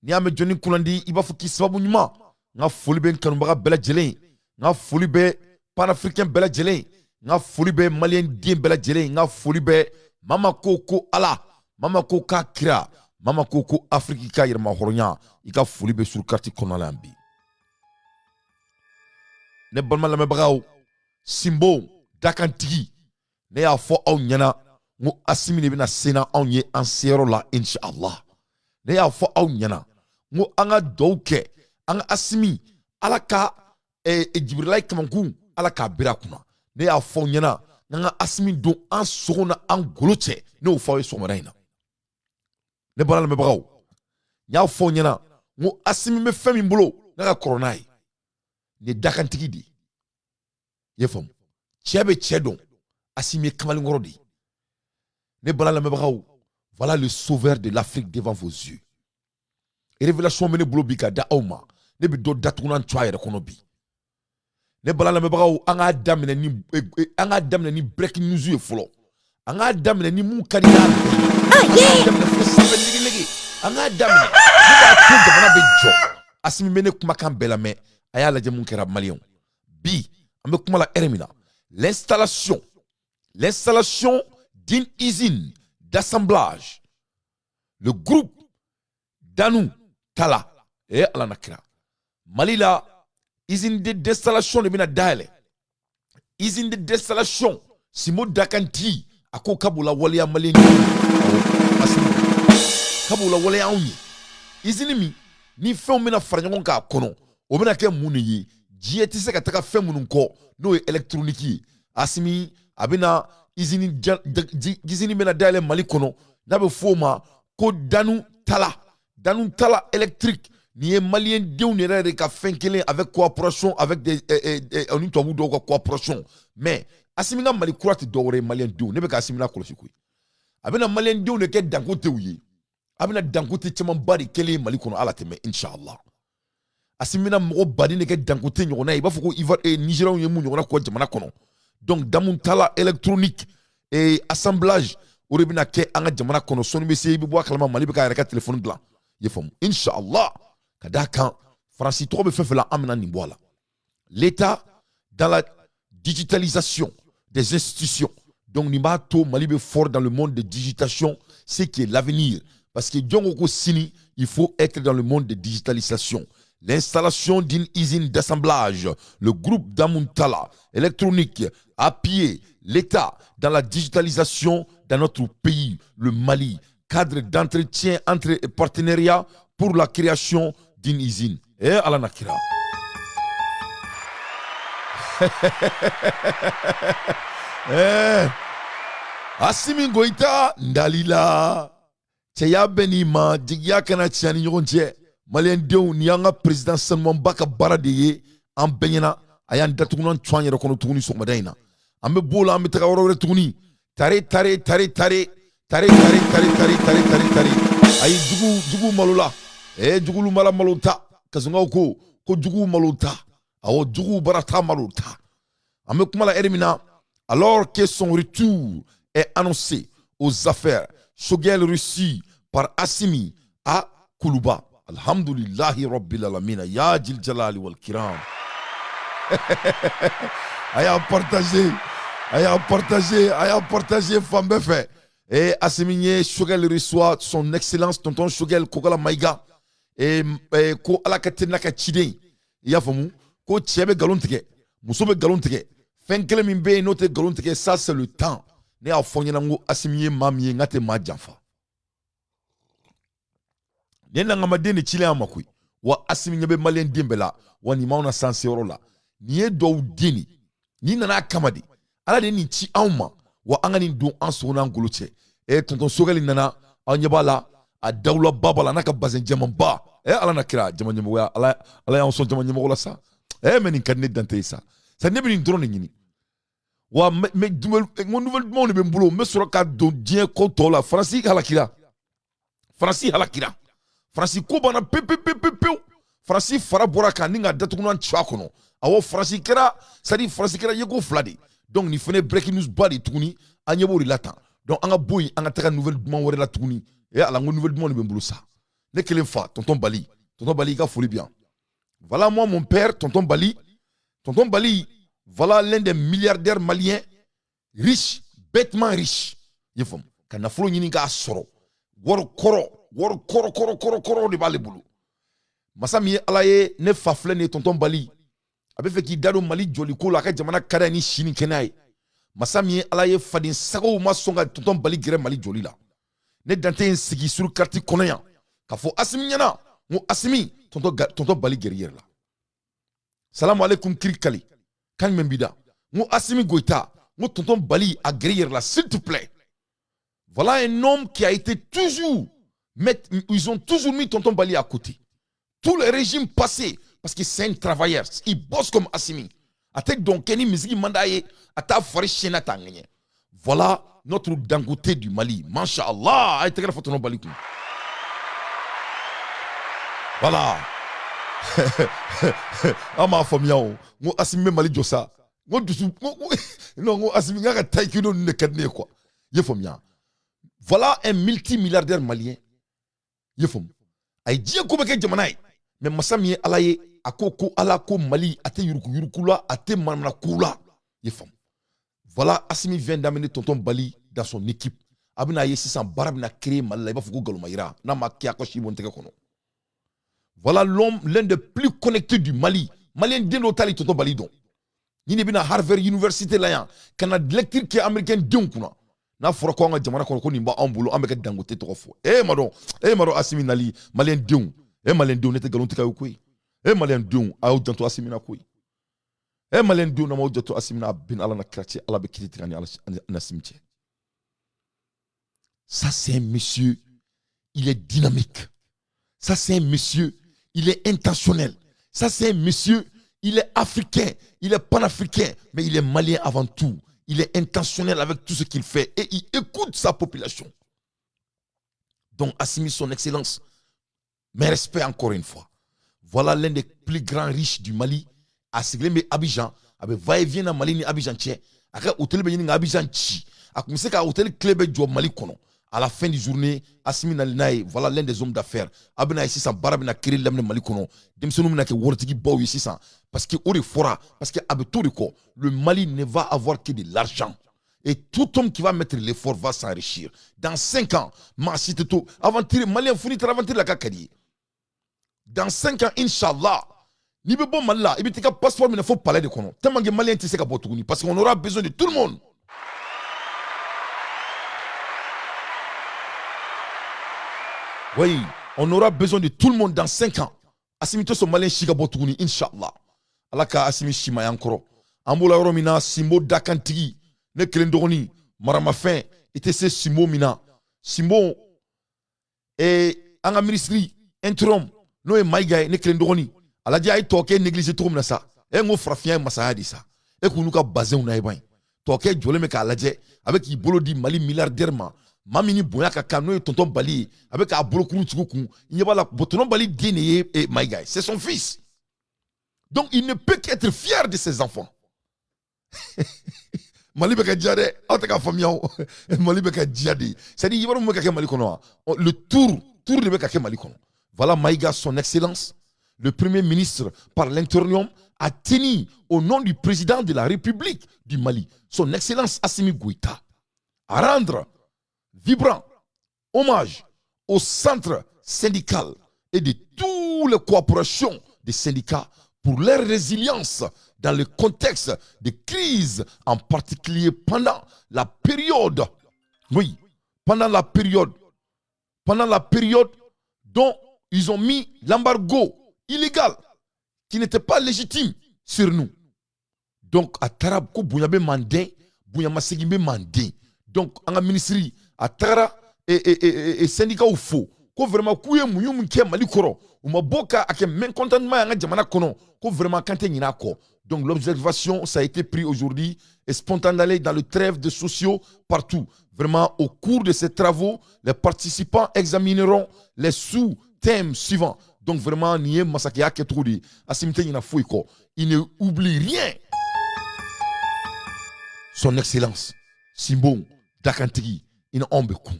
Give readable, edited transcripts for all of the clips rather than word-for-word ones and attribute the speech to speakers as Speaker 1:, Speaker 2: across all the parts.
Speaker 1: N'i y'a mɛn jɔnni kunnandi, i b'a fɔ k'i sababu ɲuman. N ka foli bɛ n kanubaga bɛɛ lajɛlen, n ka foli bɛ panafricain bɛɛ lajɛlen, n ka foli bɛ maliyɛn den bɛɛ lajɛlen, n ka foli bɛ mama ko ko Ala, mama ko k'a kira, mama ko ko Afiriki ka yɛrɛma hɔrɔnya. I ka foli bɛ surukati kɔnɔna la yan bi. Ne balima lamɛnbagaw, Sinbo dakantigi, ne y'a fɔ aw ɲɛna n ko Asimi de bɛna se na anw ye an seyɔrɔ la, inshallah. Ne y'a fɔ aw ɲɛna n ko an ka duwawu kɛ an ka Asimi, Ala ka Jibirilayi kamankun, Ala k'a biri a kunna. Ne y'a fɔ aw ɲɛna n ka Asimi don an sogo na an golo cɛ. Ne y'o fɔ aw ye sɔgɔmada in na. Ne bɔra lamɛnbagaw, n y'a fɔ aw ɲɛna n ko Asimi bɛ fɛn min bolo, ne ka kɔrɔ n'a ye. Nin ye dakantigi de ye, i ye faamu? Cɛ bɛ cɛ dɔn. Asimi ye kamalenkɔrɔ de ye. Ne bala lamɛnbagaw, voilà le sauveur de l'Afrique devant vos yeux. Révélation bɛ ne bolo bi ka da aw ma. Ne bɛ dɔ datugunan to a yɛrɛ kɔnɔ bi. Ne bala lamɛnbagaw, an k'a daminɛ ni breaking news ye fɔlɔ. An k'a daminɛ ni mun ka di n'a bɛɛ ye. An k'a daminɛ fo sanfɛ legelege. An k'a daminɛ mun b'a to jamana bɛ jɔ. Asimi bɛ ne kumakan bɛɛ lamɛn. A y'a lajɛ mun kɛra, maliyɛnw. Bi an bɛ kuma la ɛrɛ min na, l'installation d'une usine d'assemblage, le groupe Danu Tala. Eh Ala na kira, Mali la, usine d'installation de bɛna dayɛlɛ, usine d'installation. Simo Dakanti a ko k'a b'o la waleya maliyɛn, awɔ, k'a b'o la waleya anw ye. Usine min ni fɛnw bɛna fara ɲɔgɔn kan a kɔnɔ, o bɛna kɛ mun de ye? Diɲɛ tɛ se ka taga fɛn minnu kɔ, n'o ye électronique ye. Asimi a bɛna usine bɛna dayɛlɛ Mali kɔnɔ, n'a bɛ f'o ma ko Danu Tala, Danu Tala électrique. Nin ye maliyɛn denw yɛrɛ de ka fɛn kelen, avec coopération avec des ani tubabu dɔw ka coopération. Mais Asimi ka Mali kura tɛ dɔwɛrɛ ye, maliyɛn denw. Ne bɛ ka Asimi lakɔlɔsi koyi. A bɛna maliyɛn denw de kɛ Dangotew ye. A bɛna Dangote camanba de kɛlen ye Mali kɔnɔ. Ala tɛmɛ, inshallah. Asimi bɛna mɔgɔ baden de kɛ Dangote ɲɔgɔnna ye, i b'a fɔ ko Ivoire Nigériens ye mun ɲɔgɔnna kɔ jamana kɔnɔ. Donc Damutala électronique et assemblage, o de bɛna kɛ an ka jamana kɔnɔ. Sɔnni bɛ se, i bɛ bɔ a kalama, Mali bɛ k'a yɛrɛ ka téléphone dilan, i ye faamu? Inshallah. Ka d'a kan Faransi tɔgɔ bɛ fɛn fɛn la, an bɛna nin bɔ a la. L'État dans la digitalisation des institutions. Donc nin b'a to Mali bɛ fort dans le monde de digitation, ce qui est l'avenir, parce que jɔn ko ko sini, il faut être dans le monde de digitalisation. L'installation d'une usine d'assemblage, le groupe Damuntala électronique appuie l'État dans la digitalisation dans notre pays, le Mali. Cadre d'entretien entre partenariat pour la création d'une usine. Eh, Ala nakira. Eh, Assimi Goïta, Ndalila. Cɛya bɛ n'i ma, jigiya kana tiɲɛ ni ɲɔgɔn cɛ. Maliyɛn denw, nin y'an ka président sanumanba ka baara de ye an bɛɛ ɲɛna. A y'an datugunan cu an yɛrɛ kɔnɔ tuguni sɔgɔmada in na. An bɛ b'o la, an bɛ taga yɔrɔ wɛrɛ tuguni. Tare tare tare tare tare tare tare tare tare tare tare. Ayi, jugu jugu malo la. Jugulu mala malo ta. Kasunkaw ko ko jugu malo ta. Awɔ, jugu bara ta malo ta. An bɛ kuma la ɛri min na, alors que son retour est annoncé aux affaires, Choguel reçu par Assimi à Koulouba. Alhamdulillahi Rabbil Alamin. Ya Jil Jalali wal Kiram. A y'a partagé, a y'a partagé, a y'a partagé fan bɛɛ fɛ. Et Assimi ye Choguel reçoit son excellence tonton Choguel Kokala Maïga. Et ko Ala ka teli n'a ka ciden. I y'a faamu ko cɛ bɛ nkalon tigɛ, muso bɛ nkalon tigɛ. Fɛn kelen min bɛ yen n'o tɛ nkalon tigɛ, ça c'est le temps. Ne y'a fɔ n ɲɛna n ko Assimi ye maa min ye, n ka tɛ maa janfa. Nin ye nangamaden de cilen an ma koyi. Wa Asimi ɲɛ bɛ maliyɛn den bɛɛ la. Wa nin m'anw na san seyɔrɔ la. Nin ye dɔw den de, nin nana a kama de. Ala de ye nin ci anw ma. Wa an ka nin don an sogo n'an golo cɛ. Tonton Sogɛli nana, aw ɲɛ b'a la, a dawulaba b'a la n'a ka bazɛn jɛmanba. Ala na kira, jama ɲɛmɔgɔya, Ala, Ala y'an sɔn jama ɲɛmɔgɔ la sa. Mais nin ka di ne dante ye sa. Sa ne bɛ nin dɔrɔn de ɲini. Wa mɛ n ko nouvelle dumanw de bɛ n bolo, n bɛ sɔrɔ ka don diɲɛ ko tɔw la. Faransi halakira, Faransi halakira, Faransi ko banna pewu pewu pewu pewu. Faransi fara bɔra kan ni ka datugunan ci a kɔnɔ. Awɔ, Faransi kɛra, c'est à dire Faransi kɛra yeko fila de. Donc nin fana ye breaking news ba de tuguni. An ɲɛ b'o de la tan. Donc an ka bɔ yen, an ka taga nouvelle duman wɛrɛ la tuguni. Ala, n ko nouvelle duman de bɛ n bolo sa. Ne kelen fa, tonton Bali. Tonton Bali, i ka foli bien. Voilà moi mon père, tonton Bali. Tonton Bali, voilà l'un des milliardaires maliens riches, bêtement riche. I faamu, ka nafolo ɲini k'a sɔrɔ, wari kɔrɔ, wari kɔrɔ kɔrɔ kɔrɔ kɔrɔ de b'ale bolo. Masa min ye Ala ye, ne fa filɛ nin ye, tonton Bali. A bɛ fɛ k'i da don Mali jɔliko la, a ka jamana ka d'a ye ni si ni kɛnɛya ye. Masa min ye Ala ye, faden sagaw ma sɔn ka tonton Bali gɛrɛ Mali jɔli la. Ne dan tɛ n sigi sur carte kɔnɔ yan k'a fɔ Asimi ɲɛna, n ko Asimi, tonton Bali gɛrɛ i yɛrɛ la. Salamu aleykum kiri kali kan jumɛn b'i da? N ko Asimi Goïta, n ko tonton Bali a gɛrɛ i yɛrɛ la, s'il te plaît. Voilà un homme qui a été toujours, ils ont toujours mis tonton Bali à côté. Tous les régimes passés, parce que c'est un travailleur, il bosse comme Assimi. A tɛ dɔn kɛ ni misigi man d'a ye, a t'a fari siɲɛna t'a ŋɛɲɛ. Voilà notre Dangote du Mali. Masha Allah, a ye tɛgɛrɛ fɔ tonton Bali kun. Voilà. An m'a faamuya o. N ko Assimi bɛ Mali jɔ sa. N ko dusu, non, n ko Assimi n k'a ka taekwondo ninnu de ka di ne ye quoi. I ye faamuya. Voilà un multimilliardaire malien. I ye faamu. A ye diɲɛ ko bɛɛ kɛ jamana ye. Mais masa min ye Ala ye, a ko ko Ala ko Mali a tɛ yuruku yuruku la, a tɛ manamana ko la. I ye faamu. Voilà, Assimi vient d'amener tonton Bali dans son équipe. A bɛna ye sisan baara bɛna créer Mali la, i b'a fɔ ko nkalonmayira n'a ma kɛ a ka si bɔ n tɛgɛ kɔnɔ. Voilà l'homme l'un des plus connectés du Mali. Malien den dɔw t'ale tonton Bali dɔn. Ni de bɛna Harvard University la yan ka na lecture kɛ américain denw kunna. N'a fɔra ko an ka jamana kɔnɔ ko nin b'anw bolo, an bɛ ka Dangote tɔgɔ fɔ. E ma dɔn, e ma dɔn Asimi nali, malien denw, e malien denw, ne tɛ nkalon tigɛ aw ye koyi. E malien denw, a y'aw janto Asimi na koyi. E malien denw, n'a m'aw janto Asimi na, a bɛn Ala na kira cɛ, Ala bɛ kiiri tigɛ ni Ala ni Asimi cɛ. Ça, c'est un monsieur, il est dynamique. Ça, c'est un monsieur, il est intentionnel. Ça, c'est un monsieur, il est africain, il est panafricain, mais il est malien avant tout. Il est intentionnel avec tout ce qu'il fait et il écoute sa population. Donc, Assimi, son excellence, mes respects encore une fois. Voilà l'un des plus grands riches du Mali. A sigilen bɛ Abidjan, a bɛ va-et-vient na Mali ni Abidjan cɛ. A ka hôtel bɛ ɲini ka Abidjan ci. A tun bɛ se ka hôtel clé bɛ jɔ Mali kɔnɔ. À la fin du journée, Assimi nali n'a ye, voilà l'un des hommes d'affaires. A bɛna ye sisan baara bɛna créer daminɛ Mali kɔnɔ. Denmisɛnninw bɛna kɛ waritigibaw ye sisan. Parce que o de fɔra, parce que a bɛ t'o de kɔ. Le Mali ne va avoir que de l'argent. Et tout homme qui va mettre l'effort va s'enrichir. Dans 5 ans, maa si tɛ to aventure malien fo n'i taara aventure la k'a ka di ye. Dans 5 ans, Inch'Allah, n'i bɛ bɔ Mali la, i bɛ t'i ka passeport minɛ fo palais de kɔnɔ. Tellement que malien tɛ se ka bɔ tuguni parce qu'on aura besoin de tout le monde. Oui, on aura besoin de tout le monde dans 5 ans. Assimi tɛ sɔn malien si ka bɔ tuguni, Inch'Allah. Ala ka Assimi simaya an kɔrɔ. An b'o la yɔrɔ min na, Sinbo dakantigi, ne kelen dɔgɔnin, maramafɛn, i tɛ se Sinbo min na. Sinbo, an ka ministre interim, n'o ye Mayiga ye, ne kelen dɔgɔnin. A lajɛ a ye tɔkɛ négliger cogo min na sa. E n ko farafinya ye masaya de sa. E k'u n'u ka bazɛnw na i ban ye. Tɔkɛ jɔlen bɛ k'a lajɛ, a bɛ k'i bolo di Mali milliardaire ma. Maa min ni bonya ka kan, n'o ye tonton Bali ye, a bɛ k'a bolokuru tugu kun. I ɲɛ b'a la, bon, tonton Bali den de ye Mayiga ye, c'est son fils. Donc il ne peut qu'être fier de ses enfants. Mali bɛ ka diya dɛ, aw tɛ k'a faamuya o. Mali bɛ ka diya de. C'est à dire, i b'a dɔn mun bɛ ka kɛ Mali kɔnɔ wa? Le tour, tour de bɛ ka kɛ Mali kɔnɔ. Voilà Maïga, son excellence, le premier ministre par l'internium, a tenu au nom du président de la République du Mali, son excellence Assimi Goïta, à rendre vibrant hommage au centre syndical et de toutes les coopérations des syndicats pour leur résilience dans le contexte de crise, en particulier pendant la période, oui, pendant la période dont ils ont mis l'embargo illégal qui n'était pas légitime sur nous. Donc, a taara ko bonya bɛ manden, bonya ma segin bɛ manden. Donc, an ka ministre a tagara e syndicat fo ko vraiment k'u ye muɲu min kɛ Mali kɔrɔ, u ma bɔ ka a kɛ mécontentement ye an ka jamana kɔnɔ, ko vraiment k'an tɛ ɲinɛ a kɔ. Donc l'observation, ça a été pris aujourd'hui et spontanément dans le trêve de sociaux partout. Vraiment, au cours de ces travaux, les participants examineront les sous-thèmes suivants. Donc vraiment, nin ye masakɛya kɛcogo de ye. Assimi tɛ ɲinɛ foyi kɔ. Il ne oublie rien. Son excellence, Sinbo, Dakantigi, i ni anw bɛ kun.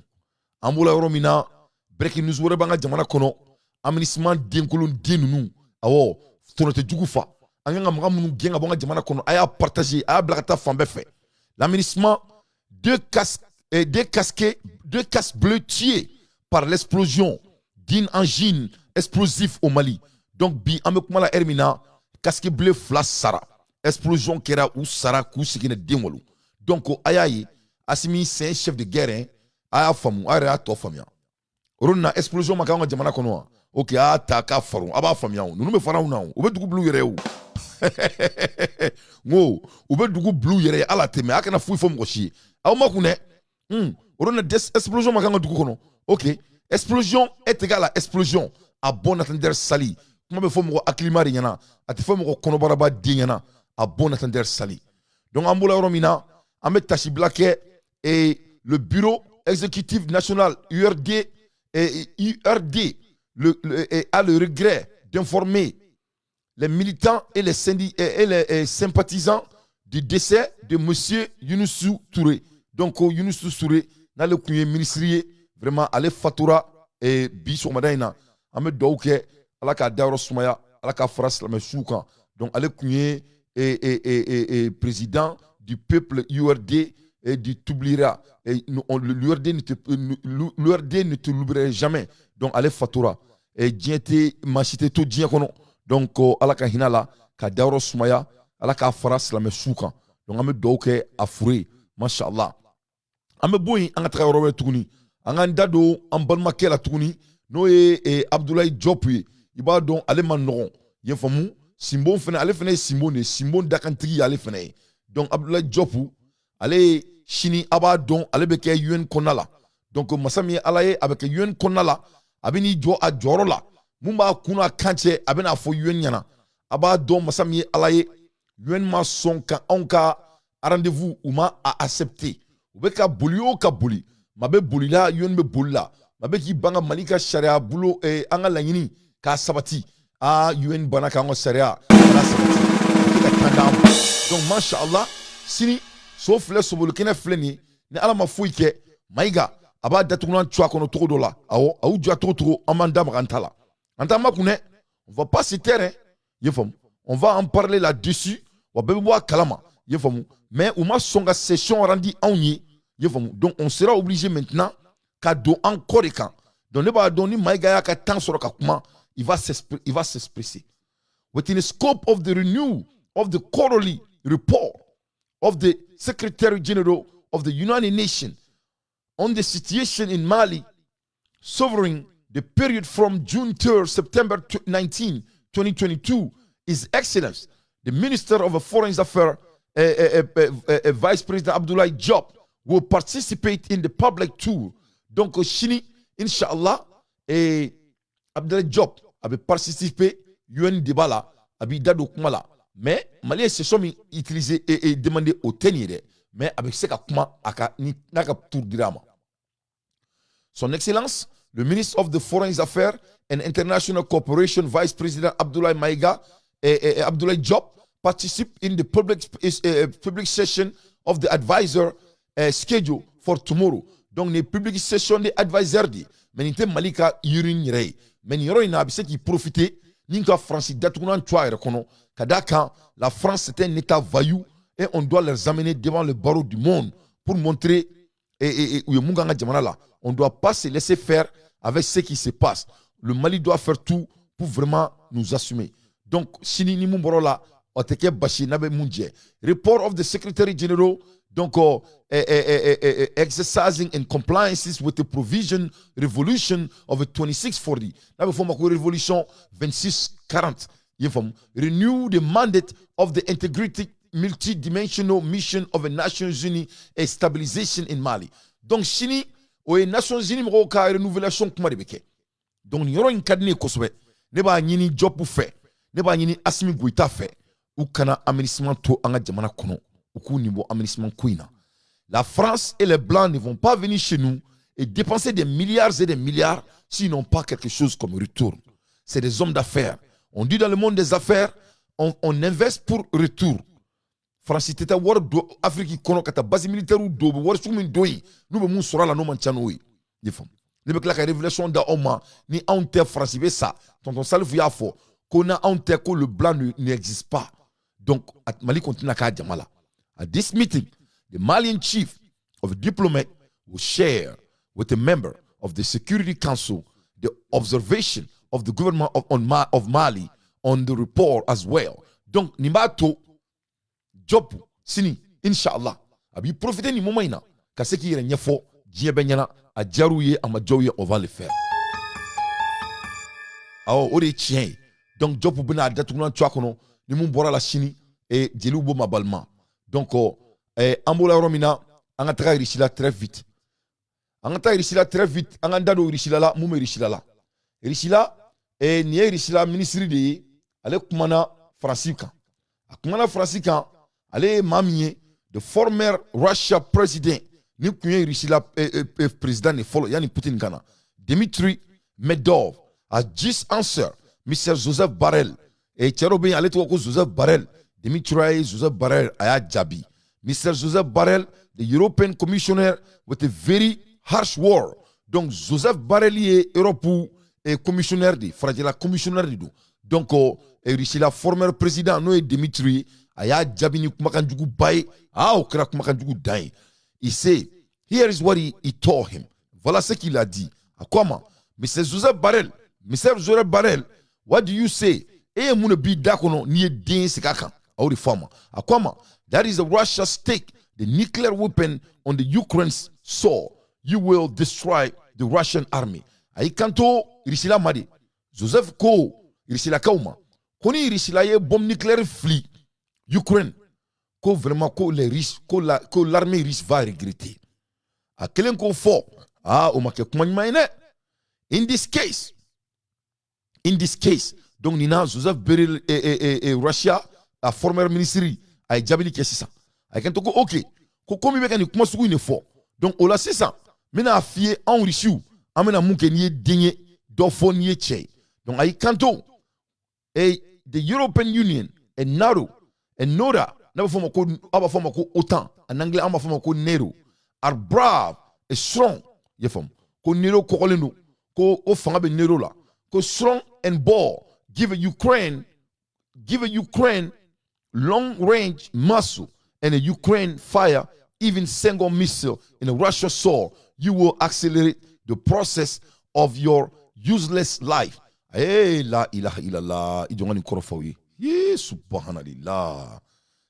Speaker 1: An b'o la yɔrɔ min na, Breaking news wɛrɛ b'an ka jamana kɔnɔ. MINUSMA denkolon den ninnu, awɔ, tɔnɔ tɛ jugu fa. An kan ka maga minnu gɛn ka bɔ an ka jamana kɔnɔ, a y'a partager, a y'a bila ka taa fan bɛɛ fɛ. La MINUSMA, deux casques bleus tués par l'explosion d'un engin explosif au Mali. Donc bi, an bɛ kuma la heure min na, casque bleu fila sara, explosion kɛra, u sara k'u sigi den walo. Donc a y'a ye, Assimi, c'est un chef de guerre, hein. A y'a faamu, a yɛrɛ y'a tɔ faamuya. O na explosion ma kɛ an ka jamana kɔnɔ wa? Ok, a y'a ta k'a faro, a b'a faamuya. O ninnu bɛ fara anw na, o u bɛ dugu bila u yɛrɛ ye. O n ko u bɛ dugu bila u yɛrɛ ye. Ala tɛmɛ, a kana foyi fɔ mɔgɔ si ye, aw ma kun dɛ. O na explosion ma kɛ an ka dugu kɔnɔ. Ok, explosion est égale à explosion. À bon entendeur, salut. Kuma bɛ fɔ mɔgɔ hakilima de ɲɛna, a tɛ fɔ mɔgɔ kɔnɔbaraba den ɲɛna. À bon entendeur, salut. Donc an bɔra yɔrɔ min na, an bɛ tasibila kɛ. Et le bureau exécutif national URD et URD a le regret d'informer les militants et les sympathisants du décès de monsieur Younoussou Touré. Donc Younoussou Touré, n'ale tun ye ministre ye, vraiment ale fatura bi sɔgɔmada in na. An bɛ dugawu kɛ, Ala k'a dayɔrɔ sumaya, Ala k'a fara silamɛ suw kan. Donc ale tun ye président du peuple URD et du t'oubliera. L'URD ne te l'oubliera jamais. Donc ale fatura. Et diɲɛ tɛ maa si tɛ to diɲɛ kɔnɔ. Donc Ala ka hinɛ la, ka dayɔrɔ sumaya, Ala k'a fara silamɛ su kan. Donc an bɛ dugawu kɛ a furu ye, masha Allah. An bɛ bɔ yen, an ka taga yɔrɔ wɛrɛ tuguni. An k'an da don an balimakɛ la tuguni, n'o ye Abdoulaye Diop ye. I b'a dɔn, ale ma nɔgɔn ye faamu. Sinbon fana, ale fana ye sinbon de ye, sinbon dakantigi y'ale fana ye. Donc Abdoulaye Diop, ale ye sini, a b'a dɔn, ale bɛ kɛ UN kɔnɔna la. Donc masa min ye Ala ye, a bɛ kɛ UN kɔnɔna la, a bɛ n'i jɔ a jɔyɔrɔ la. Mun b'a kun n'a kan cɛ, a bɛna fɔ UN ɲɛna. A b'a dɔn, masa min ye Ala ye, UN ma sɔn ka anw ka rendez-vous, u ma a accepter. U bɛ ka boli o ka boli, maa bɛ boli la, UN bɛ boli la, maa bɛ k'i ban ka Mali ka sariya bolo, an ka laɲini k'a sabati. Aa, UN banna k'an ka sariya k'a sabati, u tɛ ka kan d'an ma. Donc masha Allah, sini so filɛ, sobolikɛnɛ filɛ nin ye. Ni Ala ma foyi kɛ, Mayiga a b'a datugulan cu a kɔnɔ cogo dɔ la. Awɔ, a y'u jɔ cogo cogo, an b'an da maga an ta la, an t'an makun dɛ. On va pas se taire, hein. I ye faamu, on va en parler là-dessus, wa bɛɛ bɛ bɔ a kalama, i ye faamu. Mais u ma sɔn ka session rendre anw ye, i ye faamu. Donc on sera obligé maintenant ka don an kɔ de kan. Donc ne b'a dɔn, ni Mayiga y'a ka temps sɔrɔ ka kuma, il va s'expresser. Within the scope of the renew of the quarterly report of the Secretary General of the United Nations on the situation in Mali, covering the period from June 3rd, September 19, 2022, His Excellence, the Minister of Foreign Affairs, Vice President Abdoulaye Diop, will participate in the public tour. Donc, sini, Inch'Allah, et Abdoulaye Diop avait participé UN débat là, a b'i da don kuma la. Mais Mali ye session min utilisé et demandé o tɛ nin ye dɛ, mais a bɛ se ka kuma a ka ni n'a ka tour dira a ma. Son Excellence, le ministre of the Foreign Affairs and International Cooperation, Vice President Abdoulaye Maïga et Abdoulaye Diop participe in the public session of the advisor schedule for tomorrow. Donc ni public session de advisor de, mais nin tɛ Mali ka yiri yɛrɛ ye. Mais nin yɔrɔ in na, a bɛ se k'i profiter ni ka France datugulan to a yɛrɛ kɔnɔ, ka d'a kan la France, c'est un état voyou et on doit les amener devant le barreau du monde pour montrer et u ye mun k'an ka jamana la. On ne doit pas se laisser faire avec ce qui se passe. Le Mali doit faire tout pour vraiment nous assumer. Donc sini, ni mun bɔra la, o tɛ kɛ basi n'a bɛ mun jɛ. Report of the Secretary General, donc exercising in compliances with the provision resolution of 2640, n'a bɛ fɔ o ma ko résolution 2640, i ye faamu, renew the mandate of the integrated multidimensional mission of the Nations Unies et stabilisation in Mali. Donc sini, o ye Nations Unies mɔgɔw ka renouvelation kuma de bɛ kɛ. Donc nin yɔrɔ in ka di ne ye kosɛbɛ. Ne b'a ɲini Diop fɛ, ne b'a ɲini Assimi Goïta fɛ, u kana MINUSMA to an ka jamana kɔnɔ, u k'u nin bɔ MINUSMA ko in na. La France et les Blancs ne vont pas venir chez nous et dépenser des milliards et des milliards s'ils n'ont pas quelque chose comme retour. C'est des hommes d'affaires. On dit, dans le monde des affaires, on investit pour retour. Faransi tɛ taa wari don Afiriki kɔnɔ ka taa base militaire don, u bɛ wari sugu min don yen, n'u bɛ mun sɔrɔ a la, n'o man ca n'o ye. I ye faamu? Ne bɛ tila ka révélation da aw ma. Ni anw tɛ, Faransi bɛ sa. Tonton Salifu y'a fɔ ko na anw tɛ, ko le blanc n'existe pas. Donc Mali kɔni tɛna k'a jama la. At this meeting, the Malian chief of diplomat will share with a member of the Security Council the observation of the government of Mali on the report as well. Donc nin b'a to Diop sini, inshallah, a b'i profiter nin moment in na ka se k'i yɛrɛ ɲɛfɔ diɲɛ bɛɛ ɲɛna. A diyar'u ye, a ma diya u ye, on va le faire. Awɔ, o de ye tiɲɛ ye. Donc Diop bɛna a datugulan to a kɔnɔ. Ni mun bɔra la sini, e jeliw b'o ma balima. Donc an b'o la yɔrɔ min na, an ka taga Russie la très vite. An ka taa Russie la très vite. An k'an da don Russie la. Mun bɛ Russie la? Russie la, nin ye Russie la minisiri de ye. Ale kumana Faransi kan. A kumana Faransi kan. Ale ye maa min ye, the former Russia president, ni kun ye Russie la président de fɔlɔ yanni Putin ka na, Dmitry Medvedev has just answered Mr Joseph Borrell. Cɛ dɔ bɛ yen, ale tɔgɔ ko Joseph Borrell. Dmitry ye Joseph Borrell, a y'a jaabi. Mr Joseph Borrell, the European Commissioner, with a very harsh word. Donc Joseph Borrell ye Europe commissionnaire de, farajɛla commissionnaire de don. Donc Russie la former président, n'o ye Dmitry ye, a y'a jaabi ni kumakan juguba ye. Ah, o kɛra kumakan jugu dan ye. Il sait, here is what he told him. Voilà ce qu'il a dit. A ko a ma: Mr Joseph Borrell, Mr Joseph Borrell, what do you say? E ye mun de b'i da kɔnɔ n'i ye den sigi a kan? A y'o de fɔ a ma. A ko a ma, that is the Russia stake the nuclear weapon on the Ukraine's soil, you will destroy the Russian army. A y'i kanto Irisila ma de. Joseph ko Irisilakaw ma ko ni Irisila ye bombe nucléaire fili Ukraine, ko vraiment, ko les Russes, ko l'armée russe va regretter. A kelen k'o fɔ, ah, o ma kɛ kuma ɲuman ye dɛ. In this case, in this case, donc nin na, Joseph Borrell, Russia a former ministre, a ye jaabili kɛ sisan. A ye kɛ ko ok, ko komi bɛ ka nin kuma sugu in de fɔ, donc o la sisan n bɛna f'i ye, anw Rusiw, an bɛna mun kɛ n'i ye den ye dɔ fɔ n'i ye cɛ ye. Donc a y'i kanto, the European Union and NATO and NOTA, n'a bɛ fɔ ma ko, aw b'a fɔ ma ko OTAN, en anglais an b'a fɔ ma ko NATO, are brave and strong. I y'a faamu ko NATO kɔgɔlen don, ko o fanga bɛ NATO la, ko strong and bold. Give a Ukraine long range missile and a Ukraine fire even single missile in a Russia soil, you will accelerate the process of your useless life. Hey, la ilaha illallah. I jɔn ka nin kɔrɔ fɔ aw ye. Ye subhanallah.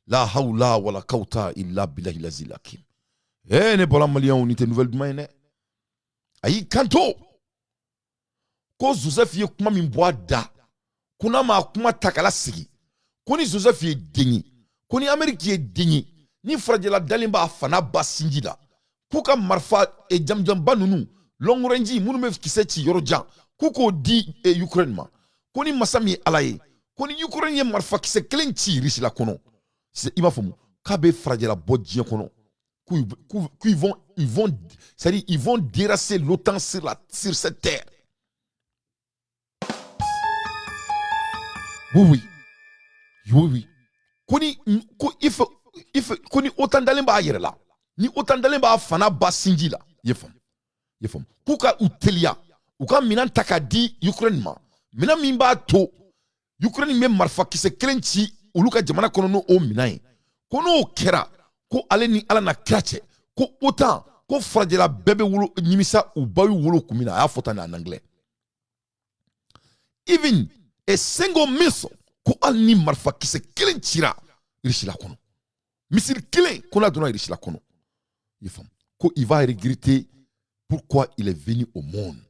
Speaker 1: La hawla wala kawta illa billahi lazil hakim. Eh, ne bɔra maliyɛnw, nin tɛ nouvelle duman ye dɛ. A y'i kanto ko Joseph ye kuma min bɔ a da, ko n'a ma kuma ta k'a lasegin, ko ni Joseph ye den ye, ko ni Amérique ye den ye, ni farajɛla dalen b'a fana ba sinji la, k'u ka marifa jamujanba ninnu, long range minnu bɛ kisɛ ci yɔrɔ jan, k'u k'o di Ukraine ma, ko ni masa min ye Ala ye, ko ni Ukraine ye marifa kisɛ kelen ci Russie la kɔnɔ, i b'a faamu k'a bɛ farajɛla bɔ diɲɛ kɔnɔ, qu'ils vont, c'est-à-dire ils vont déracer l'OTAN sur cette terre. Oui, oui, oui, oui. Ko ni ko il faut ko ni OTAN dalen b'a yɛrɛ la, ni OTAN dalen b'a fana ba sinji la, i ye faamu, i ye faamu, k'u ka u teliya, u ka minɛn ta k'a di Ukraine ma, minɛn min b'a to Ukraine bɛ marifakisɛ kelen ci olu ka jamana kɔnɔ n'o o minɛn ye, ko n'o kɛra, ko ale ni Ala na kira cɛ, ko OTAN, ko farajɛla bɛɛ bɛ wolo nimisa u ba y'u wolo kun min na. A y'a fɔ tan en anglais: even a single missile, ko hali ni marifakisɛ kelen cira Irisila kɔnɔ, missile kelen, ko n'a donna Irisila kɔnɔ, i ye faamu, ko il va regretter pourquoi il est venu au monde,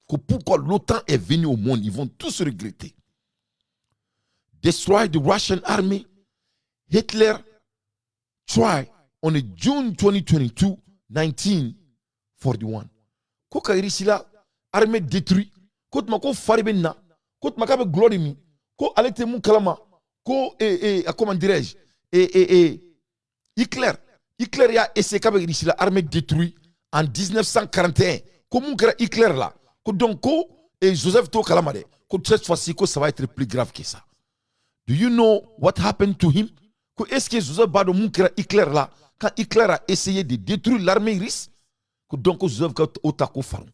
Speaker 1: ko pourquoi l'OTAN est venu au monde. Ils vont tous regretter. Destroy the Russian army, Hitler try on the June 2022 1941, ko ka Irisila armée détruit, ko tuma ko fari bɛ na, ko tuma k'a bɛ gulɔ de min, ko ale tɛ mun kalama, ko comment dirais-je, Hitler y'a essayé k'a bɛ Russie la armée détruit en 1941, ko mun kɛra Hitler la, ko donc ko Joseph t'o kalama dɛ, ko cette fois-ci ko ça va être plus grave que ça. Do you know what happened to him? Ko est-ce que Joseph b'a dɔn mun kɛra Hitler la quand Hitler a essayé de détruire l'armée russe? Ko donc ko Joseph ka o ta ko faamu.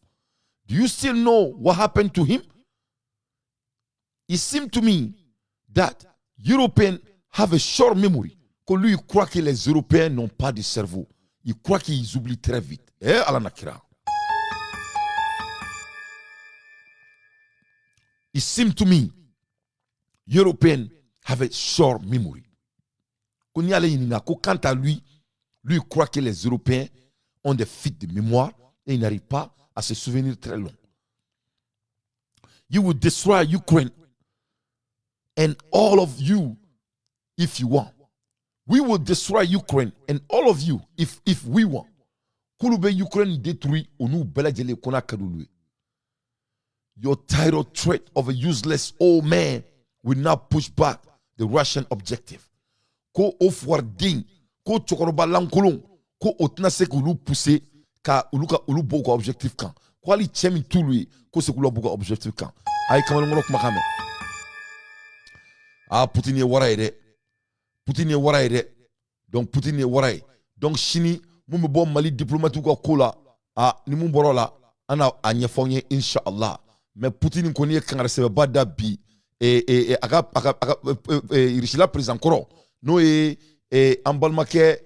Speaker 1: Do you still know what happened to him? It seemed to me that Europeans have a short memory. Que lui, il croit que les Européens n'ont pas de cerveau. Il croit qu'ils oublient très vite. Eh, Ala n'a kira. It seemed to me, Europeans have a short memory. Quant à lui, lui, il croit que les Européens ont des fuites de mémoire et ils n'arrivent pas à se souvenir très long. You will destroy Ukraine and all of you if you want. We will destroy Ukraine and all of you if we want. K'olu bɛ Ukraine détruit o n'u bɛɛ lajɛlen ko n'a ka d'olu ye. Your title threat of a useless old man will not push back the Russian objective. Ko o fugariden, ko cɛkɔrɔba lankolon, ko o tɛna se k'olu pousser ka olu ka olu bɔ u ka objectif kan. Ko hali cɛ min t'olu ye, ko se k'olu bɔ u ka objectif kan. A ye kamalenkɔrɔ kumakan mɛn. Ah, Poutine ye wara ye dɛ. Poutine ye wara ye dɛ. Donc Poutine ye wara ye. Donc sini mun bɛ bɔ Mali diplomate ka ko la, ah, ni mun bɔra o la, an na a ɲɛfɔ aw ye inshallah. Mais Poutine kɔni ye kangari sɛbɛnba da bi a ka Russie président kɔrɔ, n'o ye an balimakɛ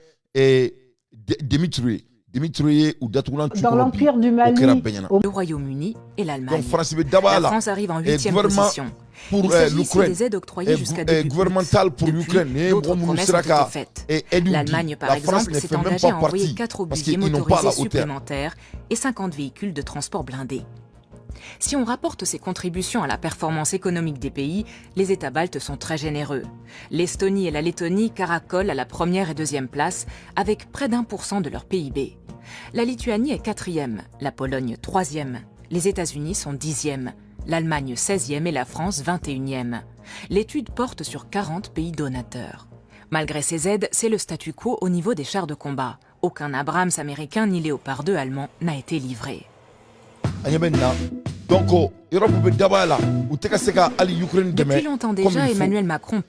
Speaker 1: Dimitri ye. Dimitri ye u datugulan
Speaker 2: Dans l'empire du Mali,
Speaker 3: au... Le Royaume-Uni et l'Allemagne.
Speaker 1: Donc France bɛ daba
Speaker 3: La France arrive en huitième position.
Speaker 1: Pour
Speaker 3: Il s'agit ici
Speaker 1: l'Ukraine
Speaker 3: des aides octroyées jusqu'à début
Speaker 1: gouvernemental pour
Speaker 3: Depuis,
Speaker 1: l'Ukraine.
Speaker 3: d'autres promesses ont été faites. L'Allemagne, par
Speaker 1: La France
Speaker 3: exemple,
Speaker 1: ne
Speaker 3: s'est
Speaker 1: fait même
Speaker 3: engagée
Speaker 1: pas
Speaker 3: à envoyer
Speaker 1: partie
Speaker 3: 4
Speaker 1: parce
Speaker 3: obusiers
Speaker 1: qu'ils n'ont pas la
Speaker 3: motorisés
Speaker 1: hauteur.
Speaker 3: Supplémentaires et 50 véhicules de transport blindés. Si on rapporte ces contributions à la performance économique des pays, les États baltes sont très généreux. L'Estonie et la Lettonie caracolent à la première et deuxième place avec près d'1% de leur PIB. La Lituanie est quatrième, la Pologne troisième, les États-Unis sont 10e, l'Allemagne 16e et la France 21e. L'étude porte sur 40 pays donateurs. Malgré ces aides, c'est le statu quo au niveau des chars de combat. Aucun Abrams américain ni Léopard 2 allemand n'a été livré.
Speaker 1: An ɲɛ bɛ nin na. Donc Europe bɛ daba la, u tɛ ka se ka hali Ukraine dɛmɛ
Speaker 3: Depuis longtemps
Speaker 1: comme
Speaker 3: déjà,
Speaker 1: il faut.
Speaker 3: Emmanuel Macron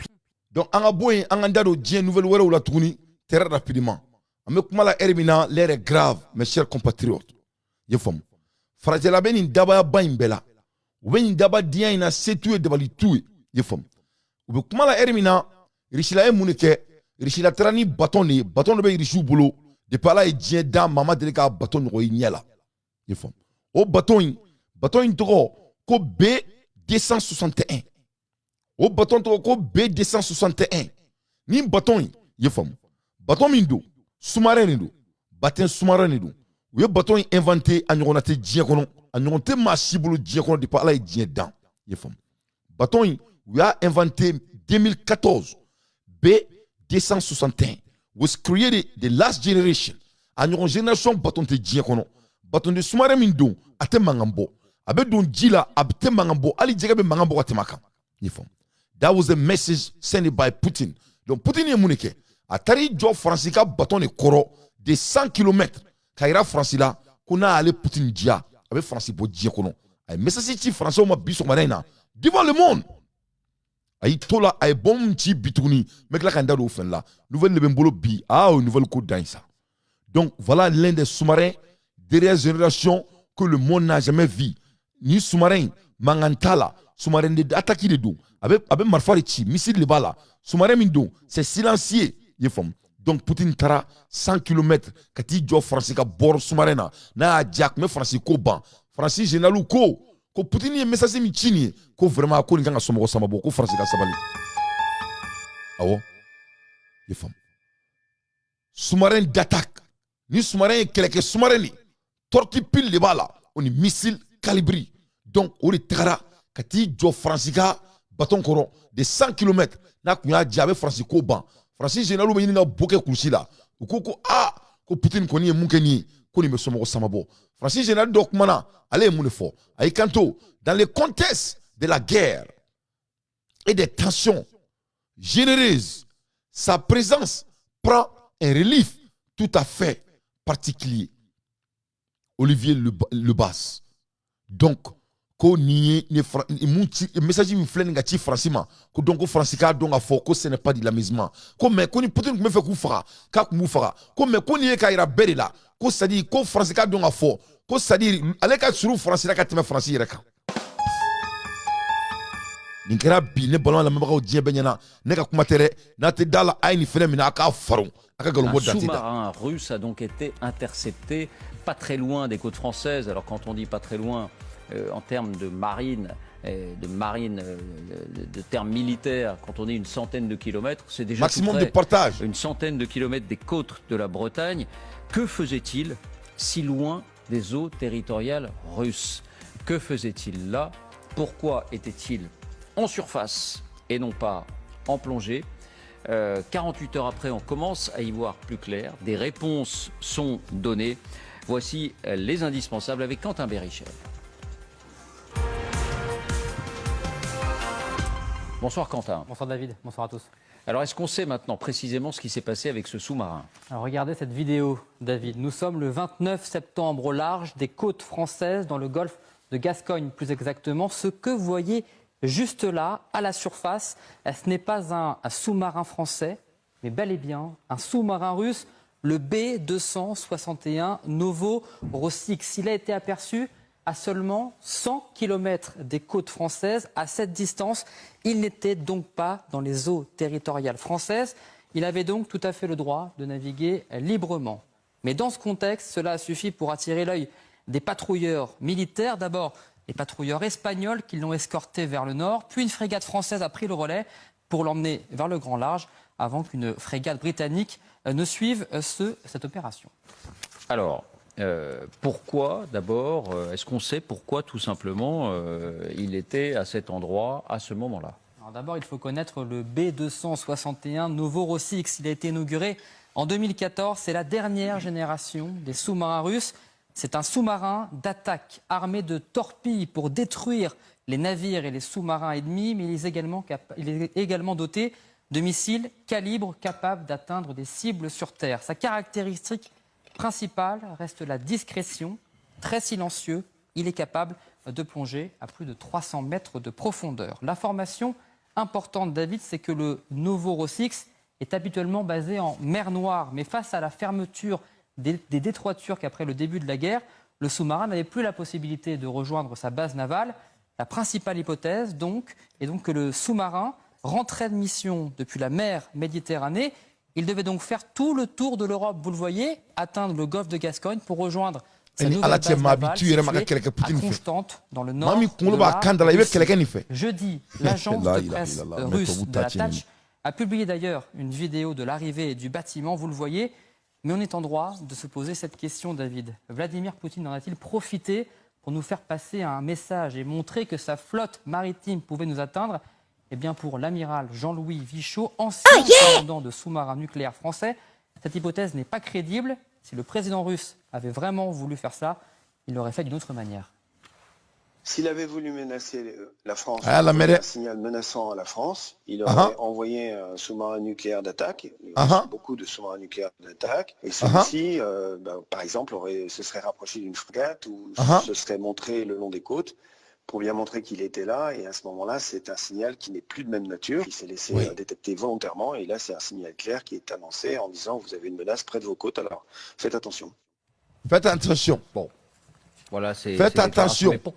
Speaker 1: Donc an ka bɔ yen, an k'an da don diɲɛ nouvelle wɛrɛw la tuguni très rapidement. An bɛ kuma la heure min na, l'heure est grave, mes chers compatriotes. I ye faamu, farajɛla bɛ nin dabayaba in bɛɛ la, u bɛ nin daba diɲɛ in na, se t'u ye, dabali t'u ye. I ye faamu, u bɛ kuma la heure min na, Russie ye mun de kɛ? Russie taara ni bateau de ye. Bateau dɔ bɛ Russiw bolo depuis Ala ye diɲɛ dan, maa ma deli k'a bateau ɲɔgɔn ye ɲɛ la. I ye faamu, o bateau in, bateau in tɔgɔ ko B261. O bateau tɔgɔ ko B261. Nin bateau in, i ye faamu, bateau min don, sous-marin de don, bateau sous-marin de don. U ye bateau in inventé, a ɲɔgɔnna tɛ diɲɛ kɔnɔ, a ɲɔgɔn tɛ maa si bolo diɲɛ kɔnɔ depuis Ala ye diɲɛ dan. I ye faamu, bateau in, u y'a inventé 2014. B261 was created the last generation. A ɲɔgɔn génération bateau tɛ diɲɛ kɔnɔ. Bateau de sous-marin min don, a tɛ mankan bɔ, a bɛ don ji la, a tɛ mankan bɔ, hali jɛgɛ bɛ mankan bɔ ka tɛmɛ a kan. I ye faamu, that was the message sent by Putin. Donc Putin ye mun de kɛ? A taara i jɔ Faransi ka bateau de kɔrɔ de 100 km ka yira Faransi la ko n'a y'ale Putin diya, a bɛ Faransi bɔ diɲɛ kɔnɔ. A ye message ci Faransɛw ma bi sɔgɔmada in na devant le monde. A y'i to la, a ye bombe ci bi tuguni. N bɛ tila ka n da don o fɛn la. Nouvelle de bɛ n bolo bi. Ah, o nouvelle ko dan ye sa. Donc voilà l'un des sous-marins dernière génération que le monde n'a jamais vu. Ni sous-marin mankan t'a la, sous-marin d'attaque de don, a bɛ marifa de ci, missile de b'a la. Sous-marin min don, c'est silencieux. I ye faamu, donc Poutine taara 100 km ka t'i jɔ Faransi ka bord sous-marin na. N'a y'a diya, a tun bɛ Faransi ko ban. Faransi général ko Poutine ye message min ci nin ye, ko vraiment ko nin kan ka somɔgɔ sama bɔ, ko Faransi ka sabali. Awɔ, i ye faamu, sous-marin d'attaque ni sous-marin ye kɛlɛkɛ sous-marin de, torpille de b'a la, o ni missile Kalibr. Donc o de tagara ka t'i jɔ Faransi ka bateau kɔrɔ de 100 km. N'a tun y'a diya, a bɛ Faransi ko ban. Faransi général bɛ ɲini ka bo kɛ kulusi la. U ko aa, ko Poutine kɔni ye mun kɛ nin ye, ko nin bɛ somɔgɔ sama bɔ. Faransi général dɔ kumana, ale ye mun de fɔ? A y'i kanto: dans le contexte de la guerre et des tensions généreuses, sa présence prend un relief tout à fait particulier. Olivier Lebas. Donc, Ko nin ye ni mun ci, message min filɛ nin ka ci Faransi ma, ko donc ko Faransi k'a dɔn k'a fɔ ko ce n'est pas de l'amusement, ko mais ko ni Poutine tun bɛ fɛ k'u faga, k'a tun b'u faga, ko mais ko nin ye k'a yira bɛɛ de la ko c'est à dire ko Faransi k'a dɔn k'a fɔ ko c'est à dire ale ka surun Faransi la ka tɛmɛ Faransi yɛrɛ kan. Nin kɛra bi, ne balima lamɛnbagaw, diɲɛ bɛɛ ɲɛna. Ne ka kuma tɛ dɛ, n'a tɛ da la, a ye nin fɛnɛ minɛ, a k'a faron, a ka nkalon
Speaker 2: Un
Speaker 1: bɔ dan tɛ da.
Speaker 2: Sous-marin russe a donc été intercepté pas très loin des côtes françaises. Alors quand on dit pas très loin, en termes de marine, de termes militaires, quand on est une centaine de kilomètres, c'est déjà tout
Speaker 1: Maximum de
Speaker 2: près.
Speaker 1: Partage.
Speaker 2: Une centaine de kilomètres des côtes de la Bretagne. Que faisait-il si loin des eaux territoriales russes? Que faisait-il là? Pourquoi était-il en surface et non pas en plongée? 48 heures après, on commence à y voir plus clair. Des réponses sont données. Voici les indispensables avec Quentin Berrichel. Bonsoir Quentin.
Speaker 4: Bonsoir David, bonsoir à tous.
Speaker 2: Alors est-ce qu'on sait maintenant précisément ce qui s'est passé avec ce sous-marin?
Speaker 4: Alors regardez cette vidéo, David. Nous sommes le 29 septembre au large des côtes françaises, dans le golfe de Gascogne plus exactement. Ce que vous voyez juste là, à la surface, ce n'est pas un sous-marin français, mais bel et bien un sous-marin russe, le B-261 Novorossiysk. Il a été aperçu à seulement 100 km des côtes françaises. À cette distance, il n'était donc pas dans les eaux territoriales françaises. Il avait donc tout à fait le droit de naviguer librement. Mais dans ce contexte, cela a suffi pour attirer l'œil des patrouilleurs militaires. D'abord, les patrouilleurs espagnols qui l'ont escorté vers le nord, puis une frégate française a pris le relais pour l'emmener vers le grand large avant qu'une frégate britannique ne suive cette opération.
Speaker 2: Alors, pourquoi d'abord, est-ce qu'on sait pourquoi tout simplement il était à cet endroit à ce moment-là?
Speaker 4: Alors d'abord, il faut connaître le B-261 Novorossiysk. Il a été inauguré en 2014. C'est la dernière génération des sous-marins russes. C'est un sous-marin d'attaque armé de torpilles pour détruire les navires et les sous-marins ennemis, mais il est également doté de missiles calibre capables d'atteindre des cibles sur terre. Sa caractéristique principale reste la discrétion. Très silencieux, il est capable de plonger à plus de 300 mètres de profondeur. L'information importante, David, c'est que le Novorossiysk est habituellement basé en mer Noire, mais face à la fermeture des détroits turcs après le début de la guerre, le sous-marin n'avait plus la possibilité de rejoindre sa base navale. La principale hypothèse, donc, est donc que le sous-marin rentrait de mission depuis la mer Méditerranée. Il devait donc faire tout le tour de l'Europe, vous le voyez, atteindre le golfe de Gascogne pour rejoindre sa nouvelle base navale située à Constante, dans le nord de la Russie. Jeudi, l'agence de presse russe de la TASS a publié d'ailleurs une vidéo de l'arrivée du bâtiment, vous le voyez. Mais on est en droit de se poser cette question, David. Vladimir Poutine en a-t-il profité pour nous faire passer un message et montrer que sa flotte maritime pouvait nous atteindre? Eh bien, pour l'amiral Jean-Louis Vichot, ancien commandant de sous-marins nucléaires français, cette hypothèse n'est pas crédible. Si le président russe avait vraiment voulu faire ça, il l'aurait fait d'une autre manière.
Speaker 5: S'il avait voulu menacer la France,
Speaker 1: Ah, la
Speaker 5: un signal menaçant à la France, il aurait envoyé un sous-marin nucléaire d'attaque. Il y a beaucoup de sous-marins nucléaires d'attaque. Et celui-ci, par exemple, se serait rapproché d'une frégate ou se serait montré le long des côtes pour bien montrer qu'il était là. Et à ce moment-là, c'est un signal qui n'est plus de même nature. Il s'est laissé détecter volontairement. Et là, c'est un signal clair qui est annoncé en disant: vous avez une menace près de vos côtes, alors faites attention.
Speaker 1: Faites attention.
Speaker 2: Bon. Voilà, c'est
Speaker 1: Faites attention.
Speaker 4: Selon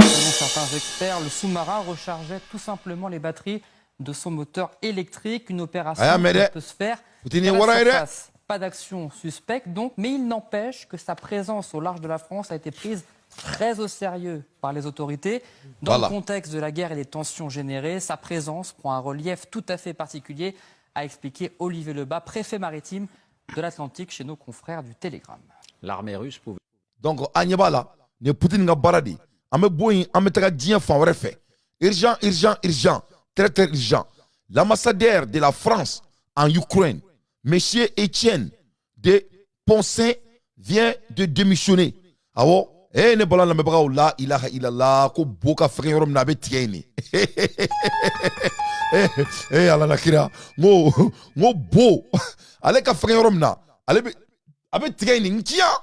Speaker 4: certains experts, le sous-marin rechargeait tout simplement les batteries de son moteur électrique. Une opération qui peut se faire à la surface. Pas d'action suspecte donc, mais il n'empêche que sa présence au large de la France a été prise très au sérieux par les autorités. Dans le contexte de la guerre et des tensions générées, sa présence prend un relief tout à fait particulier, a expliqué Olivier Lebas, préfet maritime de l'Atlantique chez nos confrères du Télégramme.
Speaker 2: L'armée russe pouvait.
Speaker 1: Donc, an ɲɛ b'a la, nin ye Poutine ka baara de ye. An bɛ bɔ yen, an bɛ taga diɲɛ fan wɛrɛ fɛ. Urgent, urgent, urgent, très très urgent. L'ambassadeur de la France en Ukraine, monsieur Étienne de Poncin, vient de démissionner. Awɔ, eh, ne bala lamɛnbagaw, la ilaha illallah, ko bo ka fɛgɛ yɔrɔ min na, a bɛ tigɛ yen de. Eh eh, Ala na kira, n ko bo ale ka fɛgɛ yɔrɔ min na, ale bɛ a bɛ tigɛ yen de n tiɲɛ.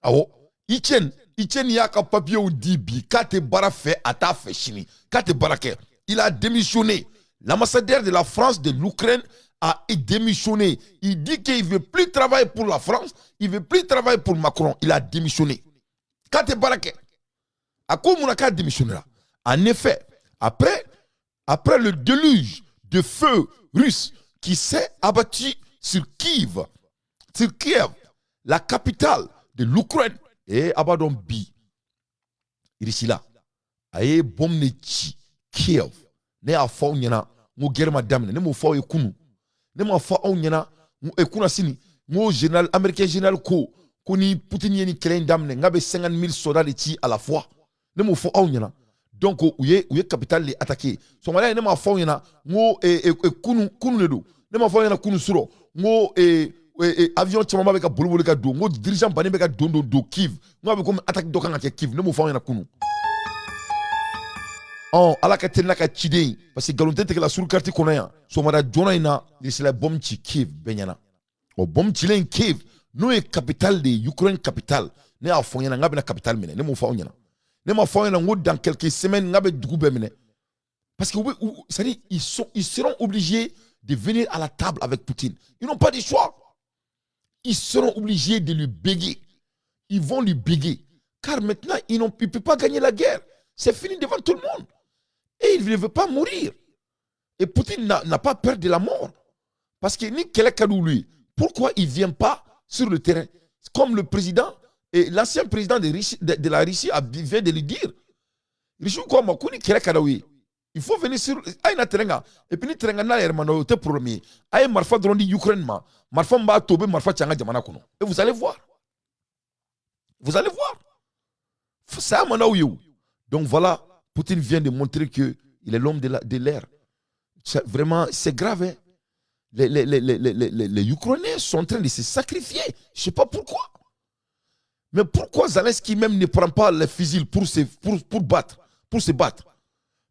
Speaker 1: Awɔ, Etienne Etienne y'a ka papier di bi k'a tɛ baara fɛ, a t'a fɛ sini, k'a tɛ baara kɛ. Il a démissionné. L'ambassadeur de la France de l'Ukraine a démissionné. Il dit qu'il ne veut plus travailler pour la France, il ne veut plus travailler pour Macron. Il a démissionné. K'a tɛ baara kɛ. A ko mun na k'a démissionné la? En effet, après le déluge de feu russe qui s'est abattu sur Kiev, la capitale de l'Ukraine, et a b'a dɔn bi, Russie la, a ye bombe de ci Kiev. Ne y'a fɔ aw ɲɛna n ko guerre ma daminɛ. Ne m'o fɔ aw ye kunu? Ne m'a fɔ aw ɲɛna kunna sini n ko général américain, général ko ni Poutine ye nin kɛlɛ in daminɛ, n k'a bɛ 50 000 soldats de ci à la fois? Ne m'o fɔ aw ɲɛna? Donc u ye capitale de attaqué sɔgɔmada in. Ne m'a fɔ aw ɲɛna n ko kunu kunu de don? Ne m'a fɔ aw ɲɛna kunu surɔ n ko avion caman bɛ ka boli boli ka don, n ko dirigeant baden bɛ ka don don don Kiev, n ko a bɛ komi attaque dɔ kan ka kɛ Kiev? Ne m'o fɔ aw ɲɛna kunu? Ɔ, Ala ka teli n'a ka ciden, parce que nkalon tɛ tigɛ la suru carte kɔnɔ yan. Sɔgɔmada joona in na, Russie la bombe ci Kiev bɛɛ ɲɛna. O bombe cilen Kiev, n'o ye capitale de ye, Ukraine capitale. Ne y'a fɔ n ɲɛna n k'a bɛna capitale minɛ. Ne m'o fɔ aw ɲɛna? Ne m'a fɔ aw ɲɛna n ko dans quelques semaines n k'a bɛ dugu bɛɛ minɛ? Parce que c'est-à-dire ils seront obligés de venir à la table avec Poutine. Ils n'ont pas de choix. Ils seront obligés de lui béguer. Ils vont lui béguer, car maintenant ils ne peuvent pas gagner la guerre. C'est fini devant tout le monde et il ne veut pas mourir. Et Poutine n'a pas peur de la mort. Parce que ni kɛlɛ ka lui, pourquoi il ne vient pas sur le terrain? Comme le président, et l'ancien président de la Russie vient de lui dire. Russie ko ma ko ni kɛlɛ ka d'aw ye, il faut venir sur a ye na terrain kan. Et puis ni terrain kan n'a yɛrɛ ma, o tɛ problème ye. A ye marifa dɔrɔn di Ukraine ma, marifa min b'a to u bɛ marifa ci an ka jamana kɔnɔ. Et vous allez voir. Vous allez voir. Ça man d'aw ye o. Donc voilà, Poutine vient de montrer que il est l'homme de l'air. Vraiment, c'est grave. Hein? Les Ukrainiens sont en train de se sacrifier. Je ne sais pas pourquoi. Mais pourquoi Zelensky même ne prend pas les fusils pour se battre?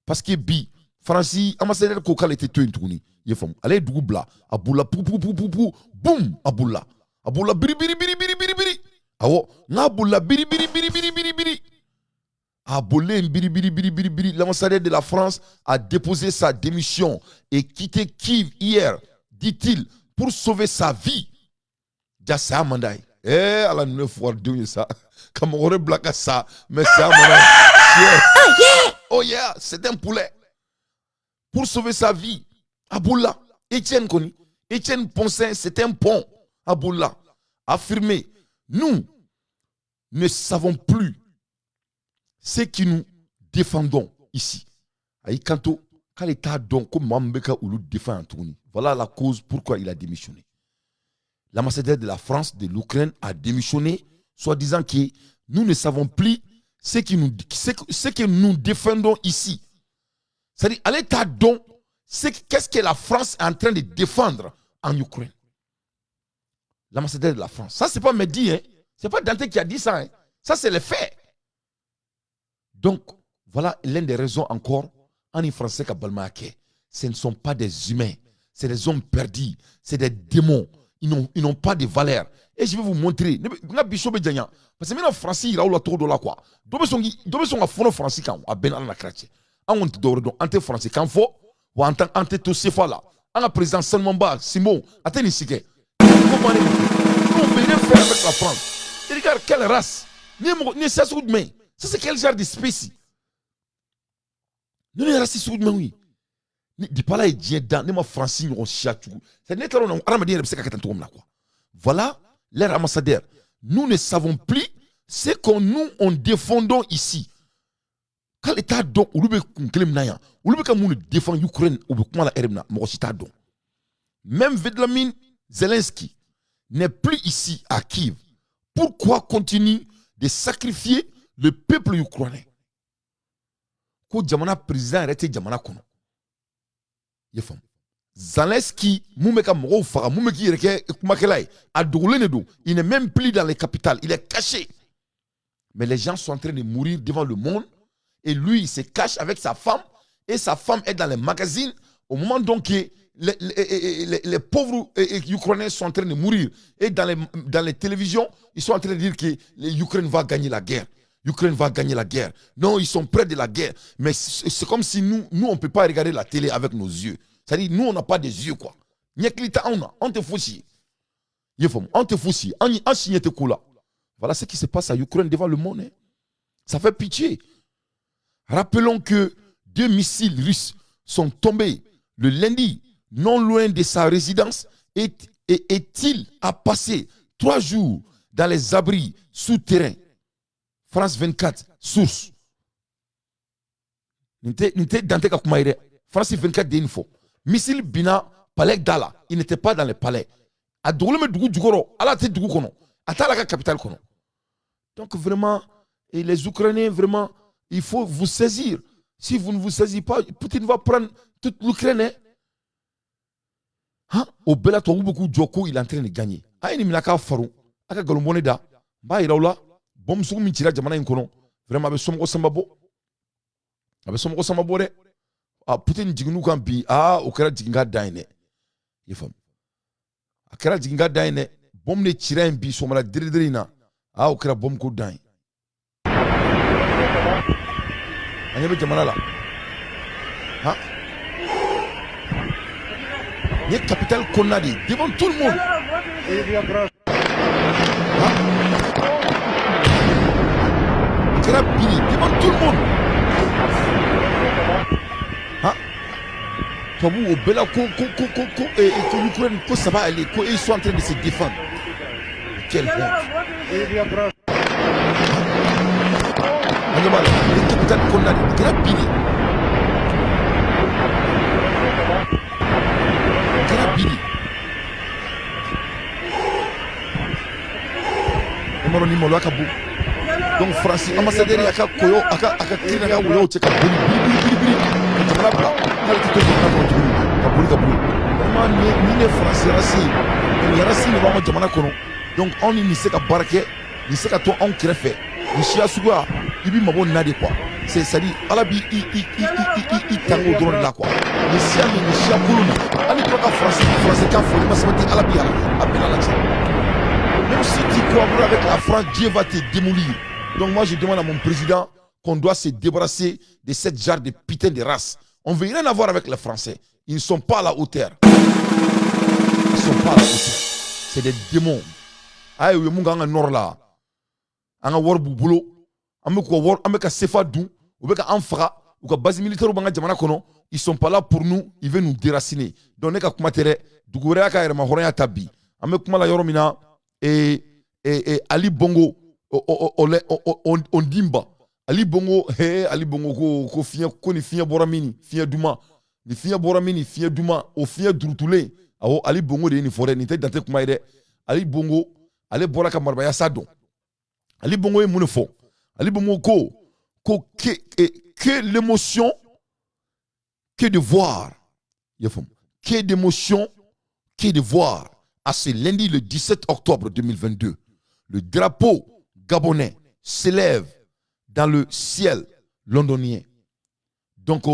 Speaker 1: Parce que bi, Fransi, ambassadeur ko k'ale tɛ to yen tuguni. I ye faamu? Ale ye dugu bila, a bolila pu pu pu pu pu, boum, a bolila. A bolila biri biri biri biri biri biri. Awɔ, n'a bolila biri biri biri biri biri biri. A bolilen biri biri biri biri biri. L'ambassadeur de la France a déposé sa démission et quitté Kiev hier, dit-il, pour sauver sa vie. Ja saya man d'a ye. Eh, Ala, ninnu ye fugaridenw ye sa. Ka mɔgɔ wɛrɛ bila ka sa, mais saya man d'a ye. Oh yeah, c'est un poulet. Pour sauver sa vie, a bolila, Etienne kɔni, Etienne Poncin, c'est un pont. A bolila, affirmé, nous ne savons plus ce qui nous défendons ici. A y'i kanto k'ale t'a dɔn ko maa min bɛ ka olu défend yan tuguni. Voilà la cause pourquoi il a démissionné. L'ambassadeur de la France de l'Ukraine a démissionné, soi-disant que nous ne savons plus ce que nous défendons ici. C'est-à-dire, ale t'a dɔn qu'est-ce que la France est en train de défendre en Ukraine. L'ambassadeur de la France. Ça, c'est pas Mehdi, hein. C'est pas Dante qui a dit ça. Hein. Ça, c'est les faits. Donc, voilà l'une des raisons encore, en français ka balimaya kɛ. Ce ne sont pas des humains. C'est des hommes perdus. C'est des démons. Ils n'ont pas de valeur. Et je vais vous montrer. Ne bɛ- N ka bi so bɛ janya. Parce que n bɛna Faransi yira aw la cogo dɔ la quoi. Dɔ bɛ sɔn ka fɔnɔ Faransi kan a bɛɛ ni Ala na kira cɛ. An kɔni tɛ dɔwɛrɛ dɔn. An tɛ Faransi kan fɔ. Wa an tɛ to CFA la. An ka président sanumanba Simon a tɛ nin si kɛ. Comment nous, on veut rien faire avec la France. Et regarde quelle race. Ni ye mɔgɔ ni ye siya sugu jumɛn ye? Ça, c'est quel genre d'espèce? Ninnu ye race sugu jumɛnw ye? Ni depuis Ala ye diɲɛ dan, ne ma Faransi ɲɔgɔn siya cogo. C'est ne taara o la, hadamaden yɛrɛ bɛ se ka kɛ tan cogo min na quoi. Voilà leur ambassadeur. Nous ne savons plus ce qu'on nous on défendons ici. K'ale t'a dɔn olu bɛ kun kelen min na yan, olu bɛ ka mun de défend Ukraine? U bɛ kuma la heure min na, mɔgɔ si t'a dɔn. Même Vladimir Zelensky n'est plus ici à Kiev. Pourquoi continue de sacrifier le peuple ukrainien? Ko jamana président yɛrɛ tɛ jamana kɔnɔ. I ye faamu? Zelensky mun bɛ ka mɔgɔw faga, mun bɛ k'i yɛrɛ kɛ kumakɛla ye, a dogolen de don. Il n'est même plus dans les capitales, il est caché. Mais les gens sont en train de mourir devant le monde et lui, il se cache avec sa femme et sa femme est dans les magazines au moment donc que les pauvres Ukrainiens sont en train de mourir. Et dans les télévisions, ils sont en train de dire que l'Ukraine va gagner la guerre. Ukraine va gagner la guerre. Non, ils sont près de la guerre. Mais c'est comme si nous, nous, on ne peut pas regarder la télé avec nos yeux. C'est-à-dire, nous, on n'a pas des yeux, quoi. On te fout. On te fout. On signe te là. Voilà ce qui se passe à Ukraine devant le monde. Hein. Ça fait pitié. Rappelons que 2 missiles russes sont tombés le lundi, non loin de sa résidence, et est-il à passer 3 jours dans les abris souterrains. France 24, source. N'était Dante Kakumaire. France 24 d'info. Missile bina palais Dala. Il n'était pas dans le palais. A dogolen bɛ dugu jukɔrɔ, ala tɛ dugu kɔnɔ. A t'a la ka capitale kɔnɔ. Donc vraiment, et les Ukrainiens, vraiment, il faut vous saisir. Si vous ne vous saisissez pas, Poutine va prendre toute l'Ukraine. Hein? Hein? Au bɛɛ la beaucoup Joko, il est en train de gagner. A ye nin minɛ k'a faro, a ka nkalon bɔ ne da. N b'a yira aw la, bombe sugu min cira jamana in kɔnɔ, vraiment a bɛ somɔgɔ sanba bɔ. A bɛ somɔgɔ sanba bɔ dɛ. A Poutine jiginn'u kan bi, aa o kɛra jiginka dan ye dɛ. I y'a faamu? A kɛra jiginka dan ye dɛ. Bombe de cira yen bi sɔgɔmada deredere in na. Aa o kɛra bombe ko dan ye. An ɲɛ bɛ jamana la. Han? Nin ye capitale kɔnɔna de ye devant tout le monde. Han? A kɛra bi de devant tout le monde. Han? Tubabu o bɛɛ la ko ko ko ko ko ko Ukraine ko ça va aller, ko ils sont en train de se défendre. Quelle honte. An ɲɛ b'a la, nin ye capitale kɔnɔna de ye, a kɛra bi de. A kɛra bi de. E m'a dɔn ni maloya ka bon. Donc Faransi ambassadeur y'a ka kɔyɔ, a ka kirin n'a ka wɔyɔw cɛ ka boli biri biri biri biri ka jamana bila, k'ale tɛ to jamana kɔnɔ tuguni, ka boli ka boli. Vraiment nin de ye Faransi race ye. Nin race de b'an ka jamana kɔnɔ. Donc anw ni nin se ka baara kɛ, nin se ka to anw kɛrɛfɛ. Nin siya suguya, i b'i mabɔ nin na de quoi. C'est à dire Ala b'i i i i i i i tanga o dɔrɔn de la quoi. Nin siya nin siya kolon nin, hali tora ka Faransi kan fɔ, n'i ma sabati Ala b'i halaki, a bɛɛ n'Ala cɛ. Même si tu collabores avec la France, Dieu va te démolir. Donc moi je demande à mon président qu'on doit se débarrasser de cette genre de putain de race. On veut rien avoir avec les Français. Ils ne sont pas à la hauteur. Ils ne sont pas à la hauteur. C'est des démons. Ayi, u ye mun k'an ka nord la, an ka wari b'u bolo, an bɛ k'u ka wari, an bɛ ka CFA dun, u bɛ ka an faga, u ka base militaire b'an ka jamana kɔnɔ. Ils sont pas là pour nous, ils veulent nous déraciner. Donc ne ka kuma tɛ dɛ, dugu wɛrɛ y'a ka yɛrɛma hɔrɔnya ta bi. An bɛ kuma la yɔrɔ min na, Ali Bongo Ondimba, Ali Bongo, he Ali Bongo ko ko fiɲɛ, ko ni fiɲɛ bɔra min, fiɲɛ duman, ni fiɲɛ bɔra min, fiɲɛ duman, o fiɲɛ durutulen. Awɔ, Ali Bongo de ye nin fɔ dɛ, nin tɛ Dante kuma ye dɛ. Ali Bongo, ale bɔra ka marabaya sa dɔn. Ali Bongo ye mun de fɔ? Ali Bongo ko ko que l'émotion que de voir, i y'a faamu, que d'émotion que de voir à ce lundi le 17 octobre 2022, le drapeau gabonais s'élève dans le ciel londonien. Donc,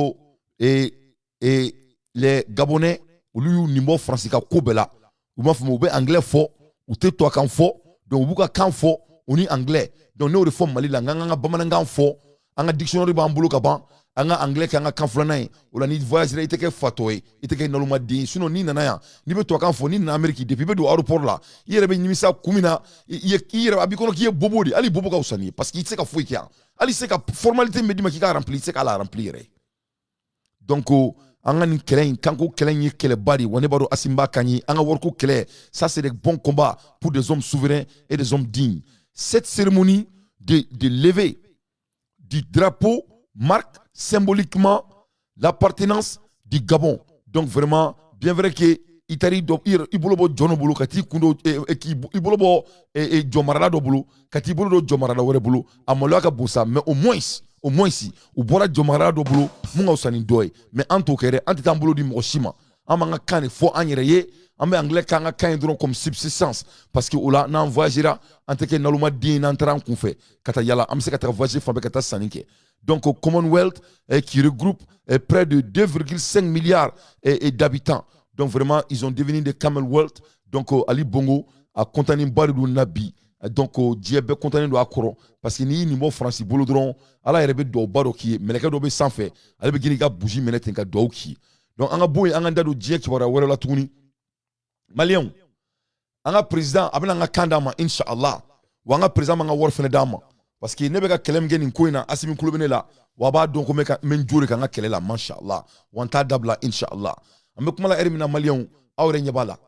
Speaker 1: et les Gabonais, olu y'u nin bɔ Faransi ka ko bɛɛ la. U m'a faamu, u bɛ anglais fɔ, u tɛ tubabukan fɔ, donc u b'u ka kan fɔ u ni anglais. Donc ne y'o de fɔ Mali la, n k'an ka bamanankan fɔ, an ka dictionnaire b'an bolo ka ban, an ka anglais kɛ an ka kan filanan ye. O la ni voyagera, i tɛ kɛ fatɔ ye, i tɛ kɛ nalomaden ye. Sinon n'i nana yan, n'i bɛ tubabukan fɔ, n'i nana Amérique, depuis i bɛ don aéroport la, i yɛrɛ bɛ nimisa kun min na, i yɛrɛ a b'i kɔnɔ k'i ye bobo de, hali bobo ka fisa n'i ye, parce que i tɛ se ka foyi kɛ yan, hali i tɛ se ka formalité min bɛ d'i ma k'i ka remplir, i tɛ se k'a la remplir yɛrɛ. Donc an ka nin kɛlɛ in, kanko kɛlɛ in ye kɛlɛba de ye wa. Ne b'a dɔn Assimi b'a kan ye, an ka wariko kɛlɛ, ça c'est des bons combats pour des hommes souverains et des hommes dignes. Cette cérémonie de levée du drapeau marque symboliquement l'appartenance du Gabon. Donc vraiment, bien vrai que i taara i bolo bɔ jɔn dɔ bolo ka t'i kun don, k'i i bolo bɔ jɔnmarala dɔ bolo ka t'i bolo don jɔnmarala wɛrɛ bolo, a maloya ka bon sa, mais au moins u bɔra jɔnmarala dɔ bolo mun ka fisa ni dɔ ye. Mais an t'o kɛ dɛ, an tɛ taa an bolo di mɔgɔ si ma, an b'an ka kan de fɔ an yɛrɛ ye, an bɛ anglais k'an ka kan ye dɔrɔn comme subsistance, parce que o la n'an voyagera, an tɛ kɛ nalomaden ye. N'an taara an kunfɛ ka taa yala, an bɛ se ka taga voyager fan bɛɛ ka taa sanni kɛ. Donc au Commonwealth qui regroupe près de 2,5 milliards d'habitants. Donc vraiment, ils ont devenu des Commonwealth. Donc Ali Bongo a content ba de don na bi. Donc diɲɛ bɛɛ kɔntannen don a kɔrɔ, parce que n'i y'i nin bɔ Faransi bolo dɔrɔn, Ala yɛrɛ bɛ duwawuba dɔ k'i ye. Mɛlɛkɛ dɔ bɛ sanfɛ, ale bɛ girin ka buji minɛ ten ka duwawu k'i ye. Donc an ka bɔ yen, an ka da don diɲɛ kibaruya wɛrɛ la tuguni. Maliyɛnw, an ka président a bɛna an ka kan d'an ma, inshallah. Wa an ka président b'an ka wari fɛnɛ d'an ma, parce que ne bɛ ka kɛlɛ min kɛ nin ko in na, Asimi kulo bɛ ne la, wa a b'a dɔn ko n bɛ n jo de kan n ka kɛlɛ la, mashallah. Wa n t'a dabila, inshallah. An bɛ kuma la ɛri min na, maliyɛnw, aw yɛrɛ ɲɛ b'a la,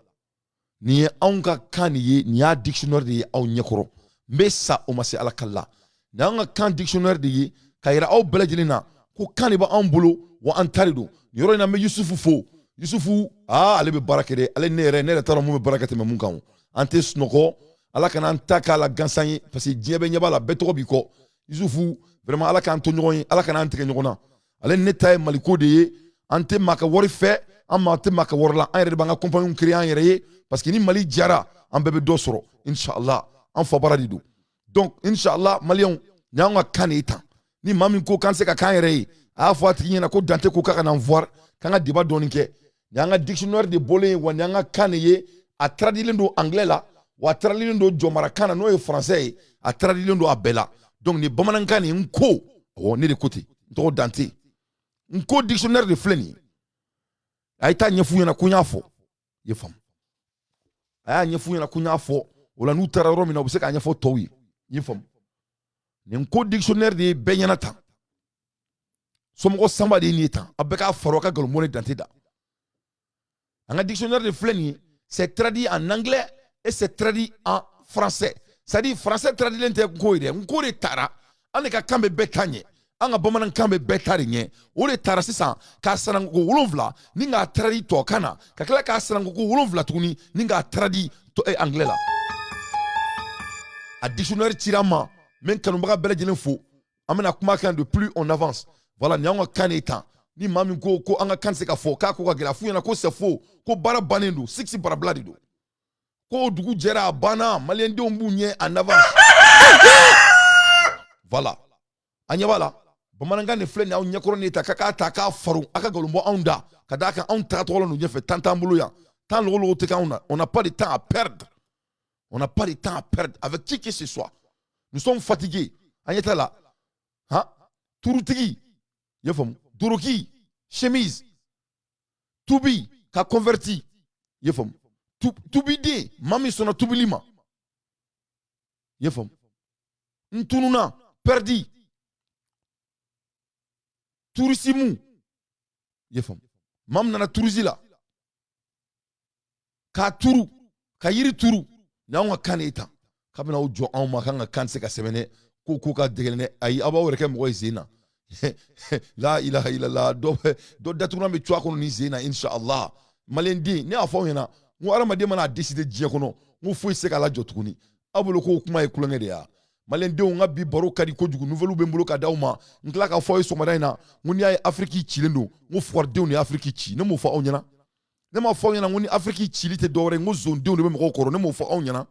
Speaker 1: nin ye anw ka kan de ye, nin y'a dictionnaire de ye aw ɲɛkɔrɔ. N bɛ sa o ma se Ala kala la. Nin y'an ka kan dictionnaire de ye, ka yira aw bɛɛ lajɛlen na ko kan de b'anw bolo, wa an ta de don. Nin yɔrɔ in na, n bɛ Yusufu fo. Yusufu, aa, ale bɛ baara kɛ dɛ. Ale, ne yɛrɛ t'a dɔn mun bɛ baara kɛ tɛmɛ mun kan o. An tɛ sunɔgɔ, Ala kana an ta k'a la gansan ye, parce que diɲɛ bɛ ɲɛ b'a la, bɛɛ tɔgɔ b'i kɔ. Yusufu, vraiment, Ala k'an to ɲɔgɔn ye, Ala kana an tigɛ ɲɔgɔn na. Ale ni ne ta ye Maliko de ye. An tɛ maa ka wari fɛ, an maa tɛ maa ka wari la. An yɛrɛ de b'an ka compagnie créer an yɛrɛ ye, parce que ni Mali jara, an bɛɛ bɛ dɔ sɔrɔ, inshallah. An fa baara de don. Donc inshallah, maliyɛnw, nin y'anw ka kan de ye tan. Ni maa min ko k'an tɛ se ka k'an yɛrɛ ye, a y'a fɔ a tigi ɲɛna ko Dante ko k'a ka na n voir, k'an ka débat dɔɔni kɛ. Nin y'an ka dictionnaire de bɔlen ye, wa nin y'an ka kan de ye. A traduilen don anglais la, wa a traduilen don jɔnmarakan na, n'o ye français ye. A traduilen don a bɛɛ la. Donc nin bamanankan nin, n ko, awɔ, ne de ko ten, n tɔgɔ Dante, n ko dictionnaire de filɛ nin ye. A ye taa ɲɛf'u ɲɛna ko n y'a fɔ, i ye faamu? A y'a ɲɛf'u ɲɛna ko n y'a fɔ. O la, n'u taara yɔrɔ min na, u bɛ se k'a ɲɛfɔ tɔw ye, i ye faamu? Nin ko dictionnaire de ye bɛɛ ɲɛna tan. Somɔgɔ sanba de ye nin ye tan. A bɛɛ k'a fara ka nkalon bɔ ne Dante da. An ka dictionnaire de filɛ nin ye. C'est traduit en anglais et c'est traduit en français, c'est-à-dire français traduilen tɛ n ko ye dɛ. N ko de taara, an de ka kan bɛ bɛɛ ta ɲɛ, an ka bamanankan bɛ bɛɛ ta de ɲɛ. O de taara sisan k'a sananko 7 ni k'a traduit tubabukan na, ka tila k'a sananko 7 tuguni ni k'a traduit anglais la. A dictionnaire cira an ma. N bɛ n kanubaga bɛɛ lajɛlen fo. An bɛna kuma kan de plus on avance. Voilà, nin y'anw ka kan de ye tan. Ni maa min ko ko an ka kan tɛ se ka fɔ, k'a ko ka gɛlɛn, a f'u ɲɛna ko c'est faux, ko baara bannen don, six barabila de don, ko dugu jɛra, a banna. Maliyɛndenw b'u ɲɛ en avance. Voilà, an ɲɛ b'a la, bamanankan de filɛ nin aw ɲɛkɔrɔ nin ta k'a ta k'a faro, a ka nkalon bɔ anw da, ka d'a kan anw tagatɔgɔ la n'u ɲɛfɛ. Tan t'an bolo yan, tan lɔgɔlɔgɔ tɛ k'anw na. On n'a pas de temps à perdre, on n'a pas de temps à perdre avec qui que ce soit. Nous sommes fatigués. An ɲɛ t'a la han, turutigi, i y'a faamu, doroki, chemise, tubi ka converti, i y'a faamu, tubiden, maa min sɔnna tubili ma, i y'a faamu, n tununa, perdu, tourisme, i y'a faamu, maa min nana tourisme la k'a turu, ka yiri turu. Nin y'anw ka kan de ye tan. K'a bɛna aw jɔ anw ma k'an ka kan tɛ se ka sɛbɛn dɛ, ko ka dɛgɛlɛn dɛ. Ayi, aw b'aw yɛrɛ kɛ mɔgɔ ye sen na. La ilaha illallah. Dɔ dɔ datugulan bɛ cu a kɔnɔ nin sen na, inshallah. Maliyɛnden, ne y'a fɔ aw ɲɛna n ko hadamaden mana décider diɲɛ kɔnɔ, n ko foyi tɛ se k'a lajɔ tuguni. Aw bolo k'o kuma ye kulonkɛ de ye wa? Maliyɛndenw, n ka bi baro ka di kojugu. Nouvelle bɛ n bolo ka d'aw ma. N tila k'a fɔ aw ye sɔgɔmada in na n ko n'i y'a ye Afiriki cilen don, n ko fugaridenw de ye Afiriki ci. Ne m'o fɔ aw ɲɛna? Ne m'a fɔ aw ɲɛna n ko ni Afiriki cili tɛ dɔwɛrɛ ye, n ko zondenw de bɛ mɔgɔw kɔrɔ? Ne m'o fɔ aw ɲɛna?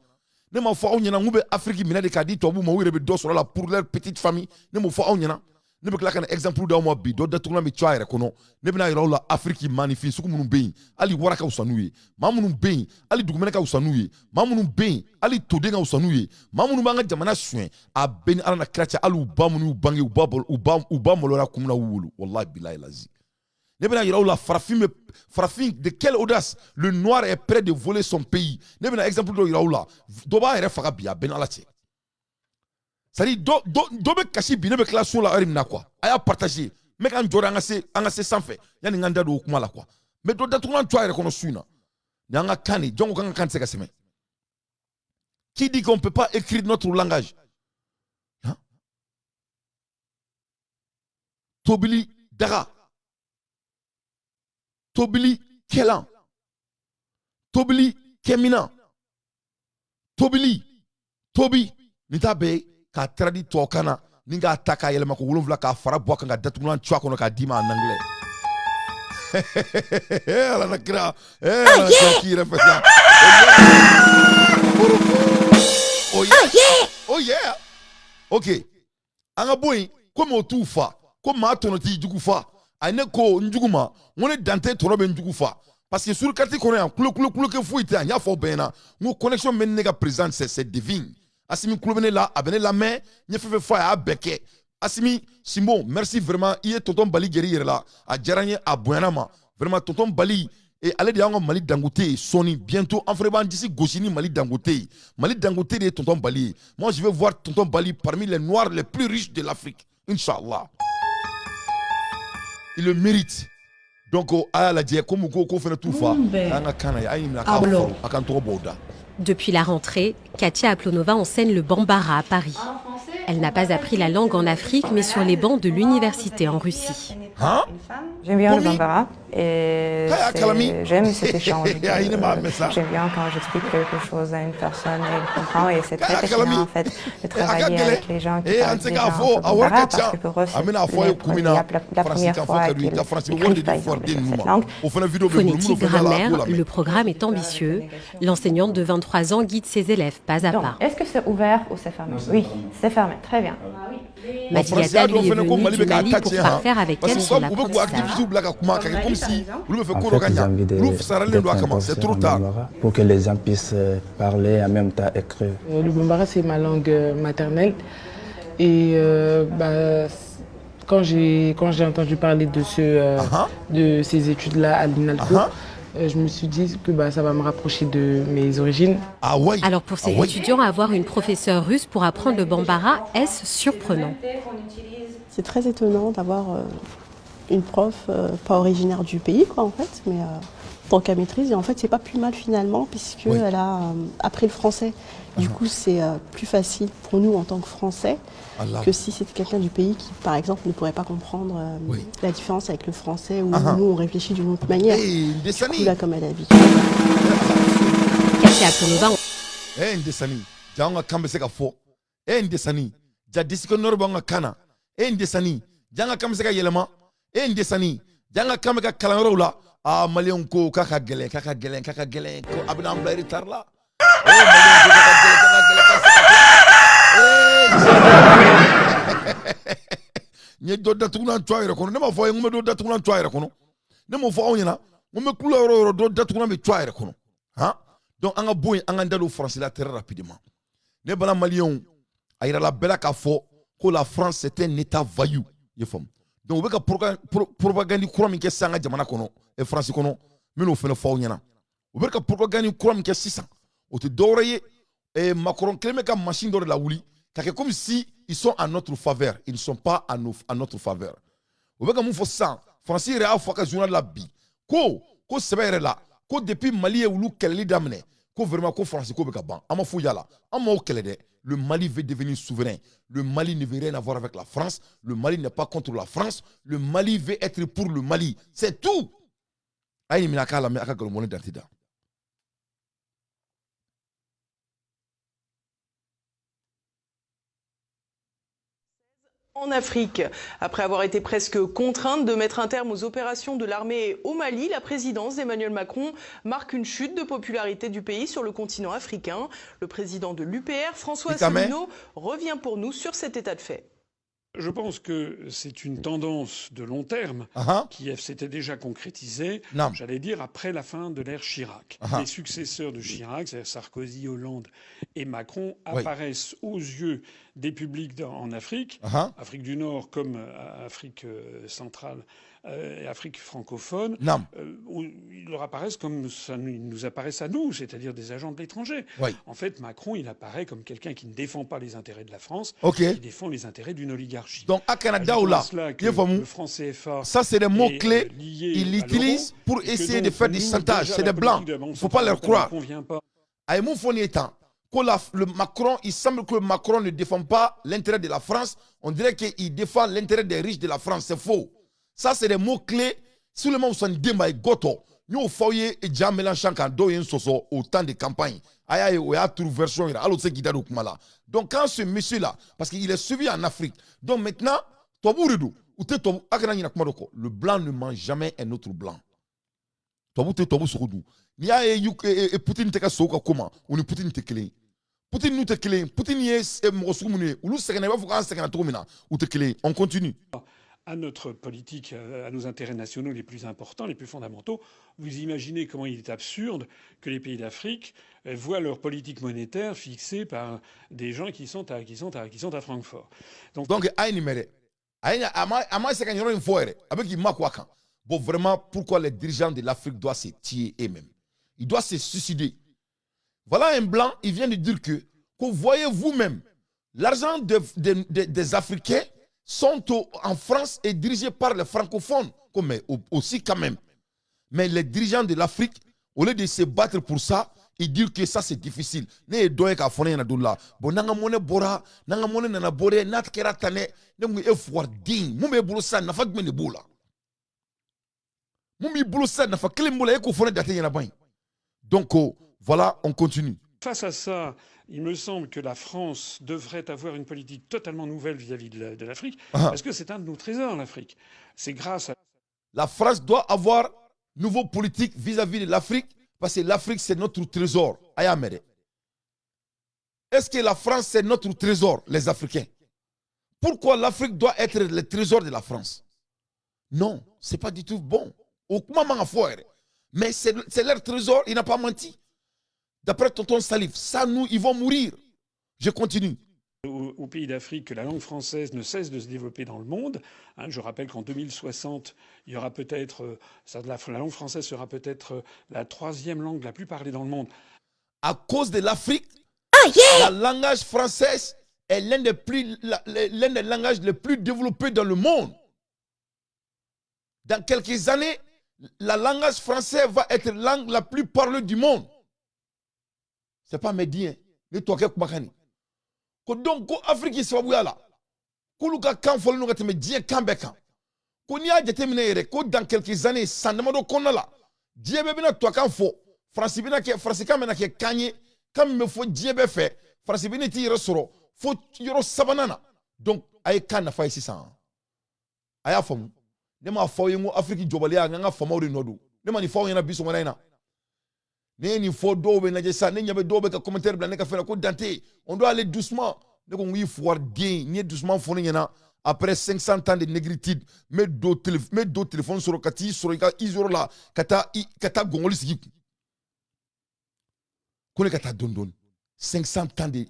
Speaker 1: Ne m'a fɔ aw ɲɛna n k'u bɛ Afiriki minɛ de k'a di tubabuw ma, u yɛrɛ bɛ dɔ sɔrɔ a la pour leur petite famille? Ne m'o fɔ aw ɲɛna? Ne bɛ tila ka na exemple d'aw ma bi. Dɔ datugulan bɛ cu a yɛrɛ kɔnɔ. Ne bɛna yira aw la, Afiriki maaninfin sugu minnu bɛ yen, hali wara ka fisa n'u ye. Maa minnu bɛ yen, hali dugumɛnɛ ka fisa n'u ye. Maa minnu bɛ yen, hali toden ka fisa n'u ye. Maa minnu b'an ka jamana suɲɛ, a bɛɛ ni Ala na kira cɛ, hali u ba minnu y'u bange, u ba maloya kun min na u wolo, wallahi bilahi lazi. Ne bɛna yira aw la, farafin bɛ farafin, de quelle audace le noir est prêt de voler son pays. Ne bɛna exemple dɔ yira aw la. Dɔ b'a yɛrɛ faga bi, a bɛɛ ni Ala cɛ. C'est à dire dɔ bɛ kasi bi, ne bɛ tila so la heure min na quoi. A y'a partager. N bɛ ka n jɔ de, an ka se sanfɛ yanni n ka n da don o kuma la quoi. Mais dɔ datugulan to a yɛrɛ kɔnɔ su in na. Nin y'an ka kan de. Jɔn ko k'an ka kan tɛ se ka sɛbɛn? Qui dit qu'on peut pas écrire notre langage, hein? Tobili daga, tobili kɛlan, tobili kɛminan, tobili, tobi, nin t'a bɛɛ ye k'a traduit tubabukan na, ni k'a ta k'a yɛlɛma ko 7, k'a fara bɔ a kan, ka datugulan cu a kɔnɔ, k'a d'i ma en anglais. Ala na kira, Ala na kira k'i yɛrɛ fɛ sa. Oh yeah, oh yeah, ok, an ka bɔ yen. Komi o t'u fa ko maa tɔnɔ t'i jugu fa. A ne ko n jugu ma, n ko ne Dante tɔnɔ bɛ n jugu fa, parce que sur carte kɔnɔ yan, kulo kulo kulokɛ foyi tɛ yan. N y'a fɔ aw bɛɛ ɲɛna n ko connexion bɛ ne ka président, c'est divin. Asimi kulo bɛ ne la, a bɛ ne lamɛn, n ye fɛn fɛn fɔ a y'a bɛɛ kɛ. Asimi Simbo, merci vraiment, i ye tonton Bali gɛrɛ i yɛrɛ la, a diyara n ye, a bonyana ma. Vraiment tonton Bali, et ale de y'an ka Mali Dangote ye sɔɔni, bientôt an fana b'an disi gosi ni Mali Dangote ye. Mali Dangote de ye tonton Bali ye. Moi je vais voir tonton Bali parmi les noirs les plus riches de l'Afrique, Inch'Allah. Il le mérite. Donc a y'a lajɛ komi ko ko fana t'u fa an ka kan na ye, a y'i minɛ a k'a fɔ a k'an tɔgɔ bɔ o da.
Speaker 6: Depuis la rentrée, Katia Aplonova enseigne le bambara à Paris. Elle n'a pas appris la langue en Afrique, mais sur les bancs de l'université en Russie.
Speaker 1: Hein?
Speaker 7: J'aime bien le bambara et j'aime cet échange. J'aime bien quand j'explique quelque chose à une personne et elle comprend, et c'est très fascinant en fait de travailler avec les gens qui parlent déjà un peu bambara, parce que pour eux c'est la première fois qu'ils écrivent par exemple sur cette langue.
Speaker 6: Phonétique, grammaire, le programme est ambitieux. L'enseignante de 23 ans guide ses élèves pas à pas.
Speaker 7: Est-ce que c'est ouvert ou c'est fermé? Oui, c'est fermé, très bien.
Speaker 6: Madiata, lui, est venu du Mali pour parfaire avec elle son apprentissage.
Speaker 8: En fait, j'ai envie d'être
Speaker 1: c'est trop tard
Speaker 8: pour que les gens puissent parler et en même temps écrire.
Speaker 9: Le bambara, c'est ma langue maternelle. Et quand j'ai entendu parler de, de ces études-là à l'INALCO, je me suis dit que ça va me rapprocher de mes origines.
Speaker 1: Ah ouais.
Speaker 6: Alors pour ces étudiants, avoir une professeure russe pour apprendre le bambara, est-ce surprenant?
Speaker 10: C'est très étonnant d'avoir une prof pas originaire du pays, quoi, en fait, mais tant qu'à maîtrise. Et en fait, c'est pas plus mal finalement, puisqu'elle a appris le français. Du coup, c'est plus facile pour nous en tant que Français que si c'était quelqu'un du pays qui, par exemple, ne pourrait pas comprendre la différence avec le français, où nous, on réfléchit d'une autre manière. Du coup, là, comme elle a l'habitude.
Speaker 6: Katia Aplonova.
Speaker 1: Ndesani, janga kambe se ka fo. Ndesani, ja disiko norbo nga kana. Ndesani, janga kambe se ka yelema. Ndesani, janga kambe ka kalanyɔrɔw la. Ah, maliyɛnw ko k'a ka gɛlɛn, k'a ka gɛlɛn, k'a ka gɛlɛn, ko a bɛna an bila retard la. Maliyɛnw ko k'a ka gɛlɛn, k'a ka gɛlɛn, k'a ka n ye dɔ datugulan to a yɛrɛ kɔnɔ. Ne m'a fɔ a ye n ko n bɛ dɔ datugulan to a yɛrɛ kɔnɔ. Ne m'o fɔ aw ɲɛna n ko n bɛ kulo yɔrɔ o yɔrɔ dɔ datugulan bɛ to a yɛrɛ kɔnɔ. Han, donc an ka bɔ yen, an k'an da don Faransi la très rapidement. Ne bala maliyɛnw, a yirala bɛɛ la k'a fɔ ko la France c'est un état voyou, i ye faamu. Donc u bɛ ka propagande kura min kɛ sisan an ka jamana kɔnɔ, Faransi kɔnɔ, n bɛn'o fana fɔ aw ɲɛna. U bɛ ka propagande kura min kɛ sisan, o tɛ dɔwɛrɛ ye, Macron kelen bɛ ka machine dɔ de lawuli ka kɛ comme si ils sont à notre faveur. Ils ne sont pas à notre faveur. U bɛ ka mun fɔ sisan, Faransi yɛrɛ y'a fɔ a ka journal la bi ko sɛbɛ yɛrɛ la, ko depuis Mali ye olu kɛlɛli daminɛ, ko vraiment ko Faransi ko bɛ ka ban. An ma foyi y'a la, an m'aw kɛlɛ dɛ. Le Mali veut devenir souverain. Le Mali ne veut rien avoir avec la France. Le Mali n'est pas contre la France. Le Mali veut être pour le Mali. C'est tout. Ayi minɛ a k'a lamɛn, a ka nkalon dante da.
Speaker 11: En Afrique, après avoir été presque contrainte de mettre un terme aux opérations de l'armée au Mali, la présidence d'Emmanuel Macron marque une chute de popularité du pays sur le continent africain. Le président de l'UPR, François Asselineau, revient pour nous sur cet état de fait.
Speaker 12: Je pense que c'est une tendance de long terme qui s'était déjà concrétisée, j'allais dire, après la fin de l'ère Chirac. Les successeurs de Chirac, c'est-à-dire Sarkozy, Hollande et Macron, apparaissent aux yeux des publics en Afrique, Afrique du Nord comme Afrique centrale et Afrique francophone, où ils leur apparaissent comme ça nous apparaissent à nous, c'est-à-dire des agents de l'étranger. En fait, Macron, il apparaît comme quelqu'un qui ne défend pas les intérêts de la France, qui défend les intérêts d'une oligarchie.
Speaker 1: Donc, à Canada ou là, le
Speaker 12: franc CFA,
Speaker 1: ça c'est des mots-clés qu'ils utilisent pour essayer de faire des chantages. C'est des blancs. Il ne faut pas leur croire. Le Macron, il semble que Macron ne défend pas l'intérêt de la France. On dirait qu'il défend l'intérêt des riches de la France. C'est faux. Ça, c'est des mots-clés. Seulement, Demba et Goto. Nous, foyer et Jean Mélenchon quand Doyen Soso au temps de campagne. Aïe, aïe, il y a toute version. Alors, c'est qui là. Donc, quand ce monsieur-là, parce qu'il est suivi en Afrique. Donc, maintenant, le blanc ne mange jamais un autre blanc. Ni a ye Poutine tɛ ka sow ka ko ma, u ni Poutine tɛ kelen ye. Poutine n'u tɛ kelen ye. Poutine ye mɔgɔ sugu minnu ye, olu sɛgɛnna i b'a fɔ k'an sɛgɛnna cogo min na, u tɛ kelen ye. On continue.
Speaker 12: à notre politique, à nos intérêts nationaux les plus importants, les plus fondamentaux. Vous imaginez comment il est absurde que les pays d'Afrique voient leur politique monétaire fixée par des gens qui sont à Francfort.
Speaker 1: Donc a ye nin mɛn dɛ, a ye a ma se ka yɔrɔ in fɔ yɛrɛ, a bɛ k'i makun a kan. Bon, vraiment, pourquoi les dirigeants de l'Afrique doivent se tuer eux-mêmes? Ils doivent se suicider. Voilà un blanc, il vient de dire que voyez vous-même, l'argent des Africains sont en France et dirigés par les francophones, comme aussi quand même. Mais les dirigeants de l'Afrique, au lieu de se battre pour ça, ils disent que ça c'est difficile. Ne ye dɔ ye k'a fɔ ne ɲɛna don la, bon, n'an ka monnaie bɔra, n'an ka monnaie nana bɔ dɛ, n'a kɛra tan dɛ. Ne ko e fugariden, mun b'e bolo sisan? Nafa jumɛn de b'o la? Mun b'i bolo sisan? Nafa kelen b'o la, e k'o fɔ ne date ɲɛna ban. Donc oh, voilà, on continue.
Speaker 12: Face à ça, il me semble que la France devrait avoir une politique totalement nouvelle vis-à-vis de l'Afrique, parce que c'est un de nos trésors, l'Afrique. C'est grâce à
Speaker 1: La France doit avoir nouveau politique vis-à-vis de l'Afrique, parce que l'Afrique, c'est notre trésor. Ayamere. Est-ce que la France, c'est notre trésor, les Africains? Pourquoi l'Afrique doit être le trésor de la France? Non, c'est pas du tout bon. Mais c'est leur trésor, il n'a pas menti. D'après tonton Salif, ça nous, ils vont mourir. Je continue.
Speaker 12: Aux pays d'Afrique que la langue française ne cesse de se développer dans le monde. Hein, je rappelle qu'en 2060, il y aura peut-être, la langue française sera peut-être la troisième langue la plus parlée dans le monde.
Speaker 1: À cause de l'Afrique, la langage française est l'un des langages les plus développés dans le monde. Dans quelques années, la langage français va être la langue la plus parlée du monde. C'est pas médien. Ne toi kumakani. Ko donc ko Afrique sababuya la, k'olu ka kan fɔlen don ka tɛmɛ diɲɛ kan bɛɛ kan. Ko n'i y'a jateminɛ yɛrɛ, ko dans quelques années, san damadɔ kɔnɔna la, diɲɛ bɛɛ bɛna tubabukan fɔ. Faransi bɛna kɛ, faransikan bɛna kɛ kan ye, kan min bɛ fɔ diɲɛ bɛɛ fɛ. Faransi bɛna t'i yɛrɛ sɔrɔ fo yɔrɔ sabanan na. Donc a ye kan nafa ye sisan, a y'a faamu. Ne m'a fɔ aw ye n ko Afiriki jɔbaliya, n ka faamaw de nɔ don. Ne ma nin fɔ aw ɲɛna bi sɔgɔmada in na. Ne ye nin fɔ, dɔw bɛ lajɛ sisan, ne ɲɛ bɛ dɔw bɛ ka commentaire bila ne ka fɛn na ko Dante, on doit aller doucement. Ne ko n k'i fugariden, n'i ye doucement fɔ ne ɲɛna après 500 ans de négritude, n bɛ don télé, n bɛ don téléphone sɔrɔ ka t'i sɔrɔ i ka isoro la, ka taa gɔngɔli sigi kun ko ne ka taa dɔɔni dɔɔni. 500 ans de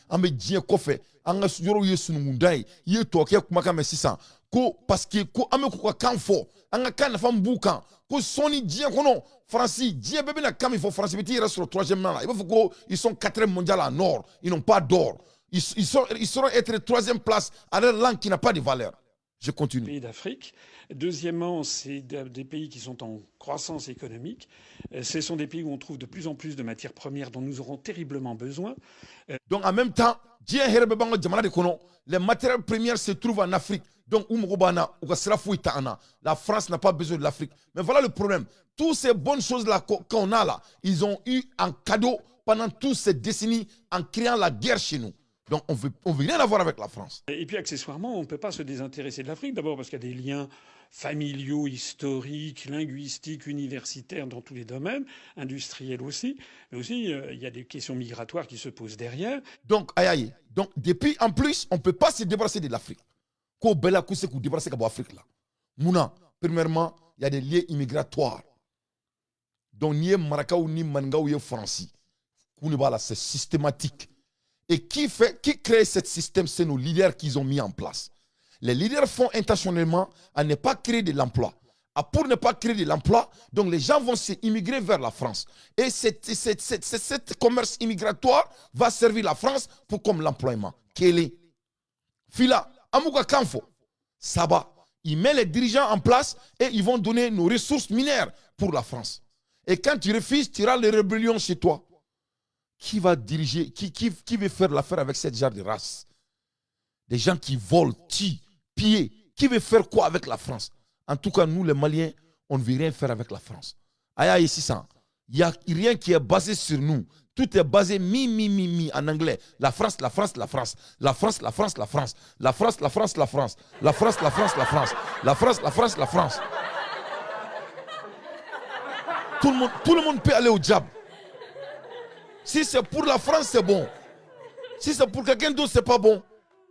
Speaker 1: an bɛ diɲɛ kɔfɛ, an ka yɔrɔw ye sununkunda ye. I ye tubabukɛ kumakan mɛn sisan ko parce que ko an bɛ k'u ka kan fɔ, an ka kan nafa min b'u kan, ko sɔɔni diɲɛ kɔnɔ, Faransi, diɲɛ bɛɛ bɛna kan min fɔ, Faransi bɛ t'i yɛrɛ sɔrɔ troisième na. I b'a fɔ ko ils sont quatrième mondial en or, ils n'ont pas d'or, ils seront être troisième place à leur langue qui n'a pas de valeur. Je continue.
Speaker 12: Pays d'Afrique. Deuxièmement, c'est des pays qui sont en croissance économique. Ce sont des pays où on trouve de plus en plus de matières premières dont nous aurons terriblement besoin.
Speaker 1: Donc en même temps, diɲɛ hɛrɛ bɛɛ b'an ka jamana de kɔnɔ. Les matières premières se trouvent en Afrique. Donc u mago b'an na, u ka sira foyi t'an na. La France n'a pas besoin de l'Afrique. Mais voilà le problème. Toutes ces bonnes choses-là qu'on a là, ils ont eu en cadeau pendant toutes ces décennies en créant la guerre chez nous. Donc on veut rien avoir avec la France.
Speaker 12: Et puis accessoirement, on ne peut pas se désintéresser de l'Afrique. D'abord parce qu'il y a des liens familiaux, historiques, linguistiques, universitaires dans tous les domaines, industriels aussi. Mais aussi, il y a des questions migratoires qui se posent derrière.
Speaker 1: Donc, aïe aïe. Donc, depuis, en plus, on ne peut pas se débarrasser de l'Afrique. Ko bɛɛ la ko se k'u débarrasser ka bɔ Afrique la. Munna? Premièrement, il y a des liens immigratoires. Donc, n'i ye marakaw ni maninkaw ye Faransi, k'u ne b'a la, c'est systématique. Et qui crée ce système, c'est nos leaders qu'ils ont mis en place. Les leaders font intentionnellement à ne pas créer de l'emploi. Pour ne pas créer de l'emploi, donc les gens vont s'immigrer vers la France. Et cette commerce immigratoire va servir la France pour comme l'emploiement. Kelen. Fila, an b'u ka kan fɔ. Saba, il met les dirigeants en place et ils vont donner nos ressources minières pour la France. Et quand tu refuses, tu auras les rébellions chez toi. Qui va diriger, qui veut faire l'affaire avec cette genre de race? Des gens qui volent, tuent, pillent. Qui veut faire quoi avec la France? En tout cas, nous les Maliens, on ne veut rien faire avec la France. Aïe, aïe, 600. Il n'y a rien qui est basé sur nous. Tout est basé mi, mi, mi, mi en anglais. La France, la France, la France. La France, la France, la France. La France, la France, la France. La France, la France, la France. La France, la France, la France. Tout le monde peut aller au diable. Si c'est pour la France, c'est bon. Si c'est pour quelqu'un d'autre, c'est pas bon.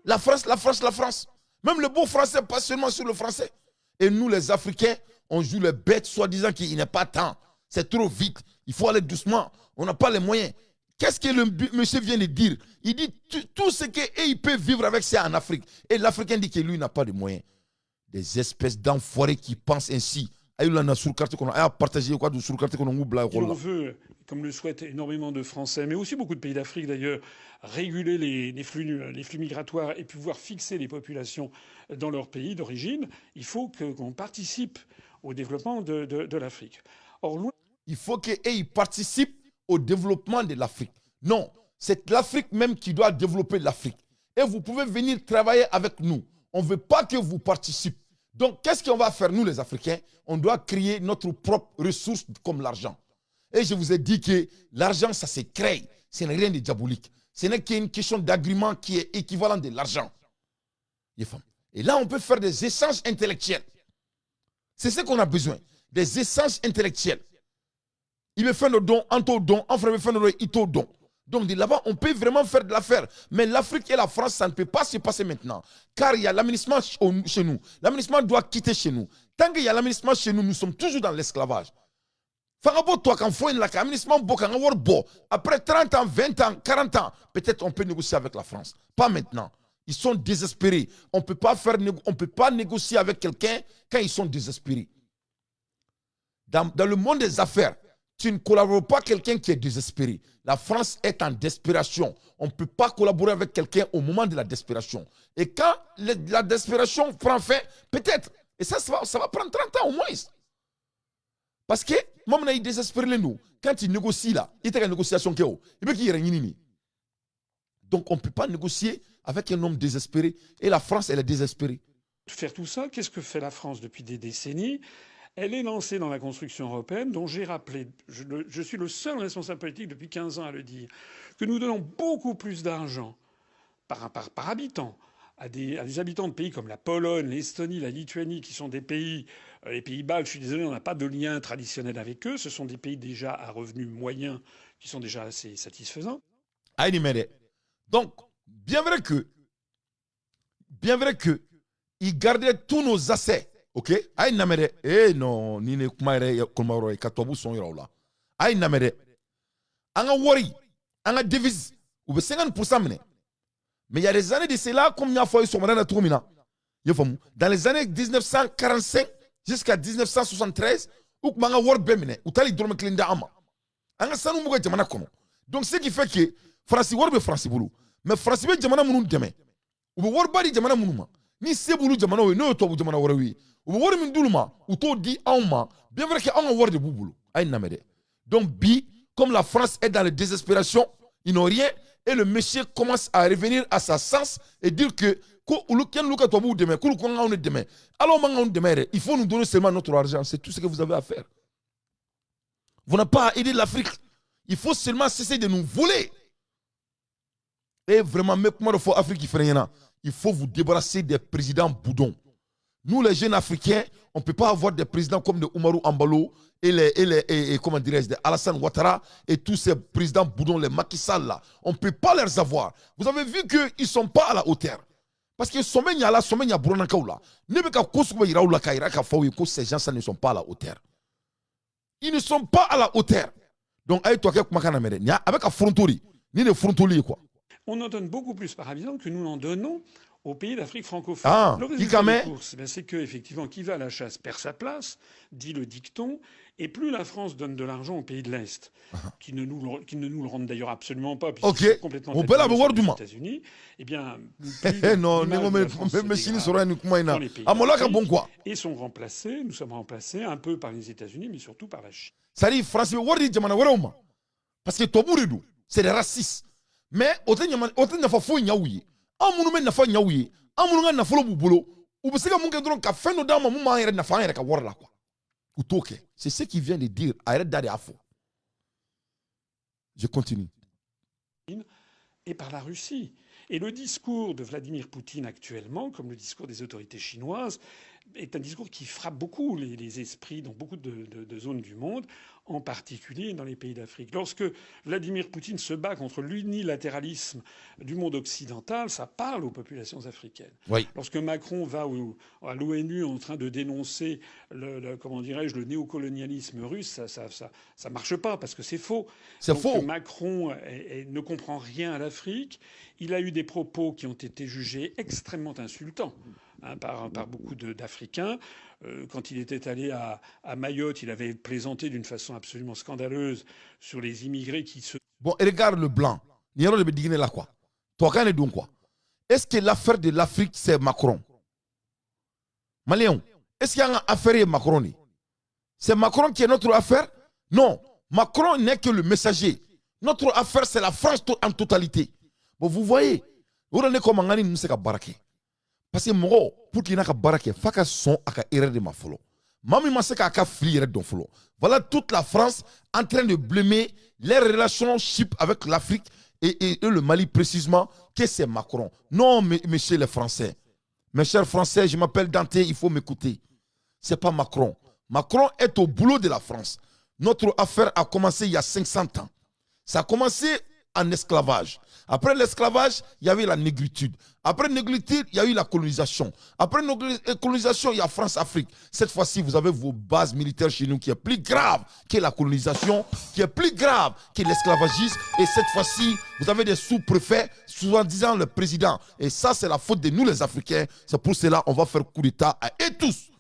Speaker 1: La France, la France, la France. Même le beau français passe seulement sur le français. Et nous, les Africains, on joue les bêtes, soi-disant qu'il n'est pas temps. C'est trop vite. Il faut aller doucement. On n'a pas les moyens. Qu'est-ce que le monsieur vient de dire? Il dit tout ce qu'ils peuvent vivre avec, c'est en Afrique. Et l'Africain dit que lui n'a pas de moyens. Des espèces d'enfoirés qui pensent ainsi.
Speaker 12: Si on veut, comme le souhaitent énormément de Français, mais aussi beaucoup de pays d'Afrique d'ailleurs, réguler les flux migratoires et pouvoir fixer les populations dans leur pays d'origine, il faut qu'on participe au développement de l'Afrique. Or, loin...
Speaker 1: Il faut qu'ils participent au développement de l'Afrique. Non, c'est l'Afrique même qui doit développer l'Afrique. Et vous pouvez venir travailler avec nous. On ne veut pas que vous participez. Donc, qu'est-ce qu'on va faire, nous, les Africains? On doit créer notre propre ressource comme l'argent. Et je vous ai dit que l'argent, ça se crée. Ce n'est rien de diabolique. Ce n'est qu'une question d'agrément qui est équivalent de l'argent. Et là, on peut faire des échanges intellectuels. C'est ce qu'on a besoin. Des échanges intellectuels. Il veut faire nos dons, en taux don, en frère veut faire nos dons, il don. Donc de là-bas, on peut vraiment faire de l'affaire. Mais l'Afrique et la France, ça ne peut pas se passer maintenant. Car il y a l'aménagement chez nous. L'aménagement doit quitter chez nous. Tant qu'il y a l'aménagement chez nous, nous sommes toujours dans l'esclavage. Après 30 ans, 20 ans, 40 ans, peut-être on peut négocier avec la France. Pas maintenant. Ils sont désespérés. On ne peut pas faire, on peut pas négocier avec quelqu'un quand ils sont désespérés. Dans le monde des affaires, tu ne collabores pas avec quelqu'un qui est désespéré. La France est en désespération. On ne peut pas collaborer avec quelqu'un au moment de la désespération. Et quand la désespération prend fin, peut-être, et ça va prendre 30 ans au moins. Parce que, moi, il désespéré nous. Quand il négocie là, il est en négociation. Il veut qu'il y ait. Donc, on ne peut pas négocier avec un homme désespéré. Et la France, elle est désespérée.
Speaker 12: Faire tout ça, qu'est-ce que fait la France depuis des décennies? Elle est lancée dans la construction européenne, dont j'ai rappelé, je suis le seul responsable politique depuis 15 ans à le dire, que nous donnons beaucoup plus d'argent par habitant à des habitants de pays comme la Pologne, l'Estonie, la Lituanie, qui sont des pays, les Pays-Bas, je suis désolé, on n'a pas de lien traditionnel avec eux, ce sont des pays déjà à revenus moyens qui sont déjà assez satisfaisants.
Speaker 1: Donc, bien vrai que, ils gardaient tous nos assets. Ok, ayi namere, eh non, ni ne kuma yɛrɛ kɔnɔma yɔrɔ ye ka tubabu sɔn yɔrɔ la. Ayi namere, an ka wari, an ka devise, u bɛ 50% minɛ. Mais il y a des années de cela, comme n y'a fɔ aw ye sɔgɔmada in na cogo min na, i y'a faamu, dans les années 1945 jusqu'à 1973, u tun b'an ka wari bɛɛ minɛ, u taali dɔrɔmɛ kelen d'an ma. An ka sanu b'u ka jamana kɔnɔ. Donc ce qui fait que Faransi wari bɛ Faransi bolo, mais Faransi bɛ jamana minnu dɛmɛ, u bɛ wariba di jamana minnu ma, ni se b'olu jamanaw ye, n'o ye tubabu jamana wɛrɛw ye. U bɛ wari min d'olu ma, u t'o di anw ma, bien vrai que anw ka wari de b'u bolo. A ye nin lamɛn dɛ. Donc bi, comme la France est dans la désespération, ils n'ont rien, et le monsieur commence à revenir à sa sens et dire que ko olu kɛn ka tubabuw dɛmɛ, k'olu ko k'anw de dɛmɛ. Alors man k'anw dɛmɛ yɛrɛ, il faut nous donner seulement notre argent, c'est tout ce que vous avez à faire. Vous n'avez pas à aider l'Afrique. Il faut seulement cesser de nous voler. Et vraiment, mais kuma dɔ fɔ Afrique fɛnɛ ɲɛna, il faut vous débarrasser des présidents boudons. Nous, les jeunes Africains, on ne peut pas avoir des présidents comme de Umaru Embalo et comment dirais-je, Alassane Ouattara et tous ces présidents boudons, les Macky Sall là. On ne peut pas les avoir. Vous avez vu qu'ils ne sont pas à la hauteur. Parce que sommet nya sommet nya buranakaw la. Ne bɛ ka ko sugu bɛ yira u la k'a yira k'a fɔ u ye ko ces gens-là ne sont pas à la hauteur. Ils ne sont pas à la hauteur. Donc, ayi to kɛ kumakan na mɛn dɛ. Nin a bɛ ka foronto de. Nin de ye forontoli ye quoi.
Speaker 12: On en donne beaucoup plus par habitant que nous n'en donnons aux pays d'Afrique francophone.
Speaker 1: Ah,
Speaker 12: le résultat des courses, c'est que effectivement, qui va à la chasse perd sa place, dit le dicton, et plus la France donne de l'argent aux pays de l'Est, qui ne nous le rendent d'ailleurs absolument pas, puisqu'ils sont complètement alignés sur les États-Unis, eh bien, plus
Speaker 1: non,
Speaker 12: dans les pays d'Afrique, et sont remplacés, nous sommes remplacés un peu par les États-Unis, mais surtout par la Chine.
Speaker 1: Ça dit, France bɛ wari di jamana wɛrɛw ma, parce que tubabuw de don, c'est des racistes. Mais o tɛ nafa foyi ɲɛ u ye. Anw minnu bɛ nafa ɲɛ u ye, anw minnu ka nafolo b'u bolo, u bɛ se ka mun kɛ dɔrɔn ka fɛn dɔ d'an ma mun b'an yɛrɛ nafa an yɛrɛ ka wari la quoi. U t'o kɛ. C'est ce qu'il vient de dire. A yɛrɛ da de y'a fɔ. Je continue.
Speaker 12: Et par la Russie. Et le discours de Vladimir Poutine actuellement, comme le discours des autorités chinoises, est un discours qui frappe beaucoup les esprits dans beaucoup de zones du monde, en particulier dans les pays d'Afrique. Lorsque Vladimir Poutine se bat contre l'unilatéralisme du monde occidental, ça parle aux populations africaines.
Speaker 1: Oui.
Speaker 12: Lorsque Macron va à l'ONU en train de dénoncer comment dirais-je, le néocolonialisme russe, ça marche pas parce que c'est faux.
Speaker 1: C'est faux.
Speaker 12: Macron ne comprend rien à l'Afrique. Il a eu des propos qui ont été jugés extrêmement insultants, hein, par beaucoup d'Africains. Quand il était allé à Mayotte, il avait plaisanté d'une façon absolument scandaleuse sur les immigrés qui se...
Speaker 1: Bon, et regarde le blanc. Là, quoi. Toi, est-ce que l'affaire de l'Afrique, c'est Macron? Maliens, est-ce qu'il y a une affaire Macron? C'est Macron qui est notre affaire? Non, Macron n'est que le messager. Notre affaire, c'est la France en totalité. Bon, vous voyez, vous avez comme un nous c'est baraqué. Parce que moi, pour qu'il n'y ait pas baraqué, il faut que son a erreur de ma folo. Mami ma se ka ka fili yɛrɛ dɔn fɔlɔ. Voilà toute la France en train de blâmer les relations avec l'Afrique et le Mali précisément, que c'est Macron. Non, messieurs les Français. Mes chers Français, je m'appelle Dante, il faut m'écouter. C'est pas Macron. Macron est au boulot de la France. Notre affaire a commencé il y a 500 ans. Ça a commencé en esclavage. Après l'esclavage, il y avait la négritude. Après la négritude, il y a eu la colonisation. Après la colonisation, il y a France-Afrique. Cette fois-ci, vous avez vos bases militaires chez nous qui est plus grave que la colonisation, qui est plus grave que l'esclavagisme. Et cette fois-ci, vous avez des sous-préfets, soi-disant le président. Et ça, c'est la faute de nous les Africains. C'est pour cela qu'on va faire coup d'État à eux tous.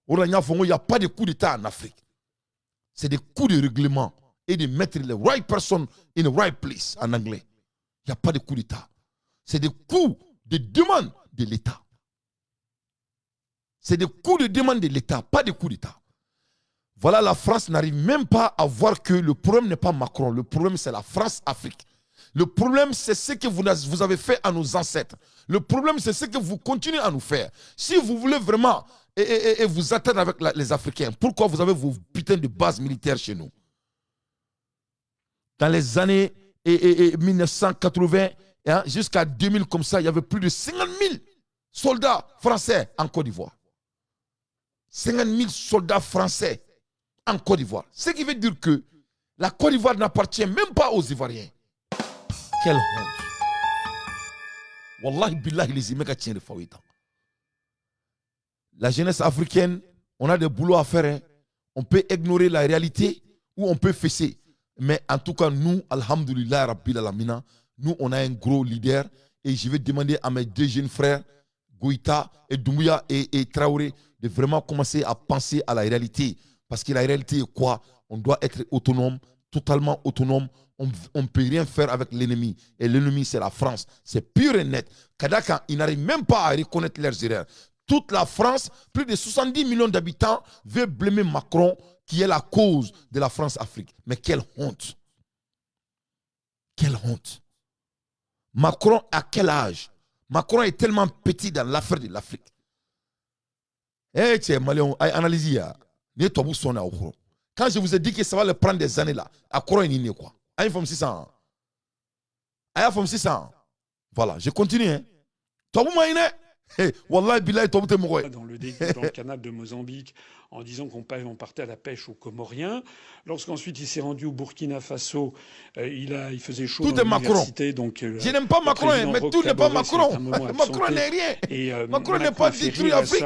Speaker 1: Il n'y a pas de coup d'État en Afrique. C'est des coups de règlement et de mettre les right person in the right place en anglais. Il n'y a pas de coup d'État. C'est des coups de demande de l'État. C'est des coups de demande de l'État, pas de coups d'État. Voilà, la France n'arrive même pas à voir que le problème n'est pas Macron. Le problème, c'est la France-Afrique. Le problème, c'est ce que vous avez fait à nos ancêtres. Le problème, c'est ce que vous continuez à nous faire. Si vous voulez vraiment et vous attendre avec les Africains, pourquoi vous avez vos putains de bases militaires chez nous? Dans les années 1980, hein, jusqu'à 2000, comme ça, il y avait plus de 50 000 soldats français en Côte d'Ivoire. 50 000 soldats français en Côte d'Ivoire. Ce qui veut dire que la Côte d'Ivoire n'appartient même pas aux Ivoiriens. Quelle honte. Wallahi billahi les imeka tient de fawita. La jeunesse africaine, on a des boulots à faire. Hein. On peut ignorer la réalité ou on peut fesser. Mais en tout cas, nous, alhamdoulilah, rabbil alamina, nous, on a un gros leader. Et je vais demander à mes deux jeunes frères, Goïta et Doumbouya et Traoré, de vraiment commencer à penser à la réalité. Parce que la réalité est quoi? On doit être autonome, totalement autonome. On ne peut rien faire avec l'ennemi. Et l'ennemi, c'est la France. C'est pur et net. Kadaka, ils n'arrivent même pas à reconnaître leurs erreurs. Toute la France, plus de 70 millions d'habitants, veut blâmer Macron, qui est la cause de la France-Afrique. Mais quelle honte! Quelle honte! Macron a quel âge? Macron est tellement petit dans l'affaire de l'Afrique. Eh, tiens, Maliens, analysez. Quand je vous ai dit que ça va le prendre des années là, à quoi il quoi? Voilà, je continue. Hein. Wallahi billahi
Speaker 12: dans le canal de Mozambique, en disant qu'on partait à la pêche aux Comoriens. Lorsqu'ensuite il s'est rendu au Burkina Faso, il faisait chaud
Speaker 1: tout
Speaker 12: dans
Speaker 1: est Macron.
Speaker 12: Donc,
Speaker 1: je n'aime pas Macron, mais tout n'est pas Macron. Macron n'est rien.
Speaker 12: Et,
Speaker 1: Macron n'est pas détruit l'Afrique.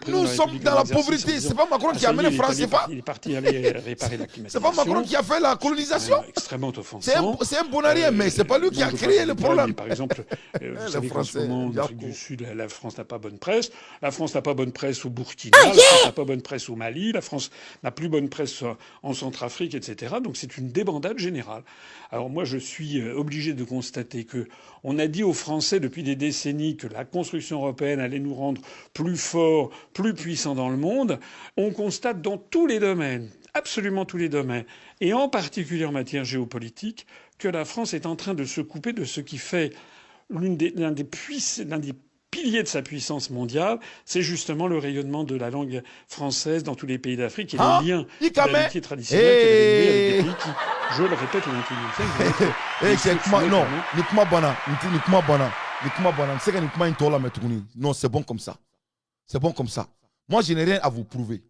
Speaker 1: Nous sommes dans la pauvreté. C'est pas Macron qui a amené France CFA.
Speaker 12: Il est parti aller réparer la climatisation.
Speaker 1: C'est pas Macron qui a fait la colonisation.
Speaker 12: Extrêmement offensant.
Speaker 1: C'est un bonarien, mais c'est pas lui qui a créé le problème.
Speaker 12: Par exemple, vous savez qu'en ce moment, en Afrique du Sud, la France n'a pas bonne presse. La France n'a pas bonne presse au Burkina. La France n'a pas bonne presse au Mali. La France n'a plus bonne presse en Centrafrique, etc. Donc c'est une débandade générale. Alors moi, je suis obligé de constater que on a dit aux Français depuis des décennies que la construction européenne allait nous rendre plus forts, plus puissants dans le monde. On constate dans tous les domaines, absolument tous les domaines, et en particulier en matière géopolitique, que la France est en train de se couper de ce qui fait l'un des pilier de sa puissance mondiale, c'est justement le rayonnement de la langue française dans tous les pays d'Afrique et les liens d'amitié traditionnels qu'elle avait noués avec des pays qui, je le répète, au XXIe siècle.
Speaker 1: Non, non, c'est bon comme ça. C'est bon comme ça. Moi, je n'ai rien à vous prouver.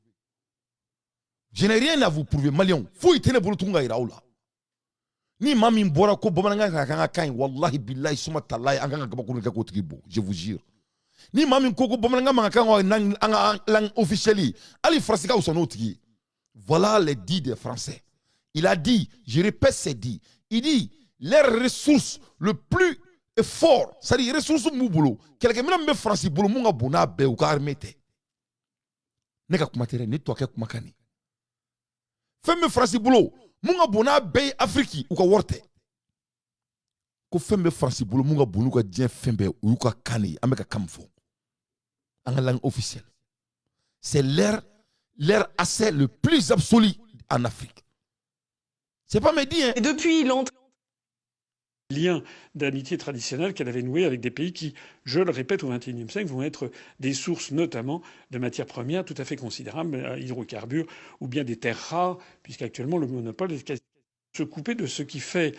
Speaker 1: Je n'ai rien à vous prouver. Maliens, foyi tɛ ne bolo tugun ka yira aw la. Ni maa min bɔra ko bamanankan ka kan ka kan ɲi, wallahi billahi suma talahi, an kan ka kabakuru kɛ k'o tigi bon, je vous jure. Ni maa min ko ko bamanankan man ka kan an ka langue officielle ye, hali faransi ka wusa n'o tigi ye. Voilà les dits des Français. Il a dit, je répète ces dits, il dit leurs ressources le plus fort, c'est-à-dire ressources m'u bolo, kɛlɛkɛminɛn min bɛ Faransi bolo mun ka bon n'a bɛɛ ye, u ka armée tɛ. Ne ka kuma tɛ dɛ, ne tɔ kɛ kumakan de. Fɛn bɛ Faransi bolo mun ka bon n'a bɛɛ ye Afiriki, u ka wari tɛ. Ko fɛn bɛ Faransi bolo mun ka bon n'u ka diɲɛ fɛn bɛɛ, u y'u ka kan de ye. An bɛ ka kan min fɔ, an ka langue officielle, c'est leur accès le plus absolu en Afrique. C'est pas mes dits, hein.
Speaker 11: Et depuis l'entrée
Speaker 12: lien d'amitié traditionnel qu'elle avait noué avec des pays qui, je le répète, au XXIe siècle, vont être des sources notamment de matières premières tout à fait considérables, hydrocarbures ou bien des terres rares, puisqu'actuellement le monopole est quasi se couper de ce qui fait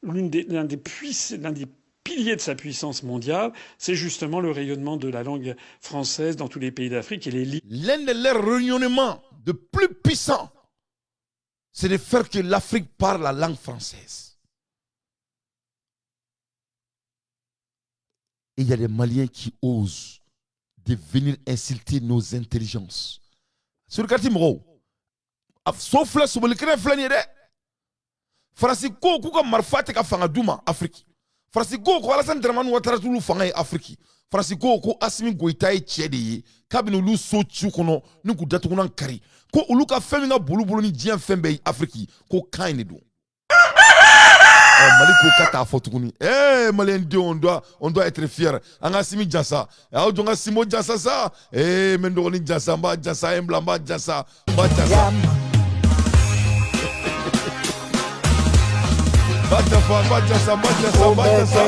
Speaker 12: l'un des piliers de sa puissance mondiale, c'est justement le rayonnement de la langue française dans tous les pays d'Afrique et les liens.
Speaker 1: L'un de leurs rayonnements de plus puissants, c'est de faire que l'Afrique parle la langue française. Et il y a des Maliens qui osent de venir insulter nos intelligences. Sur le quartier mɔgɔw, so filɛ, sobolikɛnɛ filɛ nin ye dɛ. Faransi ko k'u ka marifa tɛ ka fanga d'u ma Afiriki. Faransi ko ko Alassane Dramane Ouattara t'olu fanga ye Afiriki. Faransi ko ko Assimi Goïta ye cɛ de ye k'a bɛna olu so ci kɔnɔ ni k'u datugulan kari, ko olu ka fɛn min ka boli bolo ni diɲɛ fɛn bɛɛ ye Afiriki, ko kan in de don. Mali ko k'a t'a fɔ tuguni. Eh, Malien denw, on doit être fier. An ka Assimi jasa, aw jɔn ka Simo jasa sa. Eh, n bɛ n dɔgɔnin jasa, n b'a jasa, ye n bila, n b'a jasa, n b'a jasa. N b'a jafa, n b'a jasa, n b'a jasa, n b'a jasa.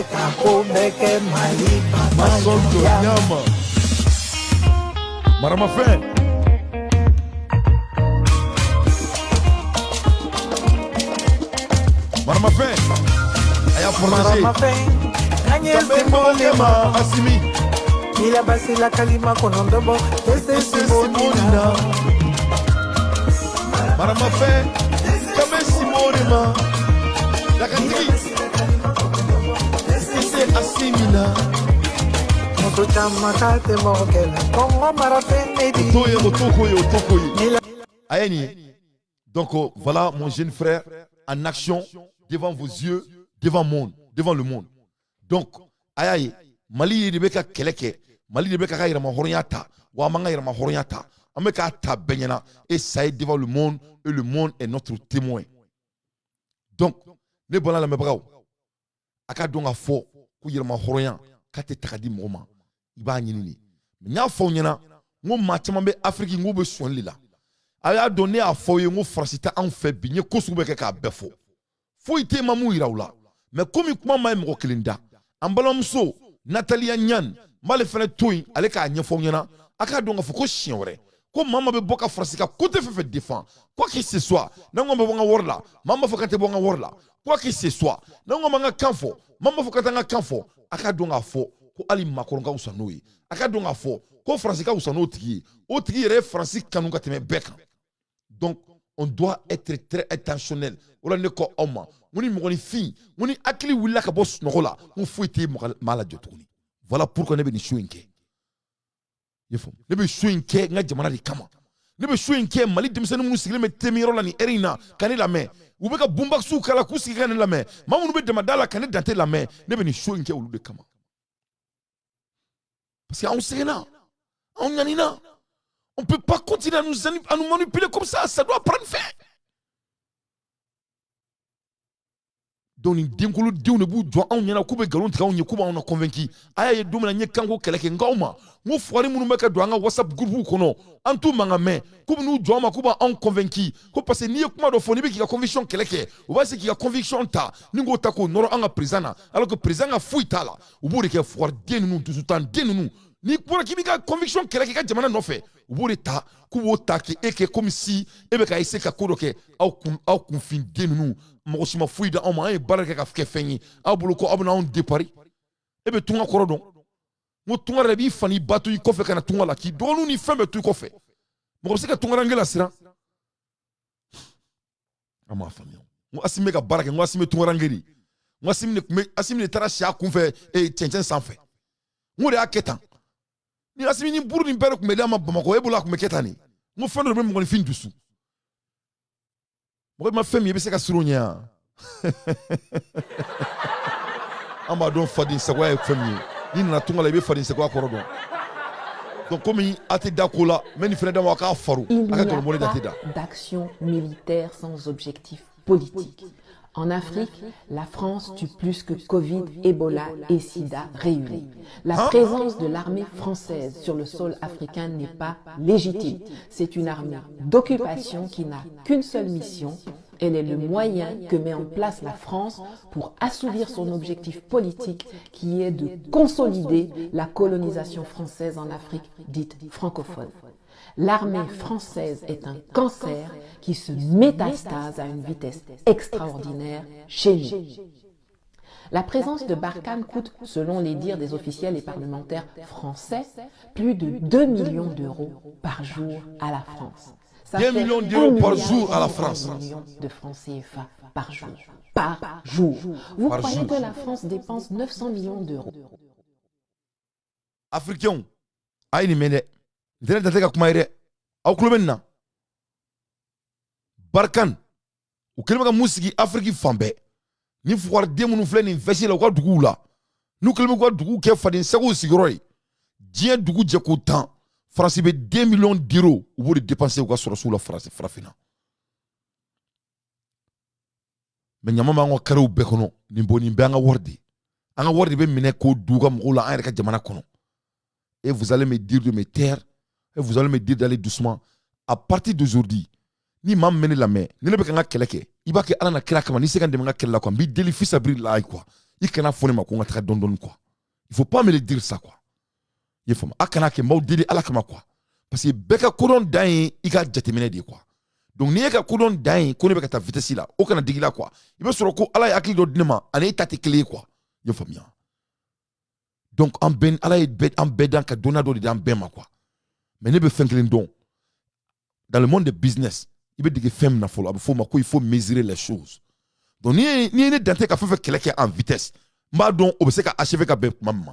Speaker 1: Masɔn jɔ ɲama. Maramafɛn. Maramafɛn. A y'a protégé. Kambe ma Assimi.
Speaker 13: Ila basi la kalima konondobo. Ese Simonina.
Speaker 1: Maramafɛn. Kambe Simonima. Dakantigi. Ese Assimina.
Speaker 13: Moto chama kate mokela. Kongo marafɛn ne di.
Speaker 1: Otoye, otokoye, otokoye. Ayeni. Donc voilà mon jeune frère en action devant vos yeux, devant monde, devant le monde. Donc, aïe, Mali de bɛ ka kɛlɛ kɛ, Mali de bɛ ka yɛrɛma hɔrɔnya ta, wa an m'an ka yɛrɛma hɔrɔnya ta, an bɛ k'a ta bɛɛ ɲɛna, et ça est devant le monde, et le monde est notre témoin. Donc, ne bɔra lamɛnbagaw, a ka dɔn k'a fɔ ko yɛrɛma hɔrɔnya k'a tɛ ta ka di mɔgɔ ma, i b'a ɲini de. Mais n y'a fɔ aw ɲɛna, n ko maa caman bɛ Afiriki, n k'u bɛ sɔnni de la. A y'a dɔn ne y'a fɔ aw ye n ko Faransi tɛ anw fɛ bi, n ye ko sugu bɛɛ kɛ k'a bɛɛ fɔ. Foyi tɛ ma mun yira u la. Mais komi kuma ma ye mɔgɔ kelen da, an balimamuso Natalia Niane, n b'ale fana to yen, ale k'a ɲɛfɔ aw ɲɛna, a k'a dɔn k'a fɔ ko siɲɛ wɛrɛ ko maa maa bɛ bɔ ka Faransi ka côté fɛn fɛn défend, quoi que ce soit, n'an ko an bɛ bɔ an ka wari la, maa b'a fɔ k'an tɛ bɔ an ka wari la, quoi que ce soit, n'an ko an b'an ka kan fɔ, maa b'a fɔ k'an t'an ka kan fɔ, a k'a dɔn k'a fɔ ko hali Macron ka wusa n'o ye, a k'a dɔn k'a fɔ ko Faransi ka wusa n'o tigi ye, o tigi yɛrɛ ye Faransi kanu ka tɛmɛ bɛɛ kan. Donc on doit être très intentionnel. O la ne ko aw ma, n ko ni mɔgɔninfin, n ko ni hakili wulila ka bɔ sunɔgɔ la, n ko foyi tɛ maa lajɔ tuguni. Voilà pourquoi ne bɛ nin show in kɛ. I y'a faamu? Ne bɛ show in kɛ n ka jamana de kama. Ne bɛ show in kɛ Mali denmisɛnnin minnu sigilen bɛ temiyɔrɔ la nin heure in na ka ne lamɛn. U bɛ ka bunbasiw k'a la k'u sigi ka ne lamɛn. Maa minnu bɛ damada la ka ne dante lamɛn, ne bɛ nin show in kɛ olu de kama. Parce que anw sɛgɛnna, anw ɲanina. On ne peut pas continuer à nous manipuler comme ça. Ça doit prendre fin. Donc, ni denkolo denw de b'u jɔ anw ɲɛna k'u bɛ nkalon tigɛ anw ye, k'u b'anw na convaincu. A y'a ye don min na n ye kanko kɛlɛ kɛ n k'aw ma, n ko fugari minnu bɛ ka don an ka WhatsApp groupe kɔnɔ, an t'u mankan mɛn, k'u bɛ n'u jɔ an ma k'u b'anw convaincu, ko parce que n'i ye kuma dɔ fɔ, n'i bɛ k'i ka conviction kɛlɛ kɛ, u b'a essayer k'i ka conviction ta ni k'o ta k'o nɔrɔ an ka président na, alors que président ka foyi t'a la. U b'o de kɛ fugariden ninnu, dusutanden ninnu. N'i bɔra k'i b'i ka conviction kɛlɛ k'i ka jamana nɔfɛ, u b'o de ta k'u b'o ta k'e kɛ comme si e bɛ ka essayer ka ko dɔ kɛ. Aw kunfinden ninnu, mɔgɔ si ma foyi di anw ma, an ye baara kɛ ka kɛ fɛn ye aw bolo ko aw bɛna anw dépari. E bɛ tunga kɔrɔ dɔn, n N ko tunga yɛrɛ b'i fa n'i ba to i kɔfɛ ka na tunga la, k'i dɔgɔninw ni fɛn bɛɛ to i kɔfɛ. Mɔgɔ bɛ se ka tungaranke lasiran? An m'a faamuya. N ko Asimi bɛ ka baara kɛ, n ko Asimi bɛ tungaranke de. N ko Asimi de tun bɛ, Asimi de taara si a kunfɛ cɛncɛn sanfɛ. N ko de y'a kɛ tan. Ni Asimi ni buru ni bɛɛ de tun bɛ d'a ma Bamakɔ, e bolo a tun bɛ kɛ tan de. N ko fɛn dɔ de bɛ mɔgɔninfin dusu. Mɔgɔ ma fɛn min, i bɛ se ka siran o ɲɛ yan. An b'a dɔn faden sagoya ye fɛn min ye. N'i nana tunga la, i bɛ faden sagoya kɔrɔ dɔn. Donc komi a tɛ da ko la, n bɛ nin fɛnɛ d'a ma, a k'a faro.
Speaker 14: Il
Speaker 1: a ka
Speaker 14: n'y a
Speaker 1: nkalon bɔ ne da tɛ da.
Speaker 14: pas d'action militaire sans objectif politique. En Afrique, la France tue plus que Covid, Ebola et SIDA réunis. La
Speaker 1: Hein?
Speaker 14: présence de l'armée française sur le sol africain n'est pas légitime. C'est une armée d'occupation qui n'a qu'une seule mission. Elle est le moyen que met en place la France pour assouvir son objectif politique qui est de consolider la colonisation française en Afrique dite francophone. L'armée française est un cancer qui se métastase à une vitesse extraordinaire chez nous. La présence de Barkhane coûte, selon les dires des officiels et parlementaires français, plus de 2 millions d'euros par jour à la France. Ça
Speaker 1: 2
Speaker 14: fait
Speaker 1: millions d'euros
Speaker 14: 1
Speaker 1: par
Speaker 14: milliard
Speaker 1: jour à la
Speaker 14: 600
Speaker 1: France.
Speaker 14: millions de francs CFA par jour. Par jour. Vous
Speaker 1: Par
Speaker 14: croyez
Speaker 1: jour.
Speaker 14: que la France dépense 900 millions d'euros?
Speaker 1: Africains, a ye nin mɛn dɛ. N tɛ ne dantɛ ka kuma ye dɛ. Aw tulo bɛ nin na. Barkhane, u kɛlen bɛ ka mun sigi Afiriki fan bɛɛ. Ni fugariden minnu filɛ nin vɛsi la u ka duguw la, n'u kɛlen bɛ k'u ka duguw kɛ faden sɛgɛw sigiyɔrɔ ye, diɲɛ dugu jɛ ko 10, Faransi bɛ 2 millions d'euros, u b'o de dépenser u ka sɔrɔsiw la Faransi farafinna. Mais ɲama b'an ka karew bɛɛ kɔnɔ, nin bɔ nin bɛɛ an ka wari de. An ka wari de bɛ minɛ k'o d'u ka mɔgɔw la an yɛrɛ ka jamana kɔnɔ. Et vous allez me dire de me taire, et vous allez me dire d'aller doucement. À partir d'aujourd'hui, ni maa min bɛ ne lamɛn, ni ne bɛ ka n ka kɛlɛ kɛ, i b'a kɛ Ala na kira kama, n'i se ka n dɛmɛ n ka kɛlɛ la quoi, n b'i deli fisabiri la quoi. I kana fɔ ne ma ko n ka taga dɔɔni dɔɔni quoi. Il faut pas me le dire ça quoi. I ye faamu? A kana kɛ, n b'aw deli Ala kama quoi. Parce que bɛɛ ka kodɔn dan ye i ka jateminɛ de ye quoi. Donc n'i ye ka kodɔn dan ye ko ne bɛ ka taa vitesse la, o kana digi la quoi. I bɛ sɔrɔ ko Ala ye hakili dɔ di ne ma, ani e ta tɛ kelen ye quoi. I ye faamuya? Donc an bɛɛ, Ala ye bɛɛ, an bɛɛ dan ka dɔnniya dɔ de di an bɛɛ ma quoi. Mais ne bɛ fɛn kelen dɔn. Dans le monde de business, i bɛ dege fɛn min na fɔlɔ, a bɛ f'o ma ko il faut mesurer les choses. Donc n'i ye ne dan tɛ ka fɛn fɛn kɛlɛ kɛ en vitesse, n b'a dɔn o bɛ se ka achever ka bɛn tuma min ma.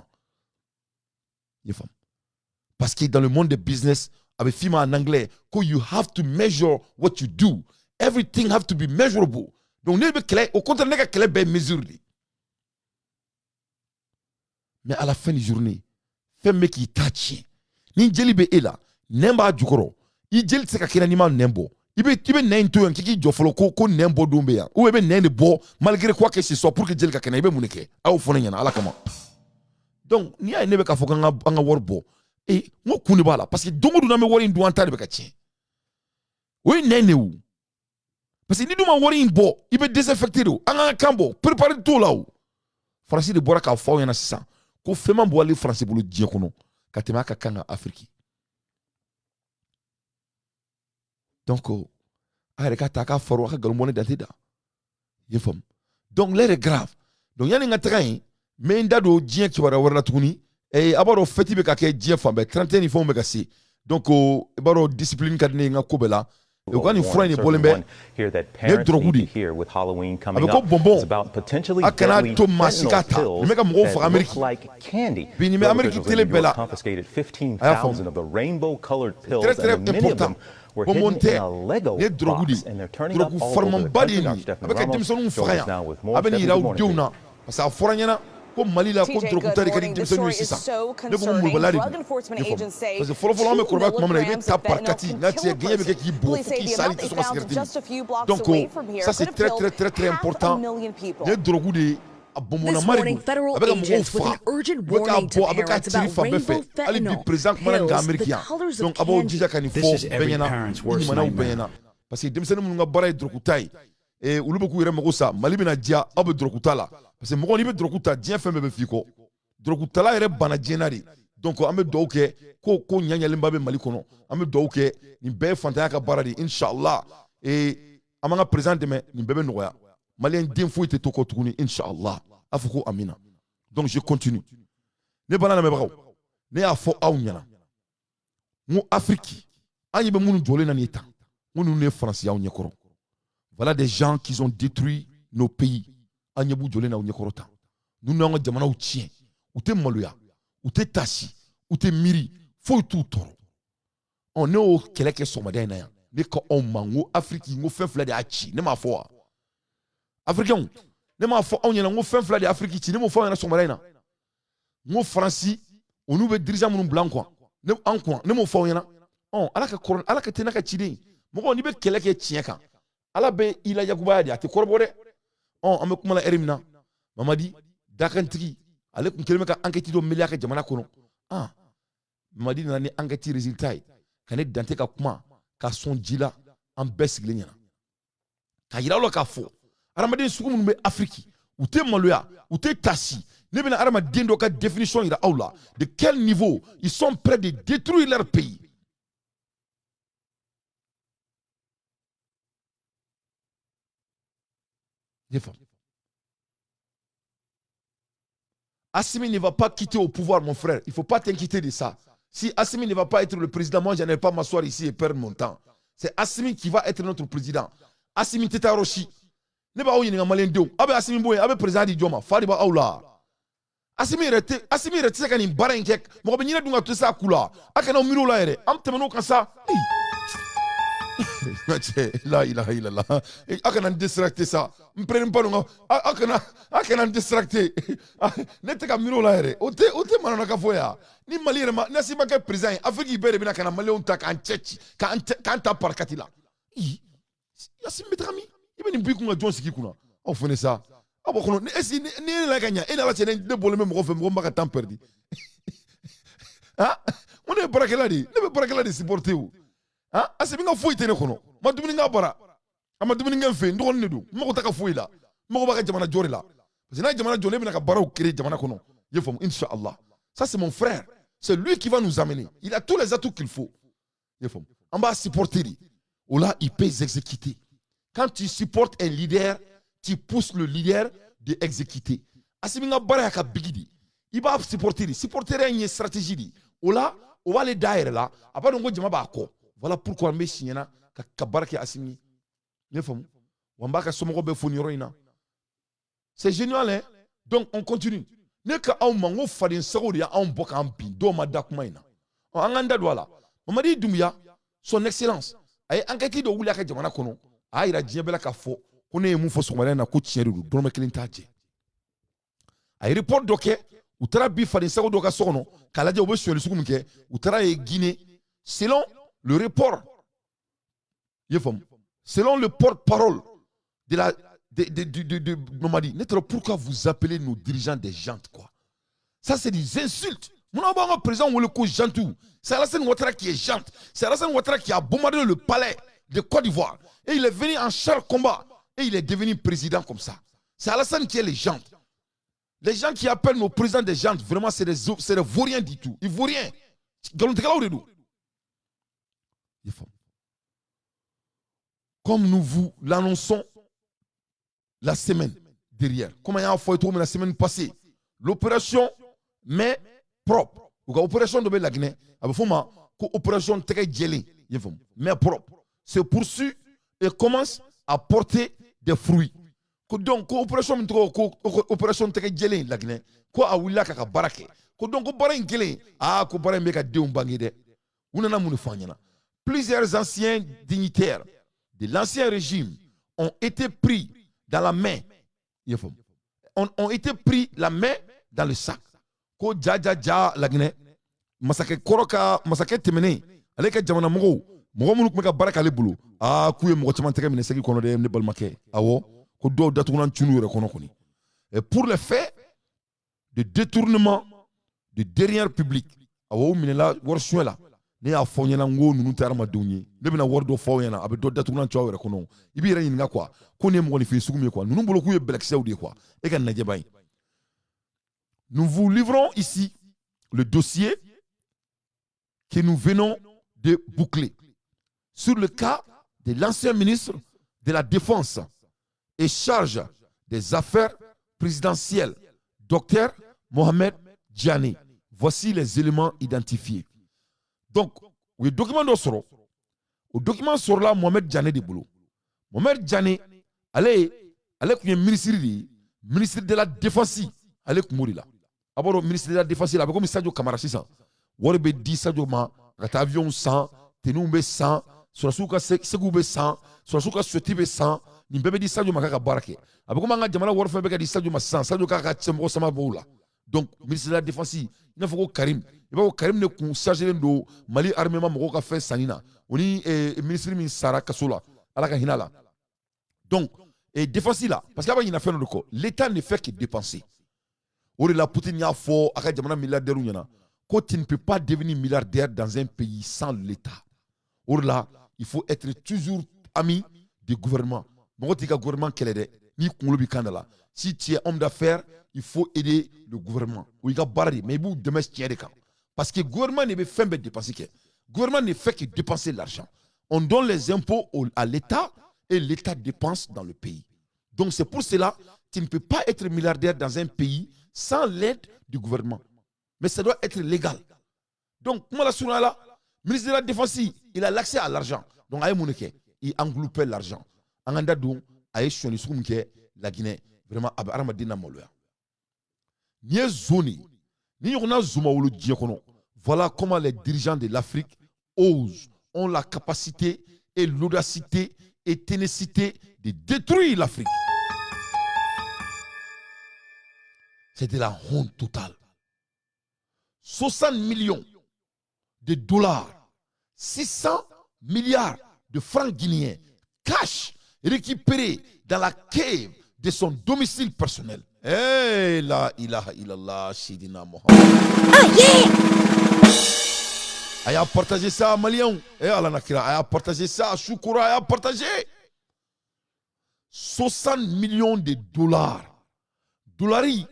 Speaker 1: I ye faamu? Parce que dans le monde de business, a bɛ f'i ma en anglais ko you have to measure what you do. Everything have to be measurable. Donc ne bɛ kɛlɛ, au contraire, ne ka kɛlɛ bɛɛ ye mesure de. Mais à la fin de journée, fɛn bɛ k'i ta tiɲɛ. Ni jeli bɛ e la, nɛn b'a jukɔrɔ. I jeli tɛ se ka kɛnɛ n'i ma nɛn bɔ. I bɛ nɛn in to yen k'i k'i jɔ fɔlɔ ko nɛn bɔ don bɛ yan. Ou bien i bɛ nɛn de bɔ malgré quoi que ce soit pour que jeli ka kɛnɛ. I bɛ mun de kɛ? A y'o fɔ ne ɲɛna Ala kama. Donc n'i y'a ye ne bɛ k'a fɔ k'an ka an ka wari bɔ, n ko kun de b'a la, parce que don o don n'an bɛ wari in dun, an ta de bɛ ka tiɲɛ. O ye nɛn de ye o. Parce que ni dun ma wari in bɔ, i bɛ désinfecté de o. An k'an kan bɔ, préparer t'o la o. Faransi de bɔra k'a fɔ aw ɲɛna sisan ko fɛn ma bɔ ale Faransi bolo diɲɛ kɔnɔ ka tɛmɛ a ka kan kan Afiriki. Donc a yɛrɛ ka ta a ka faro, a ka nkalon bɔ ne dante da. I ye faamu? Donc l'heure est grave. Donc yanni n ka taga yen, n bɛ n da don diɲɛ kibaruya wɛrɛ la tuguni. A b'a dɔn fête bɛ ka kɛ diɲɛ fan bɛɛ, 31 ni fɛnw bɛ ka se. Donc i b'a dɔn discipline ka di ne ye n ka ko bɛɛ la. U ka nin fura in de bɔlen bɛ, nin ye drogue de ye. A bɛ ko bonbon, a kana to maa si k'a ta. Nin bɛ ka mɔgɔw faga Amérique bi, nin bɛ Amérique télé bɛɛ la. A y'a faamu? Très très important. Bonbon tɛ, nin ye drogue de ye, drogue farimanba de ye nin ye. A bɛ ka denmisɛnninw faga yan, a bɛ nin yira aw denw na, parce que a fɔra n ɲɛna ko Mali la ko drogue ta de ka di denmisɛnninw ye sisan. Ne ko molobaliya de don. I ye faamu? Parce que fɔlɔ fɔlɔ, an bɛ kɔrɔbaya tuma min na, i bɛ ta par kati n'a tigɛ gɛɲɛ bɛ kɛ k'i bugɔ fo k'i sa, hali i tɛ sɔn ka cigarette min. Donc ça, c'est très très très très important. Nin ye drogue de ye, a bonbonnama de don, a bɛ ka mɔgɔw faga, u bɛ k'a bɔ, a bɛ k'a ciri fan bɛɛ fɛ. Hali bi président kumana nin kan Amérique yan. Donc a b'aw jija ka nin fɔ bɛɛ ɲɛna, i ɲumannaw bɛɛ ɲɛna, parce que denmisɛnnin minnu ka baara ye drogue ta ye, olu bɛ k'u yɛrɛ mago sa. Mali bɛna diya, aw bɛ drogue ta la, parce que mɔgɔ n'i bɛ drogue ta, diɲɛ fɛn bɛɛ bɛ f'i kɔ. Drogue tala yɛrɛ banna diɲɛ na de. Donc an bɛ dugawu kɛ ko ɲaɲalenba bɛ Mali kɔnɔ. An bɛ dugawu kɛ, nin bɛɛ ye fantanya ka baara de ye, inshallah. An b'an ka président dɛmɛ, nin bɛɛ bɛ nɔgɔya. Maliyɛn den foyi tɛ to kɔ tuguni, inshallah. A fɔ ko amina. Donc je continue. Ne bana lamɛnbagaw. Ne y'a fɔ aw ɲɛna n ko Afiriki, an ɲɛ bɛ minnu jɔlen na nin ye tan, n ko ninnu ye Faransi y'anw ɲɛkɔrɔ. Voilà des gens qui ont détruit nos pays. An ɲɛ b'u jɔlen na aw ɲɛkɔrɔ tan. Ninnu y'an ka jamanaw tiɲɛ. U tɛ maloya, u tɛ tasi, u tɛ miiri, foyi t'u tɔɔrɔ. Ɔ, ne y'o kɛlɛ kɛ sɔgɔmada in na yan. Ne ko aw ma n ko Afiriki, n ko fɛn fila de y'a ci. Ne m'a fɔ wa? Afirikɛnw, ne m'a fɔ aw ɲɛna n ko fɛn fila de ye Afiriki ci? Ne m'o fɔ aw ɲɛna sɔgɔmada in na? N ko Faransi, olu bɛ dirigeant minnu bila an kɔ, ne an kɔn, ne m'o fɔ aw ɲɛna? Ɔ, Ala ka kɔrɔ, Ala ka tɛnɛ ka ciden. Mɔgɔ, n'i bɛ kɛlɛ kɛ tiɲɛ kan, Ala bɛ i la yakubaya de, a tɛ kɔrɔbɔ dɛ. Ɔ, an bɛ kuma la ɛri min na, Mamadi dakantigi, ale tun kɛlen bɛ ka enquête dɔ meleya a ka jamana kɔnɔ. Ah, Mamadi nana ni enquête résultat ye ka ne dante ka kuma ka sɔn ji la an bɛɛ sigilen ɲɛna, ka yira aw la k'a fɔ hadamaden sugu minnu bɛ Afiriki, u tɛ maloya, u tɛ tasi. Ne bɛna hadamaden dɔ ka définition yira aw la, de quel niveau ils sont prêts de détruire leur pays. Assimi ne va pas quitter au pouvoir, mon frère. Il ne faut pas t'inquiéter de ça. Si Assimi ne va pas être le président, moi, je n'allais pas m'asseoir ici et perdre mon temps. C'est Assimi qui va être notre président. Assimi tɛ taa yɔrɔ si. Ne b'aw ɲininka, maliyɛn denw, aw bɛ Assimi bɔ yen, aw bɛ président di jɔn ma? Fa de b'aw la. Assimi yɛrɛ tɛ, Assimi yɛrɛ tɛ se ka nin baara in kɛ. Mɔgɔ bɛ ɲinɛ dun ka to s'a ku la. A kana aw miiri o la yɛrɛ. An tɛmɛn'o kan sa. Cɛ, la ilaha illallah, a kana n distracter sa. N pɛrɛn ba don, a kana n distracter. Ne tɛ ka miiri o la yɛrɛ. O tɛ manamana fɔ yan. Ni Mali yɛrɛ ma, ni Assimi ma kɛ président ye, Afrique bɛɛ de bɛna ka na maliyɛnw ta k'an cɛ ci, k'an ta parakati la. Assimi bɛ taga min? I bɛ nin b'i kun ka jɔn sigi kunna? Aw fana sa, aw b'o kɔnɔ. Ni ni ne la ka ɲa, e ni Ala cɛ, ne bɔlen bɛ mɔgɔ fɛ, mɔgɔ min b'a ka temps perdu. Ah, n ko ne ye baarakɛla de ye, ne bɛ baarakɛla de supporter o. Ah, Assimi ka foyi tɛ ne kɔnɔ. Ma dumuni k'a bara, a ma dumuni kɛ n fɛ yen, n dɔgɔnin de don. N mago t'a ka foyi la, n mago b'a ka jamana jɔ de la, parce que n'a ye jamana jɔ, ne bɛna ka baaraw créer jamana kɔnɔ. I ye faamu? Inshallah, ça c'est mon frère, c'est lui qui va nous amener. Il a tous les atouts qu'il faut. I ye faamu? An b'a supporter de. O la, il peut exécuter. Quand tu supportes un leader, tu pousses le leader de exécuter. Assimi ka baara y'a ka bigi de, i b'a supporter de. Supporter in ye stratégie de. O la, o b'ale da yɛrɛ la, a b'a dɔn ko jama b'a kɔ. Voilà pourquoi n bɛ si ɲɛna ka baara kɛ Assimi ye. I y'a faamu? Wa n b'a ka somɔgɔw bɛɛ fo nin yɔrɔ in na. C'est génial, hein? Donc on continue. Ne ka aw ma, n ko faden sago de y'anw bɔ k'an bin. Dɔw ma da kuma in na. Ɔ, an k'an da don a la. Mamadi Doumbouya, son excellence, a ye enquête dɔ wuli a ka jamana kɔnɔ. A y'a yira diɲɛ bɛɛ la k'a fɔ ko ne ye mun fɔ sɔgɔmada in na, ko tiɲɛ de don, dɔrɔmɛ kelen t'a jɛ. A ye rapport dɔ kɛ. U taara bi faden sago dɔ ka so kɔnɔ k'a lajɛ u bɛ sonyali sugu min kɛ. U taara ye Guinée, selon le rapport, i ye faamu, selon le porte-parole de la de Mamadi. Ne t'a pourquoi vous appelez nos dirigeants des gens, quoi. Ça, c'est des insultes. Mun b'an ka président wele ko gentil? C'est Alassane Ouattara qui est gentil. C'est Alassane Ouattara qui a bombardé le palais de Côte d'Ivoire et il est venu en char combat et il est devenu président comme ça. C'est Alassane qui est le gentil. Les gens qui appellent nos présidents des gens, vraiment, c'est des vauriens du tout. Ils vaut rien. Nkalontigɛlaw de don. Comme nous vous l'annonçons la semaine dernière, comme an y'a fɔ cogo min la semaine passée, l'opération main propre, u ka opération dɔ bɛ Laginɛ, a bɛ f'o ma ko opération tɛgɛ jɛlen, i y'a faamu, main propre, se poursuit et commence à porter des fruits. Ko donc ko opération min tɔgɔ ko opération tɛgɛ jɛlen Laginɛ, ko a wulila k'a ka baara kɛ. Ko donc ko baara in kelen, aa, ko baara in bɛ ka denw bange dɛ. U nana mun de fɔ an ɲɛna? Plusieurs anciens dignitaires de l'ancien régime ont été pris dans la main, ont été pris la main dans le sac. Ko ja ja ja, Laginɛ masakɛ kɔrɔ ka masakɛ tɛmɛnen, ale ka jamana mɔgɔw, mɔgɔ minnu tun bɛ ka baara k'ale bolo, aa, k'u ye mɔgɔ caman tɛgɛ minɛ segi kɔnɔ dɛ. Ne balimakɛ, awɔ, ko dɔw datugulan cunu yɛrɛ kɔnɔ kɔni. Et pour les faits de détournement de deniers publics, awɔ, u minɛla wari suɲɛ la. Ne y'a fɔ ɲɛna n ko ninnu tɛ hadamadenw ye. Ne bɛna wari dɔ fɔ aw ɲɛna, a bɛ dɔ datugulan cɛ aw yɛrɛ kɔnɔ. I b'i yɛrɛ ɲininka quoi, ko nin ye mɔgɔninfin sugu min ye quoi. Ninnu bolo k'u ye bɛlɛkisɛw de ye quoi. E ka lajɛ ba ye. Nous vous livrons ici le dossier que nous venons de boucler sur le cas de l'ancien ministre de la Défense et charge des affaires présidentielles, Dr Mohamed Diané. Voici les éléments identifiés. Donc u ye document dɔ sɔrɔ. O document sɔrɔla Mohamed Jane de bolo. Mohamed Jane, ale tun ye ministre de ye, ministre de la Défense. Ale tun b'o de la. A b'a dɔn, ministre de la Défense la, a bɛ komi Sadio Kamara sisan. Wari bɛ di Sadio ma ka taa avion san, tenuew bɛ san, sɔrɔsiw ka segiw bɛ san, sɔrɔsiw ka soti bɛ san. Nin bɛɛ bɛ di Sadio ma k'a ka baara kɛ. A bɛ komi an ka jamana wari fɛn bɛɛ ka di Sadio ma sisan, Sadio k'a ka cɛmɔgɔ sama b'o la. Donc ministre de la Défense, i n'a fɔ ko Karim, i b'a fɔ Karim de kun chargé don Mali armement mɔgɔw ka fɛn sanni na, o ni ministre min sara kaso la, Ala ka hinɛ la. Donc défense la, parce que a b'a ɲinɛ fɛn dɔ de kɔ, l'État ne fait que dépenser. O de la, Poutine y'a fɔ a ka jamana milliardaires ɲɛna ko tu ne peux pas devenir milliardaire dans un pays sans l'État. O de la, il faut être toujours ami du gouvernement. Mɔgɔ t'i ka gouvernement kɛlɛ dɛ, n'i kunkolo b'i kan da la. Si tu es homme d'affaires, il faut aider le gouvernement. O y'i ka baara de, mais i b'u dɛmɛ tiɲɛ de kan, parce que gouvernement de bɛ fɛn bɛɛ dépenser kɛ. Gouvernement ne fait que dépenser l'argent. On donne les impôts à l'État et l'État dépense dans le pays. Donc c'est pour cela, tu ne peux pas être milliardaire dans un pays sans l'aide du gouvernement, mais ça doit être légal. Donc kuma la surunya la, ministre de la Défense, il a l'accès à l'argent. Donc a ye mun de kɛ? Il engloupait l'argent. An ka da don a ye sonyali sugu min kɛ Laginɛ, vraiment, a bɛ hadamaden na maloya. Nin ye zon de ye, ni ɲɔgɔnna zon ma wolo diɲɛ kɔnɔ. Voilà comment les dirigeants de l'Afrique osent, ont la capacité et l'audacité et ténacité de détruire l'Afrique. C'est de la honte totale. 60 millions de dollars, 600 milliards de francs guinéens, cash récupérés dans la cave de son domicile personnel. Eh, la ilaha illallah, Sidina Mohammed.
Speaker 15: Oh yeah!
Speaker 1: A y'a partagé ça, Maliens. Eh, Allah nakira, a y'a partagé ça, Shukura, a y'a partagé. 60 millions de dollars. Dolari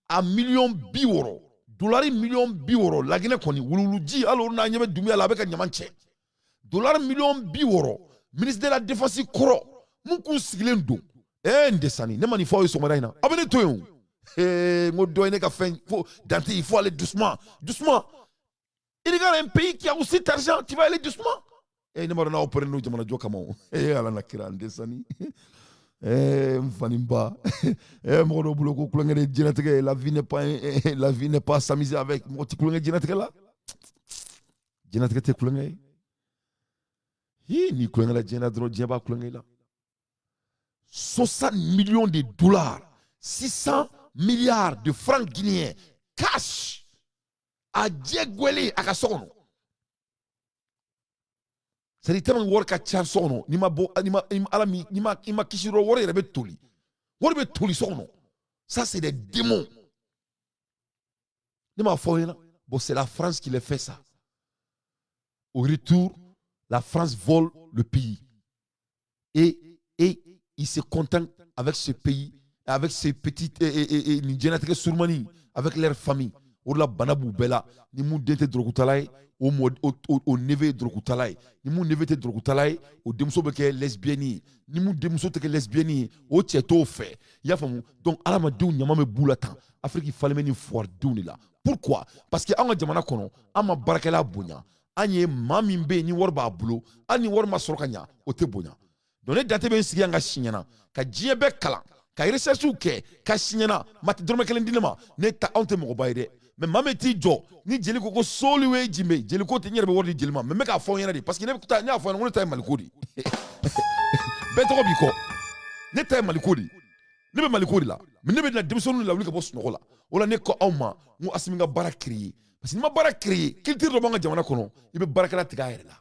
Speaker 1: a miliyɔn 60. Dolari miliyɔn 60. Laginɛ kɔni, wuluwuluji, hali olu n'a ɲɛ bɛ Dunbiya la, a bɛ ka ɲaman cɛ. Dolari miliyɔn 60. Ministre de la Défense kɔrɔ, mun kun sigilen don. Eh, n desani, ne ma nin fɔ aw ye sɔgɔmada in na. Aw bɛ ne to yen o. Eh, n ko dɔ ye ne ka fɛn ko Dante, il faut aller doucement. Doucement. Il regarde un pays qui a aussi d'argent, tu vas aller doucement. Eh, ne ma dɔn n'aw pɛrɛn n'o jamana jɔ kama o. Eh, Ala na kira, n desani. Eh, n fa ni n ba. Eh, mɔgɔ dɔw bolo ko kulonkɛ de diɲɛlatigɛ ye. La vie n'est pas s'amuser avec. Mɔgɔ tɛ kulonkɛ diɲɛlatigɛ la. Diɲɛlatigɛ tɛ kulonkɛ ye. Hi, n'i kulonkɛ la diɲɛ na dɔrɔn, diɲɛ b'a kulonkɛ i la. 60 millions de dollars, 600 milliards de francs guinéens, cash, a jɛ gwɛlen a ka so kɔnɔ. C'est à dire, tellement wari ka ca so kɔnɔ, n'i ma bɔ, n'i ma, Ala min, n'i ma, i ma kisi dɔrɔn, wari yɛrɛ bɛ toli. Wari bɛ toli so kɔnɔ. Ça, c'est des démons. Ne m'a fɔ aw ɲɛna. Bon, c'est la France qui les fait ça. Au retour, la France vole le pays. Et il se contente avec ce pays, avec ses petites, et nin diɲɛlatigɛ surumani, avec leur famille. O de la, bana b'u bɛɛ la. Ni mun den tɛ dɔrɔgutala ye, o mɔ o neveu ye dɔrɔgutala ye. Ni mun neveu tɛ dɔrɔgutala ye, o denmuso bɛ kɛ lesbienne ye. Ni mun denmuso tɛ kɛ lesbienne ye, o cɛ t'o fɛ. I y'a faamu? Donc hadamadenw ɲama bɛ b'u la tan. Afrique falen bɛ ni fuwaridenw de la. Pourquoi? Parce que an ka jamana kɔnɔ, an ma baarakɛla bonya. An ye maa min bɛ yen ni wari b'a bolo, hali ni wari ma sɔrɔ ka ɲa, o tɛ bonya. Donc ne Dante bɛ n sigi yan ka si ɲɛna, ka diɲɛ bɛɛ kalan, ka recherche kɛ, ka si ɲɛna, ma tɛ dɔrɔmɛ kelen di ne ma. Ne ta, anw tɛ mɔgɔba ye dɛ. Mais maa min t'i jɔ ni jeli ko soli we jimbe, jeli ko tɛ, n yɛrɛ bɛ wari di jeli ma, mais n bɛ k'a fɔ n ɲɛna de, parce que ne bɛ taa, ne y'a fɔ n ɲɛna ko ne ta ye Maliko de ye. Bɛɛ tɔgɔ b'i kɔ. Ne ta ye Maliko de ye. Ne bɛ Maliko de la, mais ne bɛ na denmisɛnninw lawuli ka bɔ sunɔgɔ la. O la, ne ko aw ma n ko Asimi ka baara créer, parce que n'i ma baara créer, culture dɔ b'an ka jamana kɔnɔ, i bɛ baarakɛla tigɛ a yɛrɛ la.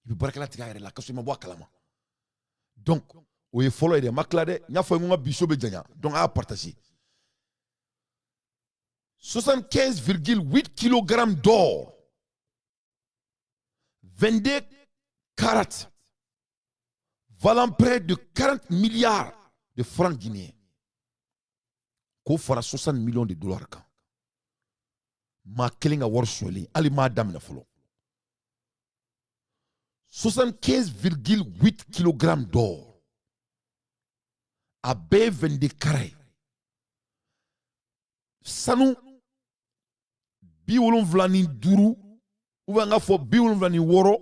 Speaker 1: I bɛ baarakɛla tigɛ a yɛrɛ la ka sɔrɔ i ma bɔ a kalama. Donc o ye fɔlɔ ye dɛ, n ma tila dɛ. N y'a fɔ n ko n ka bi so bɛ janya, donc a y'a partager. 75,8 kg d'or, 22 carats, valant près de 40 milliards de francs guinéens. K'o fara 60 millions de dollars kan. Maa kelen ka wari sonyɛlen, hali m'a daminɛ fɔlɔ. 75,8 kg d'or. A bɛɛ ye 22 carats ye. Sanu 75 ou bien an k'a fɔ 76,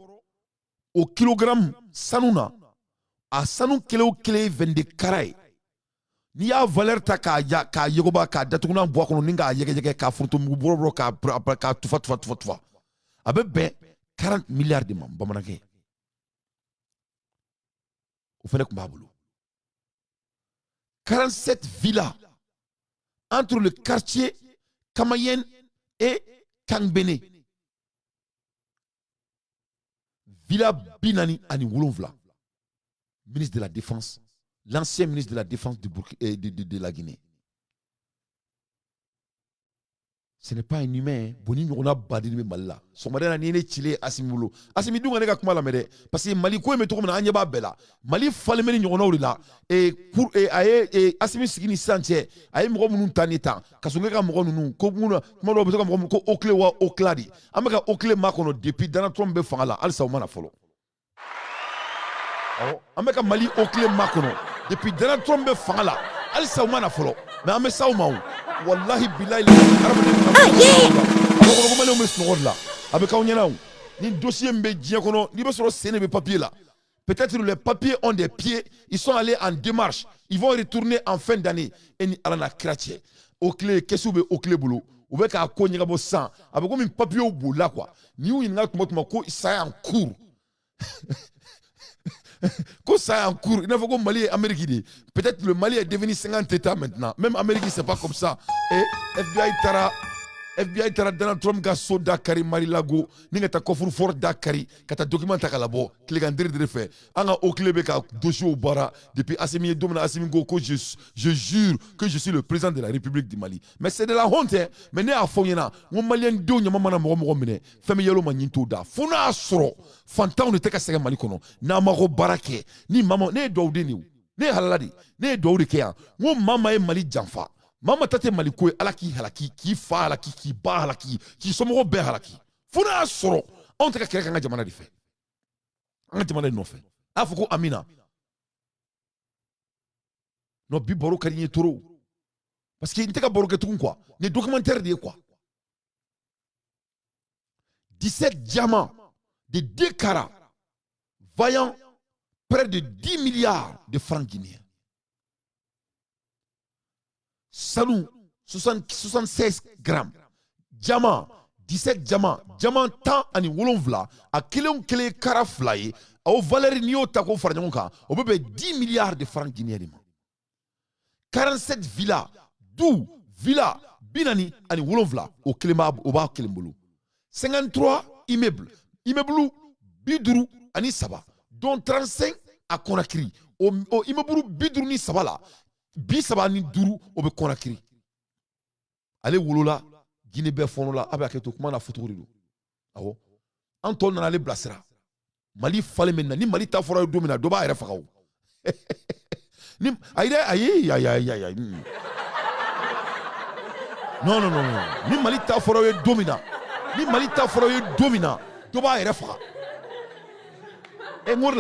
Speaker 1: o kilogramme sanu na, a sanu kelen o kelen ye 22 carats ye. N'i y'a valeur ta k'a ya k'a yogoba, k'a datugunan bɔ a kɔnɔ ni k'a yɛgɛyɛgɛ, k'a forontomugu bɔrɔbɔrɔ, k'a tufa tufa tufa tufa, a bɛ bɛn 40 milliards de ma. Bamanankɛ, o fana tun b'a bolo. 47 villas entre le quartier Kamayen et Kangbene, villa 47, ministre de la Défense, l'ancien ministre de la Défense de la Guinée. Ce n'est pas un humain. Boni ɲɔgɔnna baden bɛ Mali la. Sɔgɔmada in na, n'i ye ne cilen Asimi bolo, Asimi dun ka ne ka kuma lamɛn dɛ, parce que Mali ko in bɛ cogo min na, an ɲɛ b'a bɛɛ la. Mali falen bɛ ni ɲɔgɔnnaw de la. Pour a ye Asimi sigi ni sisan cɛ, a ye mɔgɔ minnu ta ni tan, Kassogué ka mɔgɔ ninnu ko minnu, kuma dɔw bɛ se ka mɔgɔ minnu ko OCLEI wa OCLA de. An bɛ ka OCLEI makɔnɔ depuis Donald Trump bɛ fanga la, halisa o ma na fɔlɔ. Awɔ, an bɛ ka Mali OCLEI makɔnɔ depuis Donald Trump bɛ fanga la, halisa o ma na fɔlɔ. Mais an bɛ s'aw ma o. Wallahi bilahi, hadamaden a bɛ kɔnɔ ko maliyɛnw bɛ sunɔgɔ de la, a bɛ k'aw ɲɛna o. Ni dossier min bɛ diɲɛ kɔnɔ, n'i bɛ sɔrɔ sen de bɛ papier la. Peut-être les papiers ont des pieds, ils sont allés en démarche, ils vont retourner en fin d'année. E ni Ala n'a kira cɛ, OCLEI kɛsiw bɛ OCLEI bolo, u bɛ k'a ko ɲɛnabɔ sisan, a bɛ komi papiers bolila quoi. N'i y'u ɲininka tuma o tuma ko ça est en cours, ko ça est en cours, il n'a fɔ ko Mali ye Amérique de ye. Peut-être le Mali est devenu 50 États maintenant. Même Amérique, c'est pas comme ça. Et FBI taara Donald Trump ka so da kari Mar-a-Lago, ni ka taa coffre-fort da kari, ka taa document ta ka labɔ tilegan dere dere fɛ. An ka OCLEI bɛ ka dossier baara depuis Assimi ye don min na, Assimi ko ko je jure que je suis le président de la République du Mali. Mais c'est de la honte, hein. Mais ne y'a fɔ aw ɲɛna n ko maliyɛn denw ɲama mana mɔgɔ mɔgɔ minɛ, fɛn bɛ yɛlɛ o ma ɲin t'o da, fo n'a y'a sɔrɔ fantanw de tɛ ka sɛgɛn Mali kɔnɔ. N'a ma ko baara kɛ ni maa ma, ne ye dugawuden de ye o, ne ye halala de ye, ne ye dugawu de kɛ yan. N ko maa maa ye Mali janfa, maa ma ta tɛ Mali ko ye, Ala k'i halaki, k'i fa halaki, k'i ba halaki, k'i somɔgɔw bɛɛ halaki. Fo n'a y'a sɔrɔ anw tɛ ka kɛlɛ kɛ an ka jamana de fɛ, an ka jamana de nɔfɛ. A y'a fɔ ko amina. Non, bi baro ka di n ye trop, parce que n tɛ ka baro kɛ tugun quoi, nin ye documentaire de ye quoi. 17 diamants de 2 carats vaillant près de 10 milliards de francs guinéens. Sanu 76 grammes, diamant 17 diamant, diamant 17, a kelen o kelen carats 2 ye, o valeur n'i y'o ta k'o fara ɲɔgɔn kan, o bɛ bɛn 10 milliards de francs guinéens de ma. 47 villas, du villa 47, o kelen b'a, o b'a kelen bolo. 53 immeubles, immeuble 53, dont 35 à Conakry. O immeuble 53 la, 35, o bɛ Conakry. Ale wolola Guinée bɛɛ fɔlɔ la, a bɛ hakɛ to kuma n'a fɔcogo de don. Awɔ, an tɔw nana ale bilasira. Mali falen bɛ na ni Mali ta fɔra ye don min na, dɔ b'a yɛrɛ faga o. Ni ayi dɛ, ayi ayi ayi ayi, non non non non, ni Mali ta fɔra ye don min na, ni Mali ta fɔra ye don min na, dɔ b'a yɛrɛ faga. E n ko o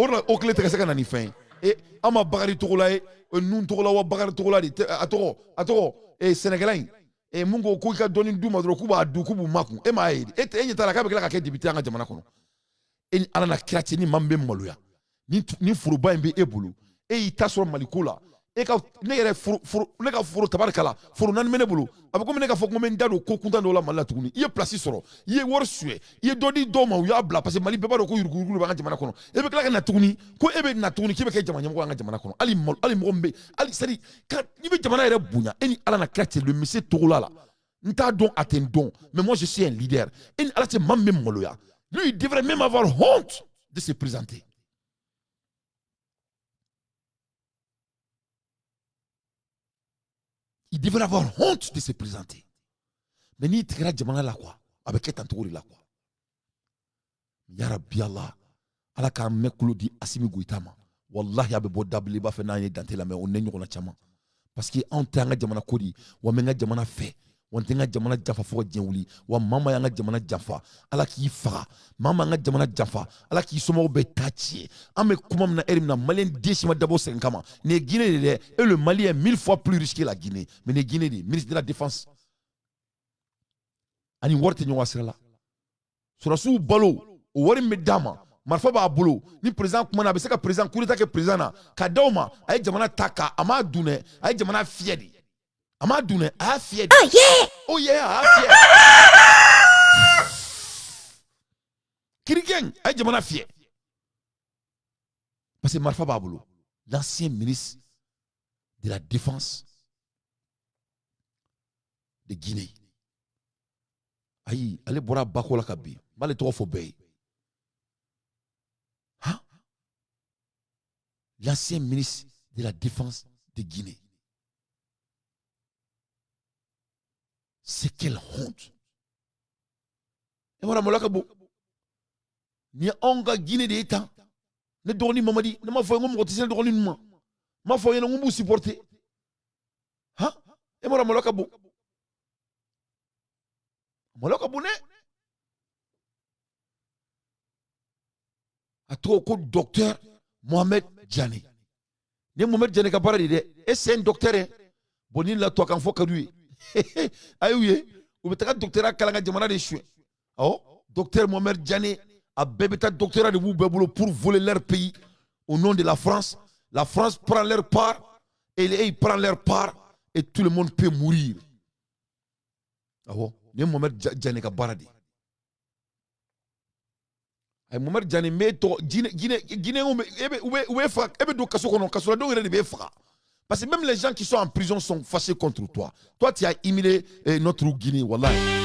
Speaker 1: de la OCLEI tɛ ka se ka na ni fɛn ye. E an ma Bakari Togola ye, Nun Togola wa Bakari Togola de, a tɔgɔ sɛnɛkɛla in, e mun ko ko i ka dɔɔni d'u ma dɔrɔn k'u b'a dun, k'u b'u makun. E m'a ye, e e ɲɛ t'a la k'a bɛ tila ka kɛ député an ka jamana kɔnɔ. E ni Ala na kira cɛ, ni maa min bɛ maloya ni foroba in bɛ e bolo, e y'i ta sɔrɔ Maliko la, e ka ne yɛrɛ foro, ne ka foro tabarikala, foro 4 bɛ ne bolo. A bɛ komi ne ka fɔ ko n bɛ n da don ko kuntan dɔw la Mali la tuguni. I ye place sɔrɔ, i ye wari suɲɛ, i ye dɔ di dɔw ma, u y'a bila, parce que Mali bɛɛ b'a dɔn ko yuruguyurugu de b'an ka jamana kɔnɔ. E bɛ tila ka na tuguni ko e bɛ na tuguni k'e bɛ kɛ jamana ɲɛmɔgɔ an ka jamana kɔnɔ. Hali malo, hali mɔgɔ min bɛ hali, c'est à dire n'i bɛ jamana yɛrɛ bonya, e ni Ala na kira cɛ, le monsieur Togola la, n t'a dɔn, a tɛ n dɔn, mais moi je suis un leader. E ni Ala cɛ, maa min bɛ maloya, lui il devrait même avoir honte de se présenter. Il devrait avoir honte de se présenter. Mais n'i tigɛra jamana la quoi, a bɛ kɛ tan cogo de la quoi. Ya Rabbi Allah, Ala k'an mɛn kulo di Asimi Goïta ma. Wallahi a bɛ bɔ dabeleba fɛ n'an ye Dante lamɛn, o ne ɲɔgɔnna caman. Parce que anw tɛ an ka jamana ko di, wa n bɛ n ka jamana fɛ, wa n tɛ n ka jamana janfa fo ka diɲɛ wuli. Wa maa ma y'an ka jamana janfa, Ala k'i faga. Maa ma y'an ka jamana janfa, Ala k'i somɔgɔw bɛɛ ta tiɲɛ. An bɛ kuma min na heure min na, maliyɛn den si ma dabɔ sɛgɛn kama. Nin ye Guinée de dɛ, et le Mali est 1000 fois plus riche que la Guinée. Mais nin ye Guinée de ye, ministre de la Défense. Ani wari tɛ ɲɔgɔn sira la. Sɔrɔdasiw balo, o wari min bɛ d'a ma, marifa b'a bolo. Ni président kumana, a bɛ se ka président coup d'état kɛ président na ka d'aw ma. A ye jamana ta ka a m'a dun dɛ, a ye jamana fiyɛ de. A m'a dun dɛ, a y'a fiyɛ de. Oh yeah, a y'a fiyɛ. Kirikɛn, a ye jamana fiyɛ parce que marifa b'a bolo. L'ancien ministre de la Défense de Guinée, ayi, ale bɔra bako la ka bin. N b'ale tɔgɔ fɔ bɛɛ ye. Han, l'ancien ministre de la Défense de Guinée, c'est quelle honte! E mara maloya ka bon. Nin ye anw ka Guinée de ye tan. Ne dɔgɔnin Mamadi, ne m'a fɔ n ko mɔgɔ tɛ se ne dɔgɔnin ninnu ma. N m'a fɔ ɲɛna n ko n b'u supporter. Han, e mara maloya ka bon, maloya ka bon dɛ. A tɔgɔ ko docteur Mohamed Diané. Ni Mohamed Diané ka baara de dɛ. E, c'est un docteur hein. Bon, ni la to kan fɔ ka d'u ye. A y'u ye, u bɛ taga docteur kalan ka jamana de suɲɛ. Awɔ, docteur Mohamed Diané, a bɛɛ bɛ taa doctorat de b'u bɛɛ bolo pour voler leur pays au nom de la France. La France prend leur part et ils prennent leur part et tout le monde peut mourir. Awɔ, nin ye Mohamed Diané ka baara de ye. Ayi, Mohamed Diané, n b'e tɔgɔ Guinée, Guinée, Guinéenw bɛ e bɛ u bɛ u bɛ faga, e bɛ don kaso kɔnɔ, kasoladenw yɛrɛ de b'e faga. Parce que même les gens qui sont en prison sont fâchés contre toi. Toi, tu as humilié notre Guinée, wallahi.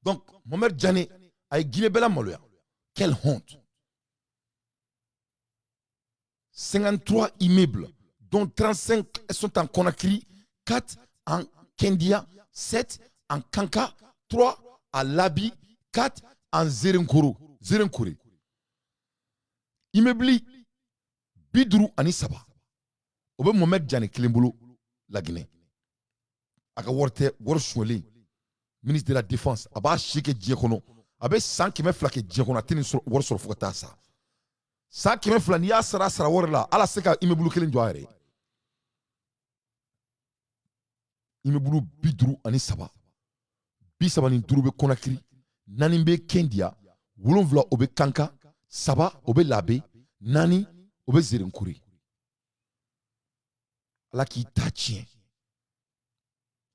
Speaker 1: Donc, Mohamed Diané a Guinée bɛɛ lamaloya. Quelle honte! 53 immeubles, dont 35 sont en Conakry, 4 en Kindia, 7 en Kanka, 3 à Labi, 4 en Nzérékoré. Nzérékoré. Immeuble 53. O bɛ Mohamed Diané kelen bolo la Guinée. A ka wari tɛ wari sonyɛlen. Ministre de la Défense, a b'a si kɛ diɲɛ kɔnɔ. A bɛ san 200 kɛ diɲɛ kɔnɔ, a tɛ nin wari sɔrɔ fo ka taa sa. San 200, n'i y'a sara sara wari la, ala se ka immeuble kelen jɔ a yɛrɛ ye. Immeuble 53, 35 bɛ Conakry, 4 bɛ Kindia, 7 o bɛ Kanka, 3 o bɛ Labe, 4 o bɛ Nzérékoré. Ala k'i ta tiɲɛ,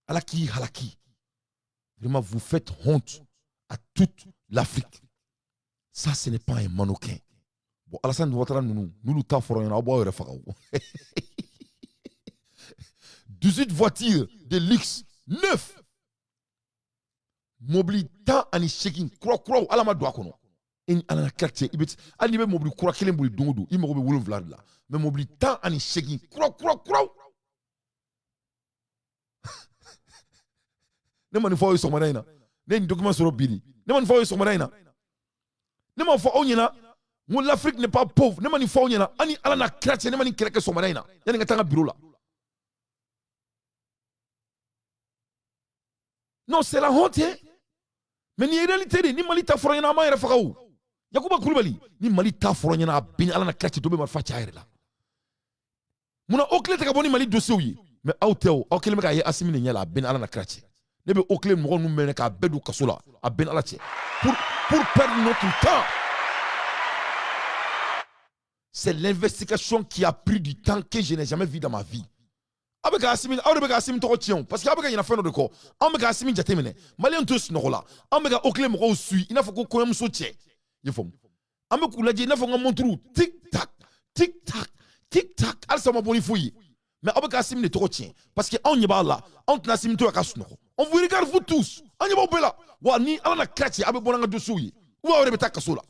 Speaker 1: Ala k'i halaki. Vraiment, vous faites honte à toute l'Afrique. Ça, ce n'est pas un mannequin. Bon, Alassane Ouattara ninnu, n'olu ta fɔra ɲɛna, aw b'aw yɛrɛ faga o. 18 voitures de luxe neuf, mobili 18 kura kuraw, ala ma don a kɔnɔ. E ni Ala na kira cɛ, i bɛ hali n'i bɛ mobili kura kelen boli don o don, i mago bɛ 7 de la. Mais mobili 18 kura kura kuraw. Ne ma nin fɔ aw ye sɔgɔmada in na. Ne ye nin document sɔrɔ bi de. Ne ma nin fɔ aw ye sɔgɔmada in na. Ne ma fɔ aw ɲɛna n ko l'Afrique n'est pas pauvre. Ne ma nin fɔ aw ɲɛna. An ni Ala n'a kira cɛ, ne ma nin kɛlɛ kɛ sɔgɔmada in na yanni n ka taa n ka bureau la. Non, c'est la honte, hein. Mais nin ye réalité de. Ni Mali ta fɔra ɲɛna, an b'an yɛrɛ faga o. Yakuba Kulubali, ni Mali ta fɔra ɲɛna, a bɛɛ ni Ala n'a kira cɛ, dɔ bɛ marifa ci a yɛrɛ la. Munna o tile tɛ ka bɔ ni Mali dossier ye? Mais aw tɛ o, aw kɛlen bɛ k'a ye Asimi de ɲɛ la, a bɛɛ ni Ala n'a kira cɛ. Ne bɛ o tile mɔgɔ ninnu mɛnɛ k'a bɛɛ don kaso la, a bɛɛ ni Ala cɛ. Pour perdre notre temps. C'est l'investigation qui a pris du temps que je n'ai jamais vu dans ma vie. Aw bɛ ka Asimi, aw de bɛ ka Asimi tɔgɔ tiɲɛ o, parce que aw bɛ ka ɲinɛ fɛn dɔ de kɔ. Anw bɛ ka Asimi jateminɛ. Maliyɛnw tɛ sunɔgɔ la. Anw bɛ ka OCLE mɔgɔw suit i n'a fɔ ko kɔɲɔmuso cɛ. I y'a faamu? An bɛ k'u lajɛ i n'a fɔ n ka montre, tic tac, tic tac, tic tac, halisa ma bɔ ni foyi ye. Mais aw bɛ ka Asimi de tɔgɔ tiɲɛ parce que anw ɲɛ b'a la, anw tɛna Asimi to yen a ka sunɔgɔ. On vous regarde, vous tous. An ɲɛ b'aw bɛɛ la. Wa ni Ala na kira cɛ, aw bɛ bɔ n'an ka dossiers ye. Ou aw yɛrɛ bɛ taa kaso la.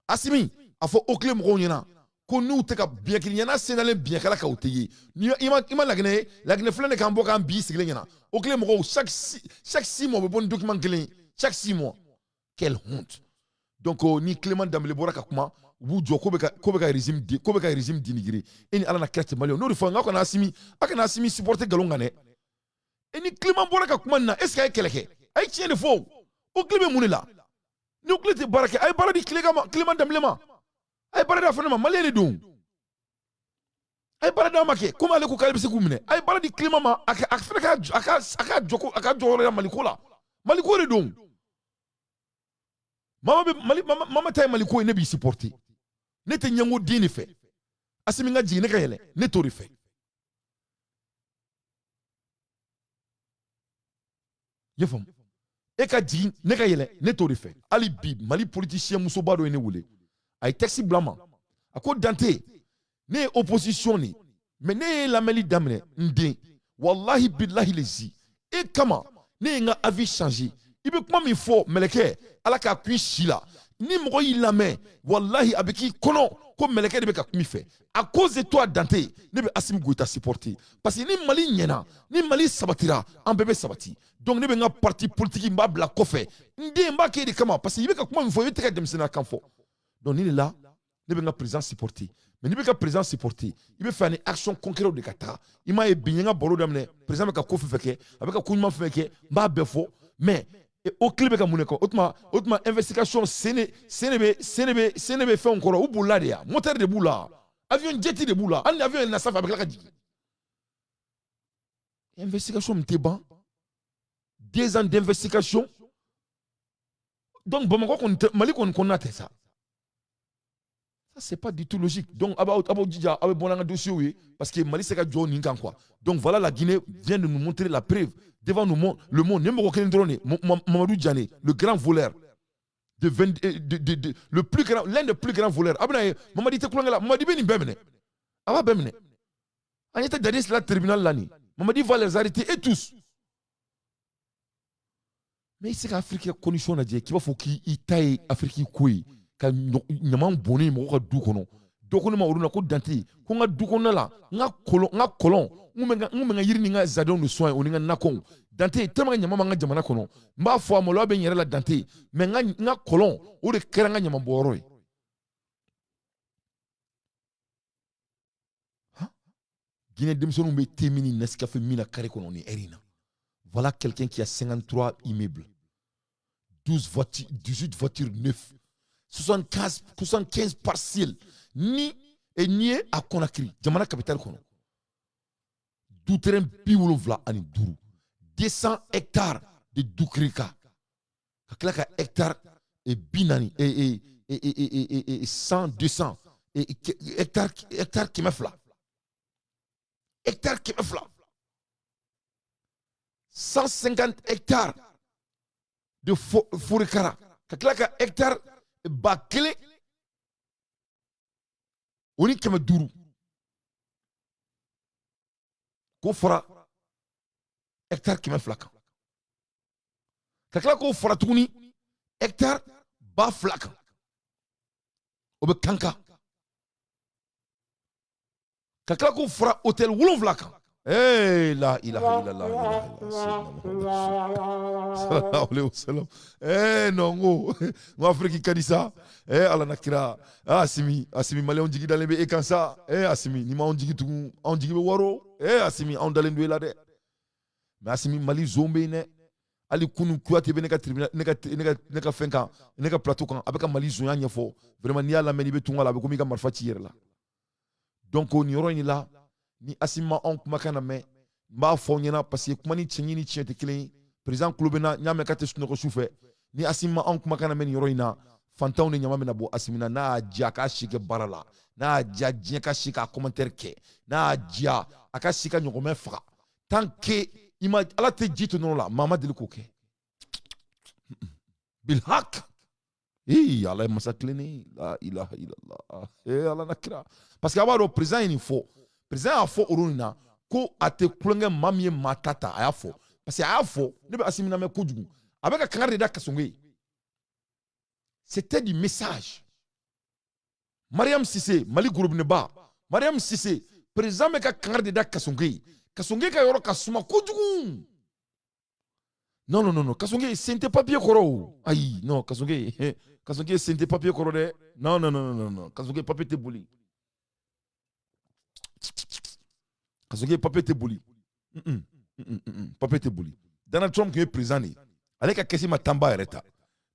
Speaker 1: Asimi, a fɔ OCLE mɔgɔw ɲɛna ko n'u tɛ ka biɲɛ kelen ɲɛna sen dalen biɲɛkala kan, o tɛ ye. Ni i ma Laginɛ ye, Laginɛ filɛ nin k'an bɔ k'an bi sigilen ɲɛna. OCLE mɔgɔw, chaque 6 mois, u bɛ bɔ ni document kelen ye. Chaque 6 mois. Quelle honte. Donc ni Clément Dembélé bɔra ka kuma, u b'u jɔ ko bɛ ka régime dénigrer. E ni Ala na kira cɛ, maliyɛnw, n'o de fɔ n k'aw kana Asimi, a kana Asimi supporter nkalon kan dɛ. E ni Clément bɔra ka kuma nin na, est ce que a ye kɛlɛ kɛ? A ye tiɲɛ de fɔ. O tile bɛ mun de la? Ni o tile tɛ baara kɛ, a ye baara di Clément Dembélé ma, a ye baara di a fana ma. Maliyɛn de don, a ye baara d'a ma kɛ komi ale ko k'ale bɛ se k'u minɛ. A ye baara di Clément ma, a ka a fana ka a ka jɔ ko a ka jɔyɔrɔ la Maliko la. Maliko de don. Mama bɛ Mali, mama ta ye Maliko ye. Ne b'i supporter, ne tɛ ɲɛngo den de fɛ. Asimi ka jigin, ne ka yɛlɛ, ne t'o de fɛ. I y'a faamu? E ka jigin, ne ka yɛlɛ, ne t'o de fɛ. Hali bi, Mali politicien musoba dɔ ye ne wele, a ye texte bila n ma. A ko: "Dante, ne ye opposition de, mais ne ye lamɛnli daminɛ, n den, wallahi billahi lezi, e kama ne ye n ka avis changer. I bɛ kuma min fɔ, mɛlɛkɛ, Ala k'a kun i si la. Ni mɔgɔ y'i lamɛn, wallahi, a bɛ k'i kɔnɔ ko mɛlɛkɛ de bɛ ka kuma i fɛ. À cause de toi, Dante, ne bɛ Asimi Goïta supporter, parce que ni Mali ɲɛna, ni Mali sabatira, an bɛɛ bɛ sabati. Donc ne bɛ n ka parti politique, n b'a bila kɔfɛ. N den, n b'a k'e de kama, parce que i bɛ ka kuma min fɔ, i bɛ tɛ ka denmisɛnninya kan fɔ. Donc nin de la, ne bɛ n ka président supporter. Mais n'i bɛ ka président supporter, i bɛ fɛ ani action concrète de ka taga. I m'a ye, bi n ye n ka baro daminɛ, président bɛ ka ko fɛn fɛn kɛ, a bɛ ka ko ɲuman fɛn fɛn kɛ, n b'a bɛɛ fɔ. Mais o tile bɛ ka mun de kɛ? O tuma investigation sen de sen de bɛ sen de bɛ sen de bɛ fɛnw kɔrɔ. U bolila de ya, moteur de b'u la, avion jet de b'u la. Hali ni avion yɛlɛnna sanfɛ, a bɛ tila ka jigin. Investigation min tɛ ban, 2 ans d'investigation. Donc Bamakɔ kɔni tɛ, Mali kɔni kɔnɔna tɛ sa. Ça, c'est pas du tout logique. Donc a b'aw jija, aw bɛ bɔ n'an ka dossier ye, parce que Mali se ka jɔ nin kan, quoi. Donc voilà, la Guinée vient de nous montrer la preuve devant nous, le monde. Ni mɔgɔ kelen dɔrɔn de, Mamadou Diané, le grand voleur de 20, de, le plus grand, l'un des plus grands voleurs. A bɛna ye, Mamadi tɛ kulonkɛ la. Mamadi bɛ nin bɛɛ minɛ, a b'a bɛɛ minɛ. An ɲɛ tɛ Dadis la tribunal la nin. Mamadi va les arrêter et tous. Mais i tɛ se ka Afiriki ka condition lajɛ k'i b'a fɔ k'i ta ye Afiriki ko ye, ka ɲaman bɔnnen mɔgɔ ka du kɔnɔ. Dɔ ko ne ma olu na ko: "Dante, ko n ka du kɔnɔna la, n ka kɔlɔn, n kun bɛ n ka yiri ni n ka jardin de soin, o ni n ka nakɔw. Dante, tellement que ɲama b'an ka jamana kɔnɔ, n b'a fɔ, a maloya bɛ n yɛrɛ la, Dante, mais n ka kɔlɔn, o de kɛra n ka ɲaman bɔyɔrɔ ye." Guinée denmisɛnninw bɛ thé min ni Nescafé min na carré kɔnɔ nin heure in na. Voilà quelqu'un qui a 53 immeubles, 12 voitures, 18 voitures neuves, 75, 75 parcelles ni et ni ye a Conakry, jamana capitale kɔnɔ, du terrain 75, 200 hectares de Dukrika, ka tila ka hectare et 40 et 100, 200 et hectare 200, hectare 200, 150 hectares de forêt, ka tila ka hectare 1500 k'o fara hectare 200 kan, ka tila k'o fara tuguni hectare 2000 kan, o bɛ Kankan, ka tila k'o fara hôtel 7 kan. Eh, la ilaha illallah, sallallahu alaihi wasallam. Eh non, n ko Afrique ka di sa. Eh, Ala na kira. Ah, Asimi, Asimi, maliyɛnw jigi dalen bɛ e kan sa. Eh Asimi, ni ma anw jigi tugun, anw jigi bɛ waro. Eh Asimi, anw dalen don e la dɛ. Mais Asimi, Mali zon bɛ yen dɛ. Hali kunu, Kuyate bɛ ne ka tribunal, ne ka fɛn kan, ne ka plateau kan, a bɛ ka Mali zonya ɲɛfɔ. Vraiment, n'i y'a lamɛn, n'i bɛ tunga la, a bɛ komi i ka marifa ci i yɛrɛ la. Donc nin yɔrɔ in la, ni Asimi ma anw kumakan lamɛn, n b'a fɔ aw ɲɛna, parce que kuma ni cɛɲi ni tiɲɛ tɛ kelen ye. Président kulo bɛ n na, n y'a mɛn k'a tɛ sunɔgɔ su fɛ. Ni Asimi ma anw kumakan lamɛn nin yɔrɔ in na, fantanw ni ɲama bɛna bɔ Asimi na. N'a y'a diya, a k'a si kɛ baara la. N'a y'a diya, diɲɛ ka si k'a commentaire kɛ. N'a y'a diya, a ka si ka ɲɔgɔmɛ faga. Tant que i ma Ala tɛ ji to nɔnɔ la, maa ma deli k'o kɛ. Bilhak. Ee, Ala ye masa tilennen. La ilaha illallah. Ee, Ala na kira. Parce que a b'a dɔn, président ye nin fɔ, président y'a fɔ olu na ko a tɛ kulonkɛ maa min ye maa ta ta. A y'a fɔ parce que a y'a fɔ, ne bɛ Asimi lamɛn kojugu, a bɛ ka kangari de da Kassogué ye. C'était du message. Mariam Sise, Mali gorobinɛba Mariam Sise, président bɛ ka kangari de da Kassogué ye. Kassogué ka yɔrɔ ka suma kojugu. Non, non, non, non. Kassogué, sen tɛ papier kɔrɔ o. Ayi, non, Kassogué, Kassogué sen tɛ papier kɔrɔ dɛ. Non, non, non, non, non. Kassogué, papier tɛ boli. Kassogué, papier tɛ boli. Papier tɛ boli. Donald Trump tun ye président de ye. Ale ka kɛsi ma tanba yɛrɛ ta.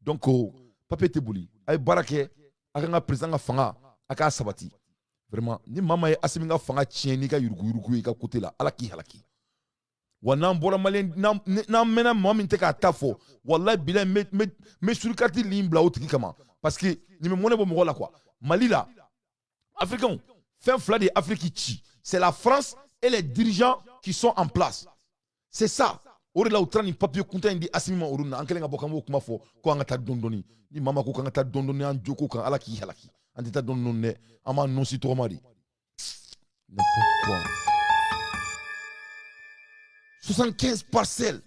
Speaker 1: Donc, papier tɛ boli. A ye baara kɛ, a ka n ka président ka fanga, a k'a sabati. Vraiment, ni maa maa ye Assimi ka fanga tiɲɛ n'i ka yuruguyurugu ye i ka côté la, Ala k'i halaki. Wa n'an bɔra Malien, n'an mɛnna maa min tɛ k'a ta fɔ, walahi bilahi, n bɛ surikati ligne bila o tigi kama, parce que nin bɛ mɔnɛ bɔ mɔgɔ la quoi. Mali la, Africains, fɛn fila de ye Afrique ci, c'est la France et les dirigeants qui sont en place, c'est ça. O de la u taara nin papier kuntan in di Assimi ma. Olu na an kɛlen ka bɔ k'an b'o kuma fɔ ko an ka taa dɔɔni dɔɔni. Ni maa ma ko k'an ka taa dɔɔni dɔɔni an joko kan, Ala k'i halaki. An tɛ taa dɔɔni dɔɔni dɛ, an b'an nɔnsi tɔgɔma de. N'importe quoi. 75 parcelles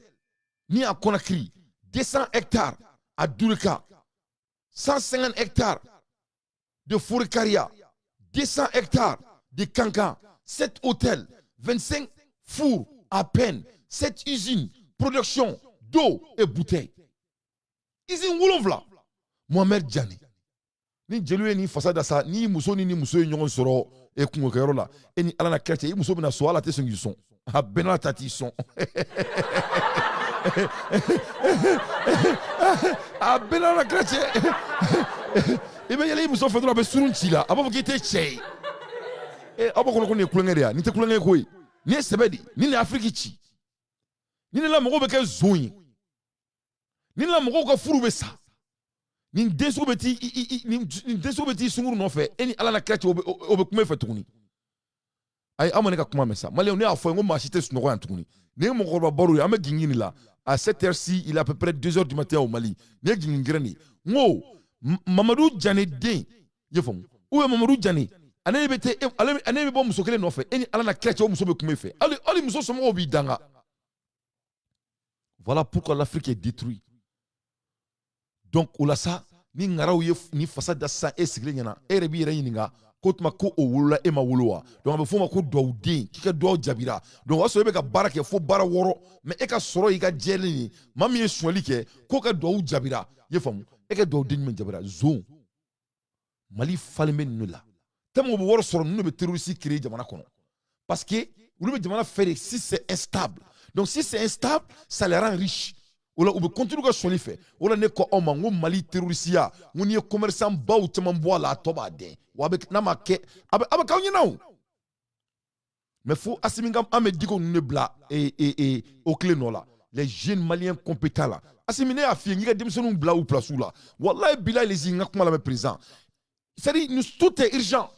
Speaker 1: ni à Conakry, 200 hectares à Dourika, 150 hectares de Forécariah, 200 hectares de Kankan, 7 hôtels, 25 fours à peine, 7 usines, production d'eau et bouteilles. Usine 7, Mohamed Djani. Ni jeliw ye nin fasa da sa, ni muso ni muso ye ɲɔgɔn sɔrɔ e kungokɛyɔrɔ la, e ni Ala na kira cɛ, i muso bɛna so, ala tɛ sɔn k'i sɔn. A bɛɛ n'a ta t'i sɔn. A bɛɛ n'a kira cɛ. I bɛ yɛlɛ i muso fɛ dɔrɔn, a bɛ surun ci la, a b'a fɔ k'i tɛ cɛ ye. E aw b'a kɔnɔ ko nin ye kulonkɛ de ye, nin tɛ kulonkɛ ye koyi. Nin ye sɛbɛ de ye. Nin de ye Afiriki ci. Nin de la mɔgɔw bɛ kɛ zon ye. Nin de la mɔgɔw ka furu bɛ sa. Nin den sugu bɛ t'i nin den sugu bɛ t'i sunkuru nɔfɛ, e ni Ala na kira cɛ, o bɛ kuma e fɛ tuguni. Ayi, aw ma ne ka kuma mɛn sa. Maliyɛnw, ne y'a fɔ n ko maa si tɛ sunɔgɔ yan tuguni. Nin ye mɔgɔkɔrɔba baro ye, an bɛ gingin de la. À cette heure-ci, il est à peu près 2 heures du matin au Mali. Nin ye gingin gɛrɛn de ye. N ko Mamadu Jane den, i y'a faamu, ou bien Mamadu Jane, ale bɛ tɛ ale bɛ bɔ muso kelen nɔfɛ, e ni Ala na kira cɛ, o muso bɛ kuma e fɛ. Hali muso somɔgɔw b'i danga. Voilà pourquoi l'Afrique est détruite. Donc o la sa, ni ŋaraw ye ni fasa da sisan e sigilen ɲɛna, e yɛrɛ b'i yɛrɛ ɲininka ko tuma ko o wolola e ma wolo wa. Donc a bɛ f'o ma ko dugawuden, k'i ka dugawu jaabira. Donc o y'a sɔrɔ e bɛ ka baara kɛ fo baara 6, mais e ka sɔrɔ y'i ka jɛlen ye. Maa min ye sonyali kɛ k'o ka dugawu jaabira, i ye faamu, e ka dugawuden jumɛn jaabira? Zon. Mali falen bɛ ninnu la tellement u bɛ wari sɔrɔ, ninnu bɛ terroriste créer jamana kɔnɔ, parce que olu bɛ jamana fɛ de si c'est instable. Donc si c'est instable, ça les rend riches. O la u bɛ continuer ka sɔnni fɛ. O la ne ko aw ma n ko Mali terrorisiya, n ko n'i ye commerçant baw caman bɔ a la, a tɔ b'a dɛn. Wa a bɛ n'a ma kɛ, a bɛ k'aw ɲɛna o. Mais fo Assimi ka an bɛ Diko ninnu de bila o clé nɔ la, les jeunes Maliens compétents la. Assimi, ne y'a f'i ye n k'i ka denmisɛnninw bila u place la. Walahi bilahi lezi, n ka kuma lamɛn président. C'est-à-dire, nous, tout est urgent.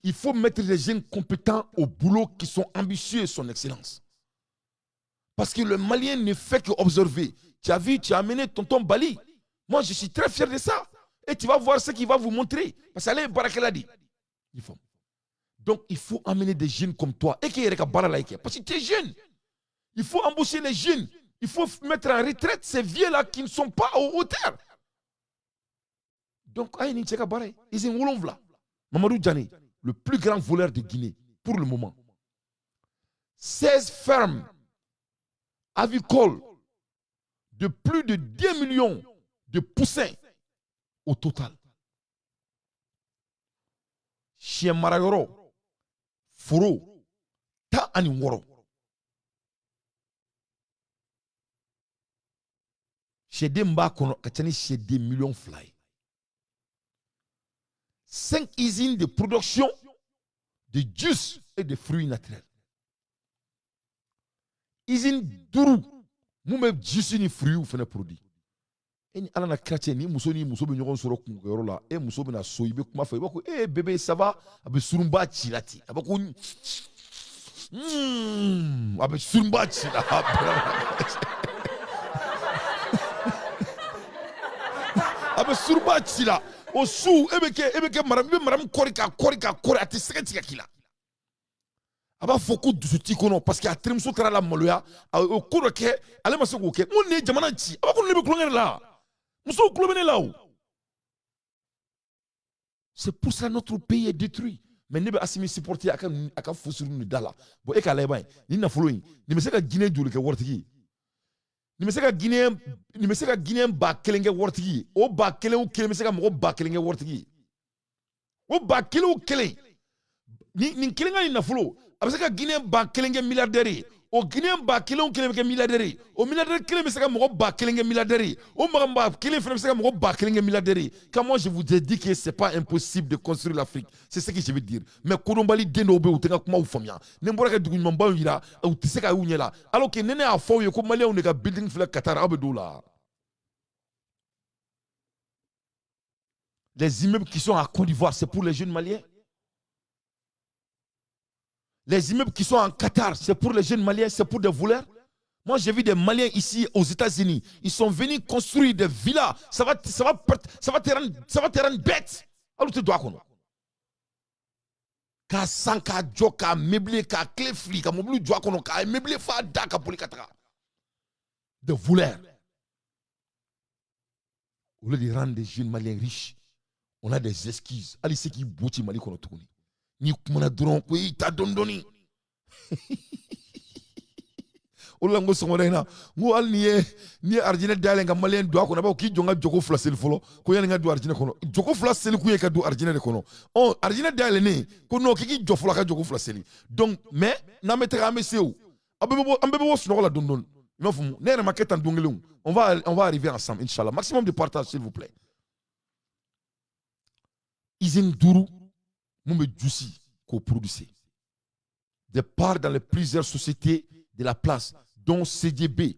Speaker 1: Il faut mettre les jeunes compétents au boulot qui sont ambitieux, son excellence. Parce que le Malien ne fait que observer. Tu as vu, tu as amené tonton Bali. Moi, je suis très fier de ça. Et tu vas voir ce qu'il va vous montrer. Parce que ale baarakɛla de. Il faut. Donc, il faut amener des jeunes comme toi. Et qui est parce que tu es jeune. Il faut embaucher les jeunes. Il faut mettre en retraite ces vieux-là qui ne sont pas aux hauteurs. Donc, ayi, Mamadou Djani, le plus grand voleur de Guinée, pour le moment. 16 fermes avicoles de plus de 2 millions de poussins au total. Sɛ marayɔrɔ, foro, 16. Sɛden b'a kɔnɔ ka ca ni sɛden miliyɔn 2 ye. 5 usines de production de jus et de fruits naturels. Usine 5 mun bɛ jus ni fruits fana produit. E ni Ala na kira cɛ, ni muso ni muso bɛ ɲɔgɔn sɔrɔ kungokɛyɔrɔ la, e muso bɛna so, i bɛ kuma fɛ, i b'a ko e bébé, ça va, a bɛ surunba ci la ten, a b'a ko a bɛ surunba ci la, a bɛ surunba ci la. O su e bɛ kɛ mara, i bɛ mara min kɔri ka kɔri ka kɔri, a tɛ sɛgɛ tigɛ k'i la. A b'a fɔ ko dusu t'i kɔnɔ parce que a terimuso taara la maloya, a ye ko dɔ kɛ, ale ma se k'o kɛ. N ko nin ye jamana ci, a b'a fɔ ne bɛ kulonkɛ de la, musow tulo bɛ ne la o. C'est pour ça notre pays est détruit. Mais ne bɛ Assimi supporter a ka fusuru nin da la. Bon, e k'a lajɛ ban ye, nin nafolo in, nin bɛ se ka Guinée joli kɛ waritigi ye? Nin bɛ se ka Guinéen, nin bɛ se ka Guinéen 1000 kɛ waritigi ye. O 1000 o kelen bɛ se ka mɔgɔ 1000 kɛ waritigi ye. O 1000 o kelen, nin kelen ka nin nafolo, a bɛ se ka Guinéen 1000 kɛ milliardaire ye. O Guinéen 1000 o kelen bɛ kɛ milliardaire ye. O milliardaire kelen bɛ se ka mɔgɔ 1000 kɛ milliardaire ye. O mɔgɔ 1000 fana bɛ se ka mɔgɔ 1000 kɛ milliardaire ye. Quand moi je vous ai dit que c'est pas impossible de construire l'Afrique, c'est ce que je veux dire. Mais kodɔnbali den dɔw bɛ yen, u tɛ n ka kumaw faamuya. Ni n bɔra ka dugu ɲumanbaw yira, u tɛ se ka y'u ɲɛ la. Alors que ni ne y'a fɔ aw ye ko Maliyɛnw de ka building filɛ Qatar, aw bɛ don o la. Les immeubles qui sont à Côte d'Ivoire, c'est pour les jeunes Maliens. Les immeubles qui sont en Qatar, c'est pour les jeunes Maliens, c'est pour des voleurs. Moi, j'ai vu des Maliens ici aux États-Unis. Ils sont venus construire des villas. Ça va te rendre bête. Alors, tu dois connaître. K'a san, k'a jɔ, k'a meubler, k'a clé fili, ka mobili jɔ a kɔnɔ, k'a meubler f'a da ka boli ka taga. Des voleurs. Au lieu de rendre des jeunes Maliens riches, on a des excuses. Hali se k'i bo ci Mali kɔnɔ tuguni. N'i kumana dɔrɔn ko i ta dɔɔni dɔɔni. O de la n ko sɔgɔmada in na, n ko hali n'i ye arijinɛ dayɛlɛ ka Maliyɛn don a kɔnɔ, a b'a fɔ k'i jɔ n ka jɔko 2 seli fɔlɔ, ko yanni n ka don arijinɛ kɔnɔ. Jɔko 2 seli kun ye ka don arijinɛ de kɔnɔ. Ɔ arijinɛ dayɛlɛnnen ko non, k'i k'i jɔ fɔlɔ ka jɔko 2 seli. Donc mais n'an bɛ taga, an bɛ se o. An bɛɛ bɛ bɔ sunɔgɔ la dɔɔni dɔɔni. I m'a faamu? Ne yɛrɛ ma kɛ tan don kelen o. On va arriver ensemble, inchallah. Maximum de partage, s'il vous plaît. Usine 5 mun bɛ juice k'o producer. Des parts dans les plusieurs sociétés de la place, dont CDB,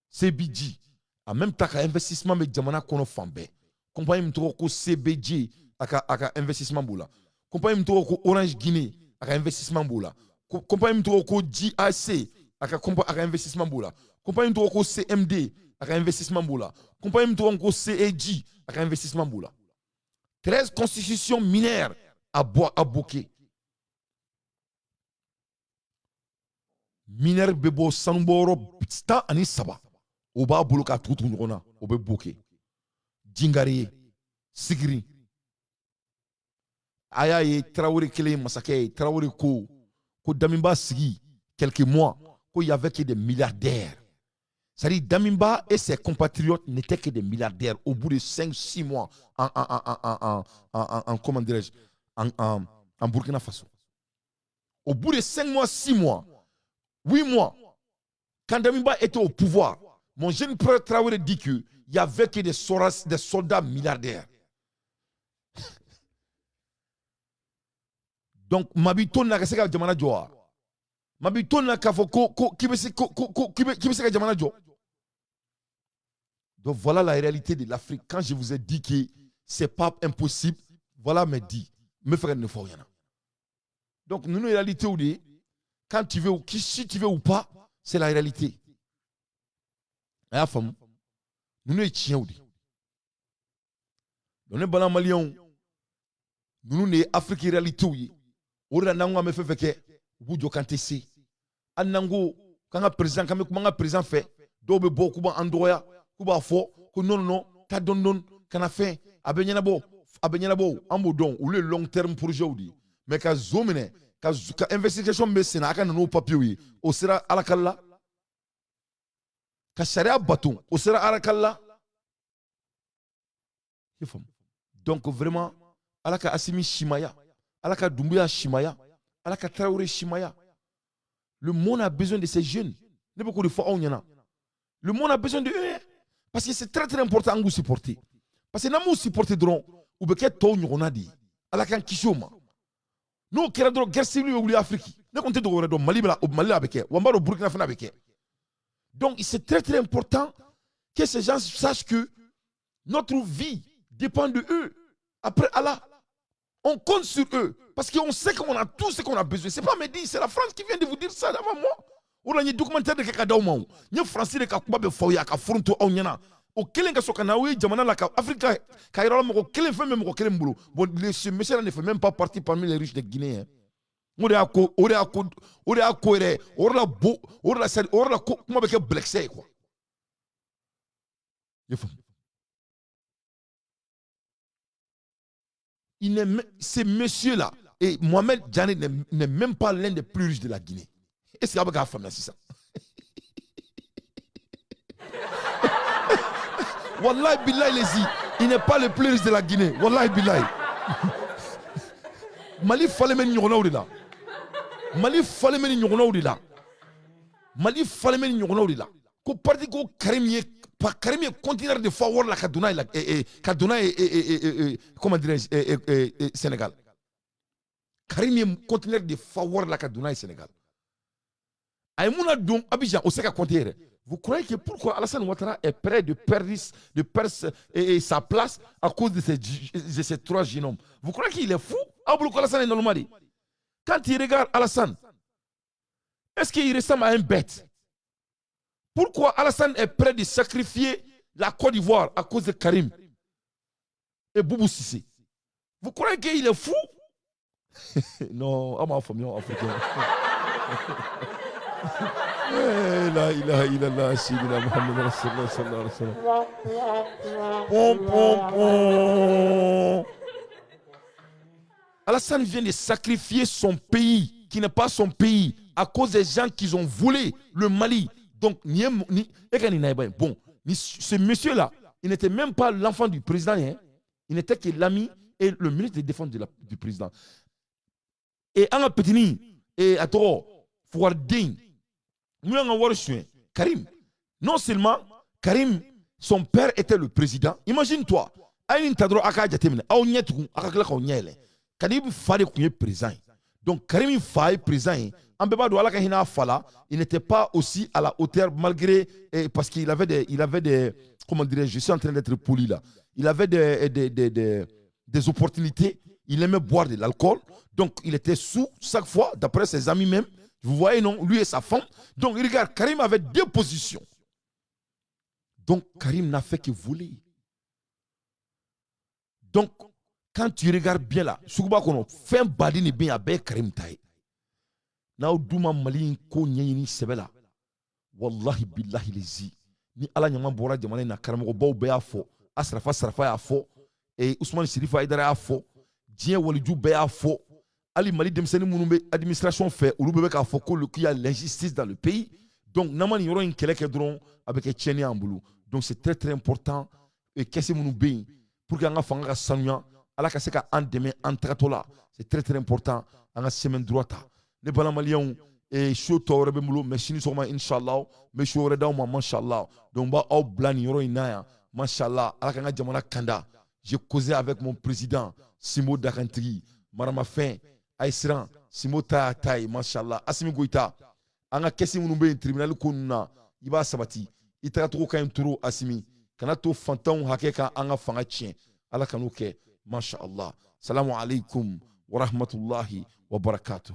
Speaker 1: CBG. En même temps, ka investissement bɛ jamana kɔnɔ fan bɛɛ. Compagnie min tɔgɔ ko CBG, a ka investissement b'o la. Compagnie min tɔgɔ ko Orange Guinée, a ka investissement b'o la. Compagnie min tɔgɔ ko GAC, a ka investissement b'o la. Compagnie min tɔgɔ ko CMD, a ka investissement b'o la. Compagnie min tɔgɔ ko CEG, a ka investissement b'o la. 13 constitutions minières à Boké. Mineur bɛ bɔ sanubɔyɔrɔ 13, o b'a bolo k'a tugu tugu ɲɔgɔn na, o bɛ Boké. Jingare, Sigiri. A y'a ye Tarawele kelen ye masakɛ ye. Tarawele ko Damiba sigi quelques mois, ko il y avait que des milliardaires. C'est-à-dire Damiba et ses compatriotes n'étaient que des milliardaires au bout de 5-6 mois en comment dirais-je, en Burkina Faso. Au bout de 5 mois, 6 mois, 8 mois, quand Damiba était au pouvoir, mon jeune frère Traoré dit qu'il n'y avait que des soldats milliardaires. Donc, Mabito n'a ka jamana jɔ wa? Mabito n'a k'a fɔ ko k'i bɛ se ka jamana jɔ. Donc voilà la réalité de l'Afrique. Quand je vous ai dit que c'est pas impossible, voilà mes dit. Me faire ne faut rien. Donc nous, réalité ou de, quand tu veux ou si tu veux ou pas, c'est la réalité. Nous nous tiens ou de. Donc les bana maliens, nous nous Afrique réalité ou. O de la n'an ko an bɛ fɛn fɛn kɛ, u b'u jɔ k'an tɛ se. Hali n'an ko k'an ka président, k'an bɛ kuma an ka président fɛ, dɔw bɛ bɔ k'u b'an dɔgɔya, k'u b'a fɔ ko non non, taa dɔɔni dɔɔni, kana fɛn, a bɛ ɲɛnabɔ, a bɛ ɲɛnabɔ, an b'o dɔn, olu ye long terme projet de ye. Mais ka zo minɛ, ka investigation bɛ sen na, a ka na n'o papiers ye, o sera alakali la. Ka sariya bato, o sera alakali la. I faamu? Donc vraiment, Ala ka Assimi simaya, Ala ka Doumbouya simaya, Ala ka Traoré simaya. Le monde a besoin de ces jeunes. Ne bɛ k'o de fɔ aw ɲɛna. Le monde a besoin de eux, parce que c'est très très important an k'u supporter. Parce que n'an m'u supporter dɔrɔn, u bɛ kɛ tɔw ɲɔgɔnna de ye. Ala k'an kisi o ma. N'o kɛra dɔrɔn, guerre civile bɛ wuli Afrique. Ne kɔni tɛ dogo wɛrɛ dɔn, Mali la, Mali la a bɛ kɛ. Wa n b'a dɔn Burkina fana a bɛ kɛ. Donc c'est très très important que ces gens sachent que notre vie dépend de eux. Après Allah, on compte sur eux. Parce qu'on sait qu'on a tout ce qu'on a besoin. C'est pas Mehdi, c'est la France qui vient de vous dire ça avant moi. O la n ye documentaire de kɛ ka d'aw ma o. N ye Faransi de ka kuma bɛ fɔ aw ye a ka foronto aw ɲɛna. O kelen ka sɔrɔ ka na aw ye jamana la ka Afrique ka yɔrɔ la mɔgɔ kelen fɛn bɛ mɔgɔ kelen bolo. Bon, ce monsieur-là ne fait même pas partie parmi les riches de Guinée. Hein. O de y'a ko, o de y'a ko, o de y'a ko yɛrɛ, o de la bo, o de la o de la ko kuma bɛ kɛ bɛlɛkisɛ ye quoi. I faamu? Ce monsieur-là, et Mohamed Diané n'est même pas l'un des plus riches de la Guinée. Est-ce qu'il y a femme c'est ça? Wallahi billahi lezi, il n'est pas le plus riche de la Guinée. Wallahi billahi. Mali falen bɛ ni ɲɔgɔnnaw de la. Mali falen bɛ ni ɲɔgɔnnaw de la. Mali falen bɛ ni ɲɔgɔnnaw de la. Ko parti ko Karim ye, Karim ye conteneur de fa wari la ka don n'a ye la, ka don n'a ye, comment dirais-je, Sénégal. Karim ye conteneur de fa wari la ka don n'a ye Sénégal. A ye mun na don Abidjan, o se ka compter yɛrɛ. Vous croyez que pourquoi Alassane Ouattara est prêt de perdre sa place à cause de ces trois jeunes hommes? Vous croyez qu'il est fou? Alassane est normal. Quand il regarde Alassane, est-ce qu'il ressemble à un bête? Pourquoi Alassane est prêt de sacrifier la Côte d'Ivoire à cause de Karim et Boubou Sissé? Vous croyez qu'il est fou? Non, à ma famille africaine. لا إله إلا الله سيدنا محمد رسول الله صلى الله عليه وسلم. Pom, pom, pom. Alassane vient de sacrifier son pays, qui n'est pas son pays, à cause des gens qui ont volé le Mali. Donc, bon, ce monsieur-là, il n'était même pas l'enfant du président, hein. Il n'était que l'ami et le ministre de défense du président. Et an petit et à toi, Karim, non seulement Karim, son père était le président. Imagine-toi, ayi ta dɔrɔn a k'a jateminɛ aw ɲɛ tugun a ka tila k'aw ɲɛ yɛlɛ. Karim fa de tun ye président ye. Donc Karim fa ye président ye, an bɛɛ b'a dɔn, Ala ka hinɛ a fa la, il n'était pas aussi à la hauteur malgré parce qu'il avait des il avait des comment dirais-je, je suis en train d'être poli là, il avait des opportunités, il aimait boire de l'alcool, donc il était saoul chaque fois, d'après ses amis même. Vous voyez, non? Lui et sa femme. Donc regarde, Karim avait deux positions. Donc Karim n'a fait que voler. Donc quand tu regardes bien là, suguba kɔnɔ fɛn baden de bɛ yen, a bɛɛ ye Karim ta ye. N'aw dun ma Mali in ko ɲɛɲini sɛbɛ la, wallahi billahi lezi, ni Ala ɲama bɔra jamana in na, karamɔgɔbaw bɛɛ y'a fɔ, Asrafa Sarafa y'a fɔ, Usumani Sirifa Hayidara y'a fɔ, diɲɛ waliju bɛɛ y'a fɔ, hali Mali denmisɛnnin minnu bɛ administration fɛ, olu bɛɛ bɛ k'a fɔ ko qu'il y a l'injustice dans le pays. Donc n'an ma nin yɔrɔ in kɛlɛ kɛ dɔrɔn, a bɛ kɛ tiɲɛni y'an bolo. Donc c'est très très important. Et caisse minnu bɛ yen pour que an ka fanga ka sanuya, Ala ka se ka an dɛmɛ an tagatɔ la, c'est très très important an ka chemin droit ta. Ne balima maliyɛnw, show tɔ wɛrɛ bɛ n bolo, mais sini sɔgɔma inshallah n bɛ show wɛrɛ d'aw ma, mashallah. Donc n b'aw bila nin yɔrɔ in na yan, mashallah. Ala k'an ka jamana kanda. J'ai causé avec mon président Simo Dakantigi maramafɛn, a ye siran Simo ta y'a ta ye, mashallah. Asimi Goyita, an ka caisse minnu bɛ yen tribunal ko ninnu na, i b'a sabati, i tagacogo ka ɲi trop. Asimi, kana to fantanw hakɛ ka an ka fanga tiɲɛ, Ala kan'o kɛ, mashallah. Salamu alaikum wa rahmatullahi wa barakatuh.